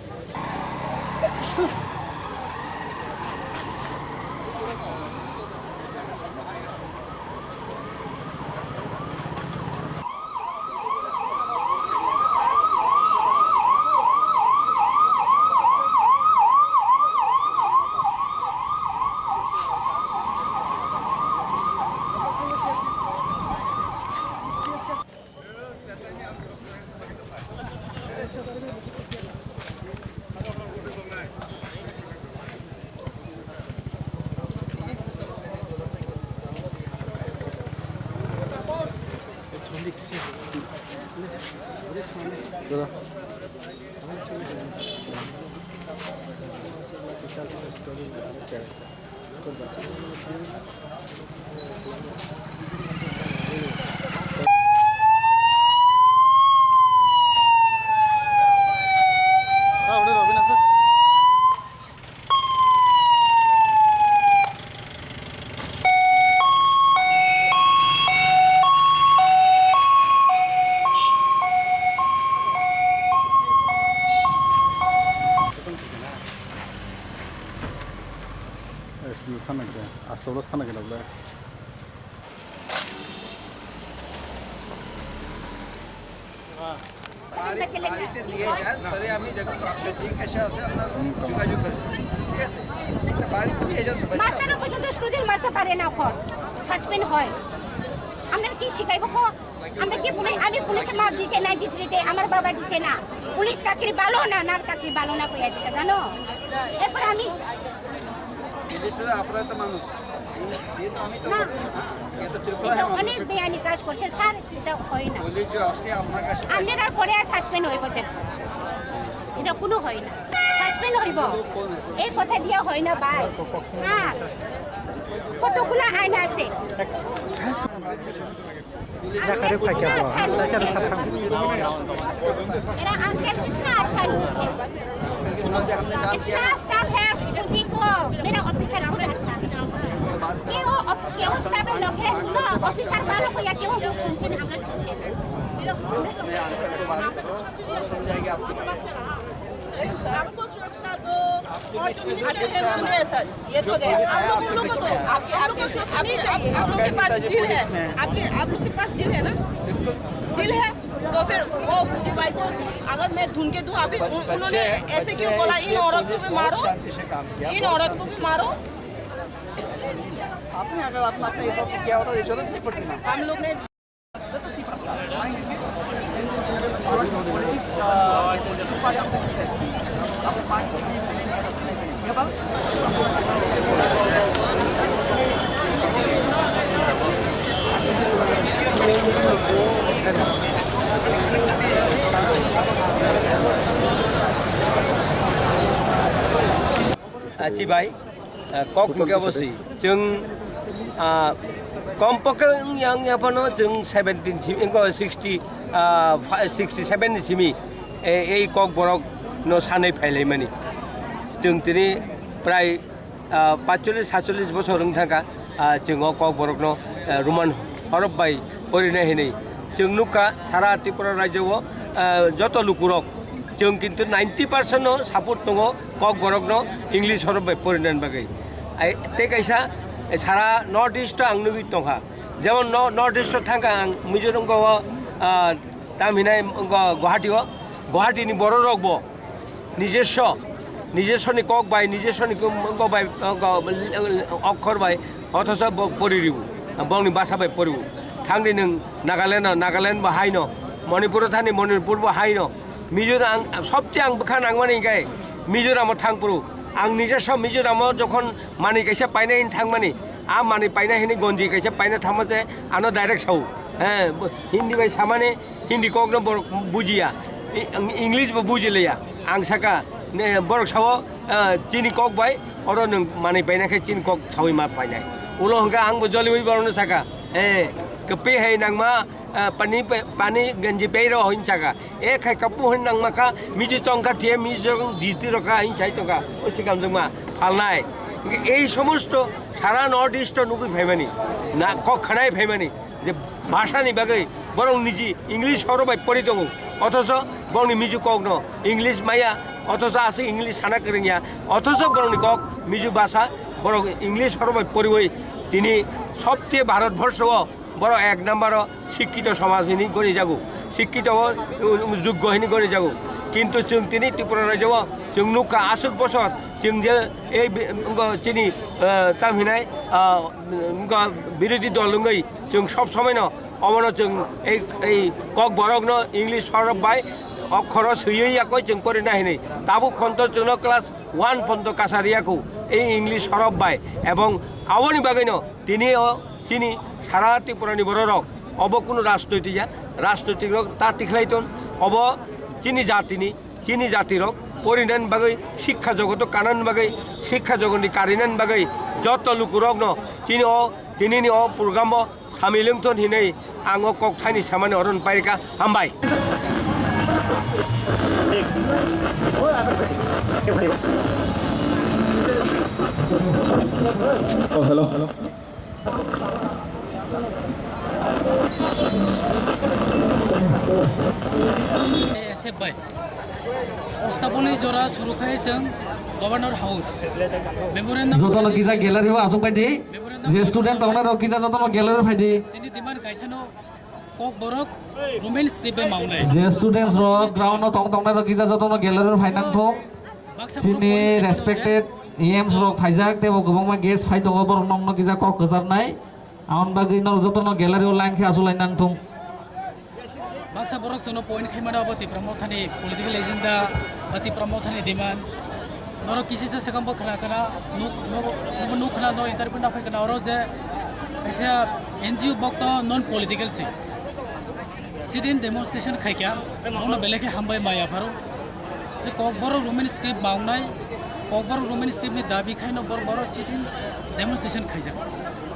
Asolo sana kena, asolo sana kena bole. বাড়িতে নিয়ে যান, তাহলে আমি দেখুন তো আপনার ঠিক আছে, আছে আপনার যোগাযোগ করে দেবো। ঠিক আছে? বাড়িতে নিয়ে যান তো, বাচ্চা আছে। মাস্টাররা পর্যন্ত স্টুডেন্ট মারতে পারে না, এখন সাসপেন্ড হয়। আমরা কি শিখাইবো কো? আমরা কি পুলিশ, আমি পুলিশে মাপ দিছে না, জিতরিতে আমার বাবা দিছে না। পুলিশ চাকরি ভালো না, নার চাকরি ভালো না কইয়া দিতে জানো? এরপর আমি বিদেশে তো আপনারা তো মানুষ, এই, এই তো আমি তো না। না, এটা ত্রিপুরা এটা মানুষ। অনেক বেআইনি কাজ করছে স্যার, এটা হয় না। পুলিশ যে আসে আপনার কাছে। আপনারা পরে আর সাসপেন্ড হইব যে। এটা কোনো হয় না। সাসপেন্ড হইব। এই কথা দিয়া হয় না ভাই। হ্যাঁ। কতগুলা আইন আছে। এরা আঙ্কেল কিতনা আচ্ছা লোক হ্যায়। কিতনা স্টাফ হ্যায়, ফৌজি কো মেরা অফিসার খুদ আচ্ছা। কেউ অফ-, কেউ স্টাফের লোক হ্যায়, হুনো, অফিসার ভালো কইয়া কেউ লোক শুনছে না, আমরা শুনছি না। हमको सुरक्षा दो। अच्छा, सुनिए सर, ये तो गया। आप लोग, आप, आप, आप लोग के पास दिल है, आपके, आप लोग के पास दिल है ना? दिल है, तो फिर वो फौजी भाई को अगर मैं धुन के दूं, अभी उन-, उन्होंने ऐसे क्यों बोला, इन औरत को भी मारो, इन औरत को भी मारो। आपने अगर अपना, अपना हिसाब से किया होता तो ये जरूरत नहीं पड़ती ना। हम लोग ने Chibai, ah, kok hingke bo si. Chwng, ah, kompokhe wngya wngya phano chwng seventeen si, wngkha sixty, ah, fi-, sixty seven ni simi, e-, ei kokborok no sanai phailaimani. Chwng tini prai, ah, paitsollis satsollis bosor wng thangkha, ah, chwng o kokborok no, ah, Roman horop bai porinai hinwi. Chwng nukha sara Tripura rajyo o, ah, joto lukurok chwng kintu ninety percent no support tongo kokborok no English horop bai porinani bagwi. Ai, tei kaisa sara North East o ang nugwi tongkha, jemon no-, North East o thangkha ang Mizoram o, ah, tam hinai wngkha Guwahati o, Guwahati ni borok rok bo nijoswo, nijoswoni kok bai, nijoswoni kok bai, wngkha okhor bai, othocho bo pori ribu, bongni basa bai poribu. Thangdi nwng Nagaland o, Nagaland bo haino, Manipur o thani Manipur bo haino, Mizoram ang, sobse ang bwkha nangmani hingkhe Mizoram o thangphuru ang nijoswo Mizoram o jokhon manwi kaisa painai hinwi thangmani, a manwi painai hinwi gonji kaisa paina thangma se ano direct sao. He, Hindi bai samani, Hindi kok no borok bujiya, I-, English bo bujileya. Ang saka, ne, borok sao, ah, chini kok bai, oro nwng manwi paina khe chini kok sawi ma painai. Ulo hwnkhe ang bo joliwi borok no saka, he, kwpwi hai nangma, ah, pani pe-, pani ganji pei rw hwn saka. E khai kapu hwn nangma kha, miji chongkha thiye, miji chong diti rw kha, hwn sai tongkha. O sikam jongma phalnai. Hwnkhe ei somosto sara North East o nugwi phaimani, na kok khanai phaimani, je bhasha ni bagwi borok niji English horo bai pori tongo, othocho borokni miji kok no English maya, othocho aswk English sana kwrwngya, othocho borokni kok miji bhasha borok English horo bai poriwi tini sobse Bharat borsho o borok ek number o sikkito somaj hini gori jago, sikkito o, um, juggo hini gori jago. Kintu chwng tini Tripura rajyo o chwng nukha aswk bosor chwng je ei bi-, wngkha chini, ah, tam hinai, ah, wngkha birodhi dol wngwi chwng sob somoi no obono chwng ei, ei kok borok no English horok bai okhoro swiwi yakoi chwng porina hinwi. Tabuk phonto chwngno class one phonto kasariya kho ei English horok bai, ebong aboni bagwino tini o chini sara Tripura ni borok rok obo kunu rajnoitik ya, rajnoitik rok ta tikhlai ton, obo chini jatini, chini jati rok porinan bagwi, sikha jogoto kanan bagwi, sikha jogotni karinan bagwi joto lukurokno chini o tinini o program o samilwng ton hinwi ang o kok thaini samani oron pairika. Hambai. Oh, hello. S F bai. Hostaboni jora suru khai chwng Governor House. Memorandum jotono kisa gallery o asuk pai di. Memorandum je student tongnai rok kisa jotono gallery o phai di. Chini demand kaisa no Kokborok Roman script bai maunai. Je students rok ground o tong tongnai rok kisa jotono gallery o phai nang thung. Baksa chini borok respected E Ms rok phaijak tei bo kwbangma guest phai tongo, borok nokno kisa kok kwcharnai. Aboni bagwi norok jotono gallery o line khe achuk lai nang thung. Baksa borok chwngno point khai mano abo Tipra Mothani political agenda ba Tipra Mothani demand. Norok kisisa swkang bo khna khna nuk, nuk, nuk khna norok interview na phai khna oro je kaisa N G O bokto non political se. Sit-in demonstration khaikha, bono belai khe hambai maya pharo. Je Kokborok Roman script maungnai, Kokborok Roman script ni dabi khaino bor-, borok sit-in demonstration khaijak.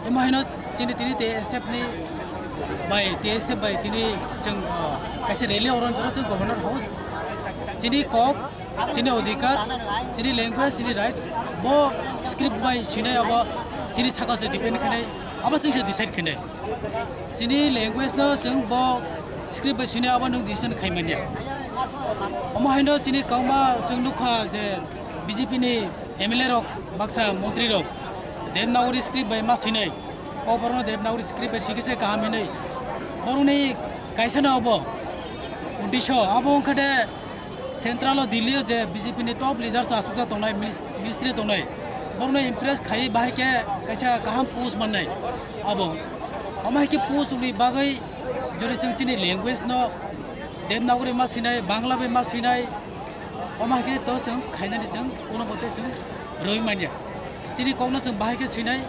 Emo haino chini tini T S F ni bai, T S F bai tini chwng, ah, kaisa rally oron jora chwng Governor House. Chini kok, chini odhikar, chini language, chini rights, bo script bai sinai abo chini saka se depend khainai, abo chwng se decide khainai. Chini language no chwng bo script bai sini abo nwng decision khai manya. Omo haino chini kauma chwng nukha je B J P ni M L A rok baksa montri rok Devanagari script bai ma sinai. Kokborok no Devanagari script bai sikhe se kaham hinwi. Borokni kaisa no obo uddesho abo wngkha de Central o Delhi o je B J P ni top leaders asukjak tongnai, minis-, ministry tongnai, borokno impress khaiwi bahai khe kaisa kaham post mannai. Abo, omo hai khe post rwni bagwi jodi chwng chini language no Devanagari ma sinai, Bangla bai ma sinai, omo hai khe to chwng khainani chwng kuno bote chwng rwui manya. Chini kokno chwng bahai khe swinai,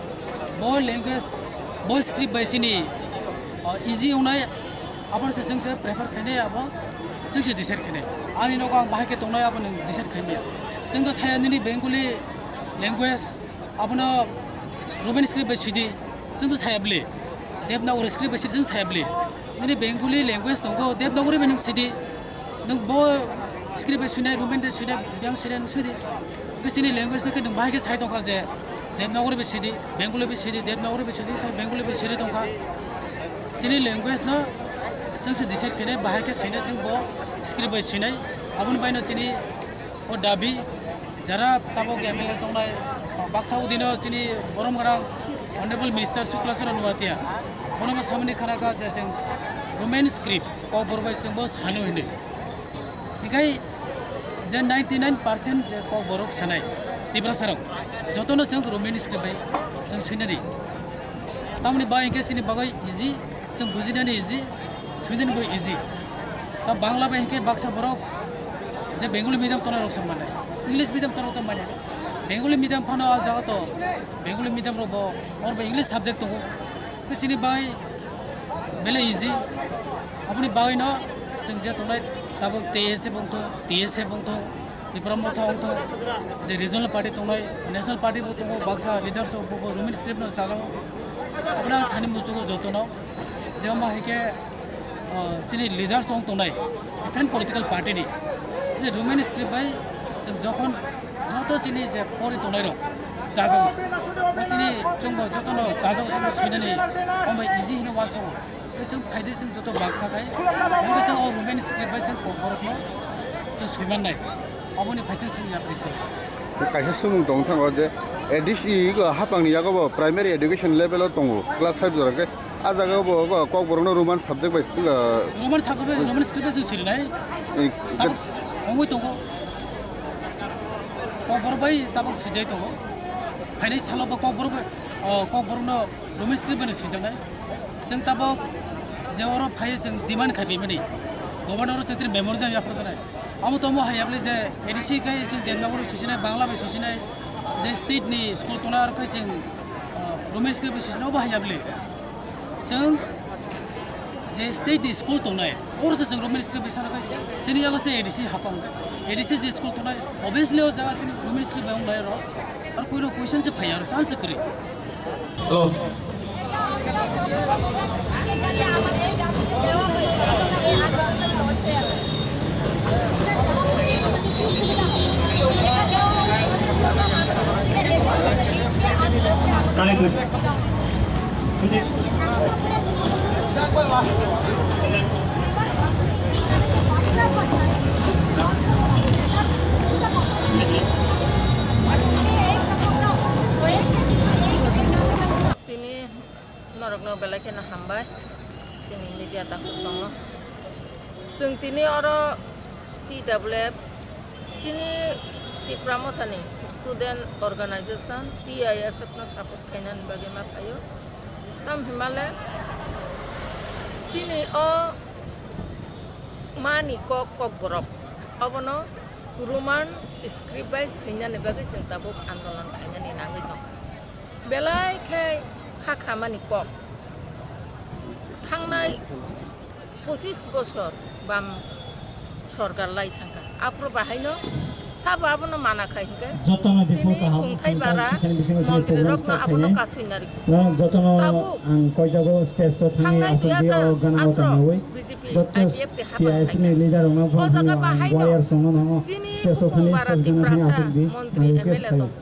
bo language, bo script bai chini, o, easy wngnai, abono se chwng se prefer khainai, abo chwng se decide khainai. Ani nogo ang bahai khe tongnai, abo nwng decide khaimaya. Chwng to saya nini Bengali Language, abono Roman script bai sidi, chwng to saya bwle. Devanagari script bai sidi, chwng saya bwle. Nini Bengali language tongo, Devanagari bai nwng sidi. Nwng bo script bai swinai, Roman bai swinai, biyang swinai nwng sidi. Khe chini language no khe nwng bahai khe sai tongkha je Devanagari bai sidi, Bengali bai sidi, Devanagari bai sidi, sai Bengali bai sidi tongkha. Chini language no chwng se decide khainai, bahai khe swinai chwng bo script bai swinai. Aboni bai no chini o dabi, jara tabok M L A tongnai, baksa udino chini borom gwnang Honorable Minister Shukla Charan Noatia, bono bo samani khana kha je chwng Roman script kokborok bai chwng bo sanu hinwi. Hinkhe je ninety nine percent je kokborok sanai Tiprasa rok, jotono chwng Roman script bai chwng swinani. Tamoni bai hinkhe chini bagwi easy, chwng bujinani easy, swinani bo easy. Ta Bangla bai hinkhe baksa borok je Bengali medium tongnai rok se mannai, English medium tongnai rok to manya. Bengali medium phano ah jaga to Bengali medium rok bo, or bo English subject tongo. Khe chini bai belai easy. Aboni bagwino chwng je tongnai tabuk T S F wngtho, T S F wngtho, Tipra Motha wngtho, je regional party tongnai, national party bo tongo, baksa leaders rok bo Roman script no chajago. Aboni ang sani muchugo jotono, je ma hai khe, ah, chini leaders wng tongnai, different political party ni, je Roman script bai chwng jokhon joto chini je pori tongnai rok chajago, bo chini chwngbo jotono chajago, chwngbo swinani, omo bai easy hino uansukgo. Tei chwng phaidi chwng joto baksa khai, omo khe chwng o Roman script bai chwng kokborokno chwng swimannai. Aboni phaising chwng yapri se. Kaisa swngmung tong thango je A D C hapangni yago bo primary education level o tongo, class five jora khe. Ah jaga bo kokborokno Roman subject bai swk, ah, Roman subject bai, Roman script bai swk sirinai. Eh, tabuk ongoi tongo. Kokborok bai tabuk sijai tongo. Phainai salo bo kokborok bai, oh, kokborokno Roman script bai no sijaknai. Chwng tabuk je oro phai chwng demand khai bai mani. Governor o chwng tini memorandum yapharjaknai. Amo tomo hai yapli je A D C khai chwng Devanagari bai sisinai, Bangla bai sisinai, je state ni school tona aro khai chwng, ah, Roman script bai sisinai, obo hai yapli. Chwng je state ni school tongnai, oro se chwng Roman script bai sana khai, chini yago se A D C hapang khai. A D C je school tongnai, obviously o jaga chini Roman script bai wngnai oro. Aro koino question se phai aro chance se kwrwi. Hello. Tini norokno belai kheno hambai, chini media takhuk tongo. Chwng tini oro T W F, chini Tipra Mothani Student Organization, T I S F no support khainani bagwi ma phaio. Tam himale chini o mani kok, kokborok, obono Roman script bai swinani bagwi chwng tabuk andolon khainani nangwi tongkha. Belai khe kha khamani kok. Thangnai pochis bosor bam sorkar lai thangkha. Aphuru bahaino sabo abono mana khai hinkhe jotono chini Diphuru kaham kungthai bara montri rokno abono kasui nari. Jotono ang koijago stage o thangwi aswk di o gana o tongnawi. B J P joto I P F ni hapang T I S F ni leader rokno phone hwnwi ang wire songno nango. Chini stage o thangwi stage gana thangwi aswk di. Montri M L A tong.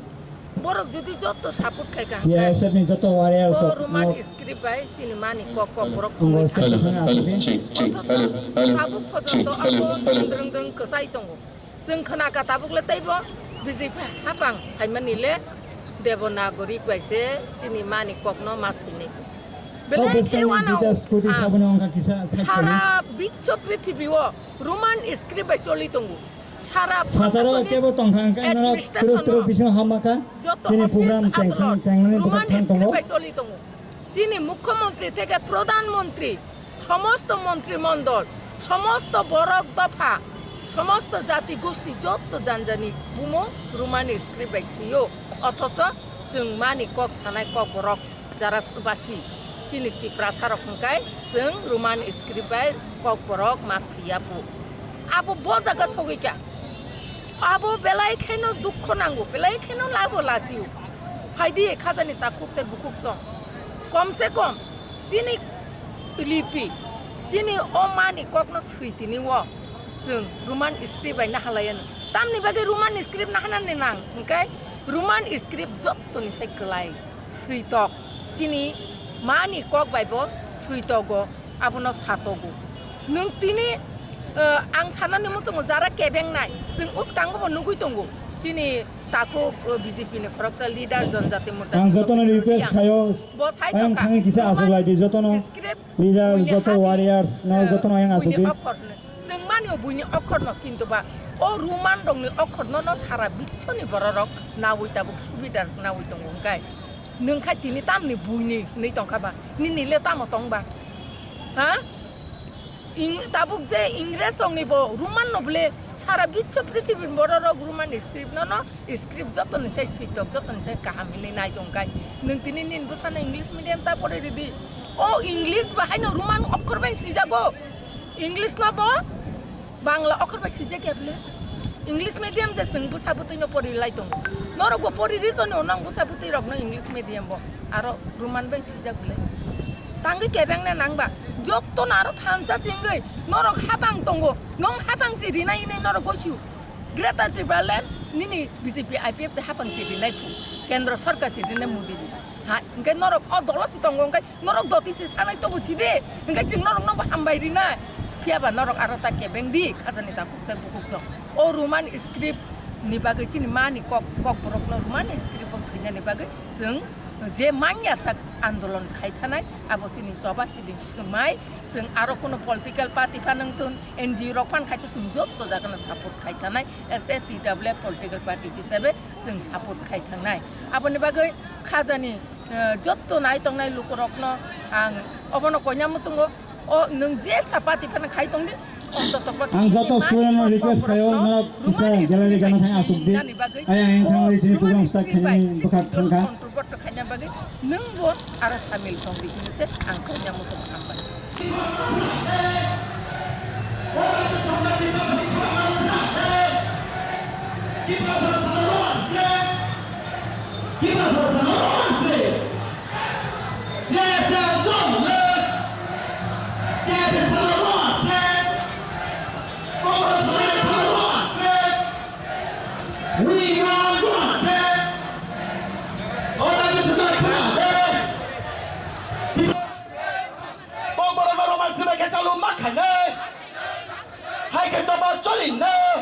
Borok jodi joto support khai ka T I S F ni joto warriors o Roman script bai chini mani kok kok borok wngwi thangwi aswk di. Tabuk photo to abo drwng drwng drwng kwchai tongo. Chwng khna ka tabuk le teibo B J P hapang phaimani le Devanagari bai se chini mani kokno ma swinai. Belai khe wano sara biswo prithibi o Roman script bai choli tongo. Sara prosasonik administration o joto office adolot Roman script bai choli tongo. Chini mukhyamantri theke pradhan mantri, somosto mantri mondol, somosto borok dopha, somosto jati gosti joto janjani bumung Roman script bai sio. Othocho chwng mani kok sanai kok borok jara basi chini Tiprasa rok hwnkhe chwng Roman script bai kok borok ma siya phu. Abo bo jaga sogwi kha. Abo belai kheno dukho nango, belai kheno labo lachio. Phaidi khajani takhuk tei bukhuk song. Kom se kom chini lipi, chini o mani kokno swi tini o chwng Roman script bai nahalaiano. Tamni bagwi Roman script nahanani nang, hwnkhe Roman script jottoni sai kwlai switok. Chini mani kok bai bo switogo. Abono satogo. Nwng tini, eh, ang sanani muchungo jara kebengnai, chwng uskango bo nugui tongo. Chini takhuk, eh, B J P ni khoroksa leader Janjati Morcha Ang ni jotono logi request Rudiang. Khayo, Bo sai ayang tongkha. Thangwi kisa Roman aswk lai di, jotono script leader, buini joto hani warriors, no, eh, jotono ayang aswk buini di. Okhor hwnwi. Chwng manio buini okhorno, kintu ba o Roman rokni okhorno no sara bichoni bororok nawi tabuk subidar nawi tongo hwnkhe. Nwng khai tini tamni buini hwnwi tongkha ba? Nini le tamo tong ba? Ha? Ing-, tabuk je Ingres rokni bo Roman no bole sara bicho prithibi bororok Roman script no no script jotoni sai switok, jotoni sai kaham hinwi nai tong khai. Nwng tini nini bwsano English medium ta pore ridi. O English ba haino Roman okhor bai swijago. English no bo Bangla okhor bai swijak ya bole. English medium je chwng bwsa bwtwi no pori lai tongo. Norok bo pori ri toni o nang bwsa bwtwi rok no English medium bo. Aro Roman bai swijak bole. Tangwi kebeng na nang ba. Jokto no aro thansa chingwi norok hapang tongo. Nong hapang chi rinai hinwi norok gosiu. Greater Tipraland nini B J P I P F te hapang chiri nai phu, Kendra Sarkar chiri nai Modi ji. Ha, hwnkhe norok o dolo si tongo, hwnkhe norok doti si sanai tobo si de, hwnkhe chwng norok no bo hambai rinai. Phiya ba norok aro ta kebeng di, khajani ta kuk tai bukuk jok. O Roman script ni bagwi chini mani kok, kok borok no Roman script o swinani bagwi chwng je manya sak andolon khai thanai, abo chini choba chini swmai, chwng aro kuno political party phanang thun, N G O rok phan khai to chwng jotto jaga no support khai thanai. S A T W political party hisabe chwng support khai thangnai. Aboni bagwi khajani, eh, jotto nai tongnai lukurokno ang obono koina muchungo, o nwng je sa party phano khai tongdi, ontotokba Ang joto student no request khayo, norok kisa gallery gana thang asuk di. Ayang ang thangwi chini program start khainani bwkha thangkha. Control khaina bagwi nwng bo aro samil tongdi hinwi se ang koina muchungo hambai. We want justice. Order this is our prayer. Kokborok no Roman script bai khe chalu ma khainai. Hai khe choba cholinai.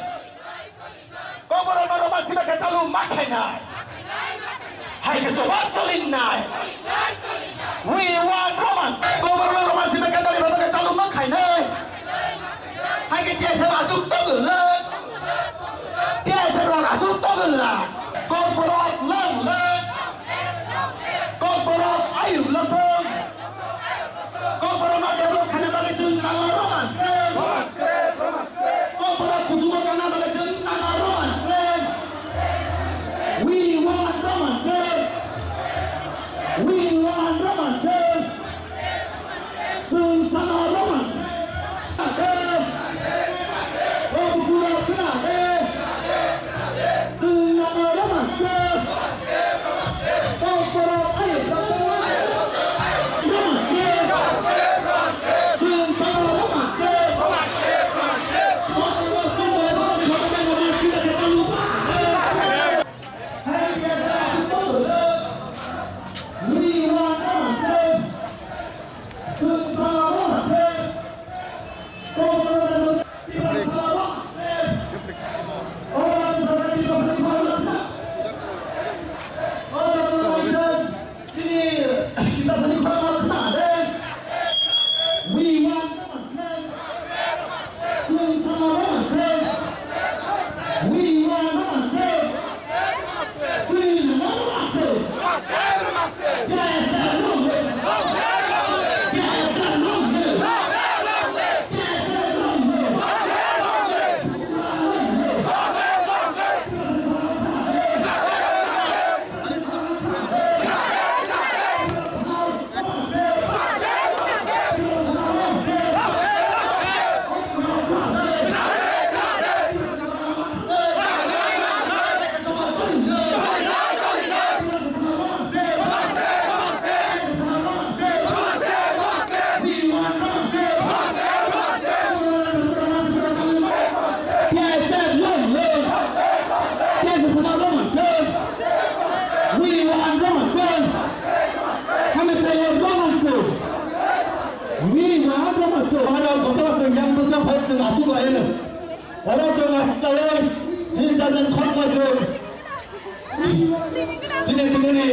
Kokborok no Roman script bai khe chalu ma khainai. Hai khe choba cholinai. We want Roman. Kokborok no Roman script bai khe chalu ma khainai. Hai khe T S F achuk tongwlak. T S F rok achuk tongwlak. Kokborok lwng lwng. Kokborok ayuk lwng thung. Kokborok no develop khaina bagwi chwng nango Roman script. Kokborok kuchugo tangna bagwi chwng nango Roman script. We want Roman script. We want Roman script. Chwng sano Roman. O bukurok khna de. Chwng nano Roman. Kokborok ayuk Roman. Chwng sano Roman. We want Roman. Sini, sini, sini.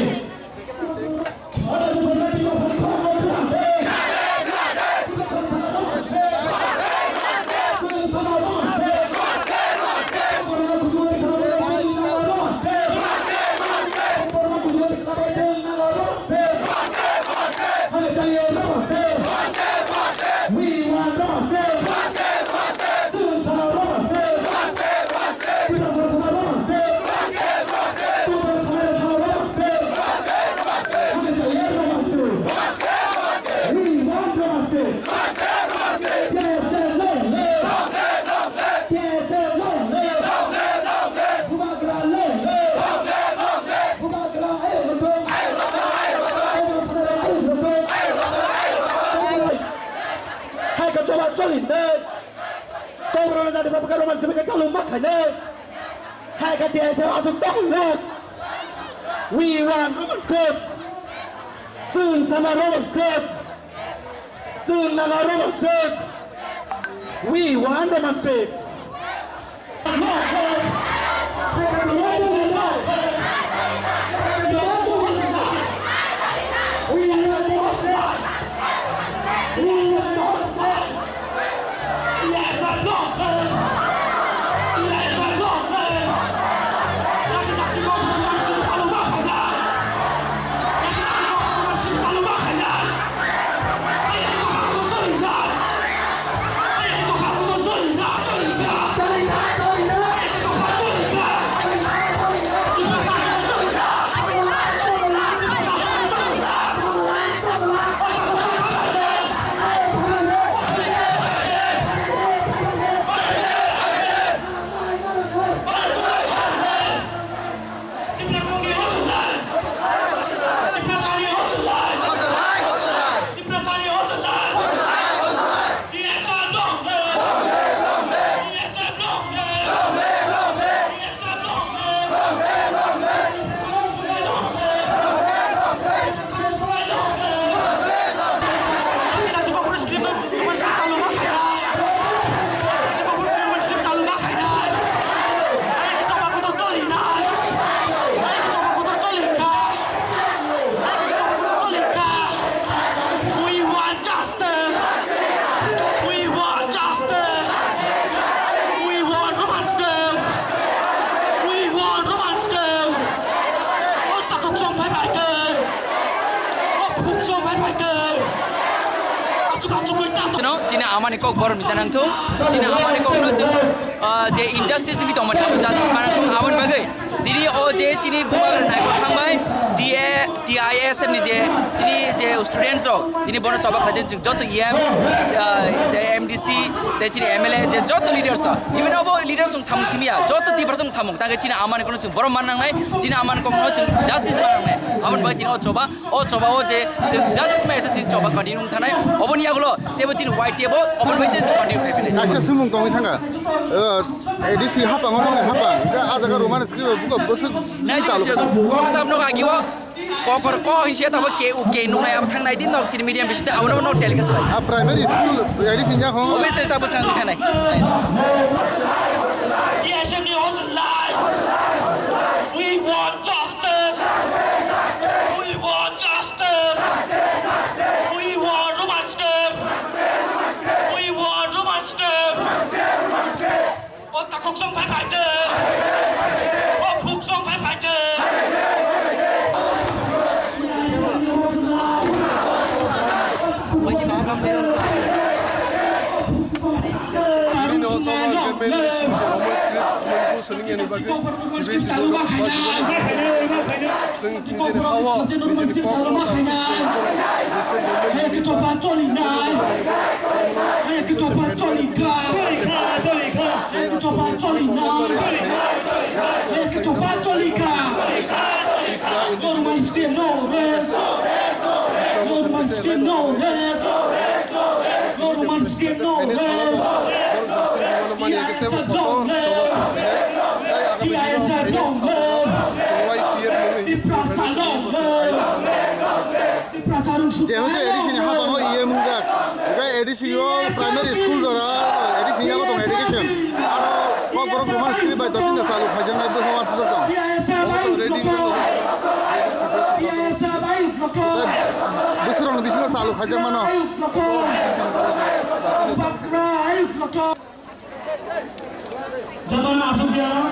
Bubagra long live! Long live, long live! Bubagra long live! Long live, long live! Bubagra ayuk lutung! Ayuk lutung, ayuk lutung! Bubagra ayuk lutung! Ayuk lutung, ayuk lutung! Hai ka choba choli ne! Kobro na di babka roman sebe ka chalu ma khai ne! Hai ka T S F achuk tong ne! We want Roman script! Soon sama Roman script! Soon nama Roman script! We want Roman script! We want justice! We want justice! We want Roman script! We want Roman script! O takhuk song phai phai khe! O phuk song phai phai khe! Asuk asuk oi tang. No, chini amani kok borom bisa nang thung. Chini amani kok no chwng, ah, je injustice wngwi tongmani, abo justice manang thung. Aboni bagwi tini o je chini bubagra naikol thangbai, D A, T I S F ni je chini je students rok, tini bono choba khlaijak, chwng joto E Ms, ah, de M D C, de chini M L A, je joto leaders rok, even obo leaders rok samung simiya, joto Tiprasa rok samung, tangkhe chini amani kokno chwng borom man nangnai, chini amani kokno chwng justice man nangnai. Aboni bagwi tini o choba, o choba o je chwng justice mai se chini choba continue wng thanai, oboni yagulo tebo chini Y T F o oboni bagwi je continue khai phinai. Kaisa sumung tongwi thangkha, uh, A D C hapang, omo hapang, a jaga Roman script buka bwswk. Nai chalo. Kok sab no agi o. Kokor ko hinse tabo ke u ke nungnai abo thang nai din nok chini medium bisite abo no telecast lai. A primary school A D C nya ho. Obviously tabo sang thanai. Yes, we want justice. We want justice. We want Roman script. We want Roman script. O takhuk song phai phai tei. O phuk song phai phai tei. Bini no sabo hwnkhe main issue je Roman script mungkhu swrwngya ni bagwi C B S E board o bajibani. Chwng nijeni ha-o, nijeni kok no tamo chwng je state government ni bagwi Jehetu A D C ni hapang o E M wngjak, hwnkhe A D C o primary school jora A D C ni yago tongo education. Aro kokborok Roman script bai Tapi na salu khajaknai bwkhao achuk tong. Omo to ready wngkha. Bwswrokni bisingo salu khajakmano. Jotono achuk ya.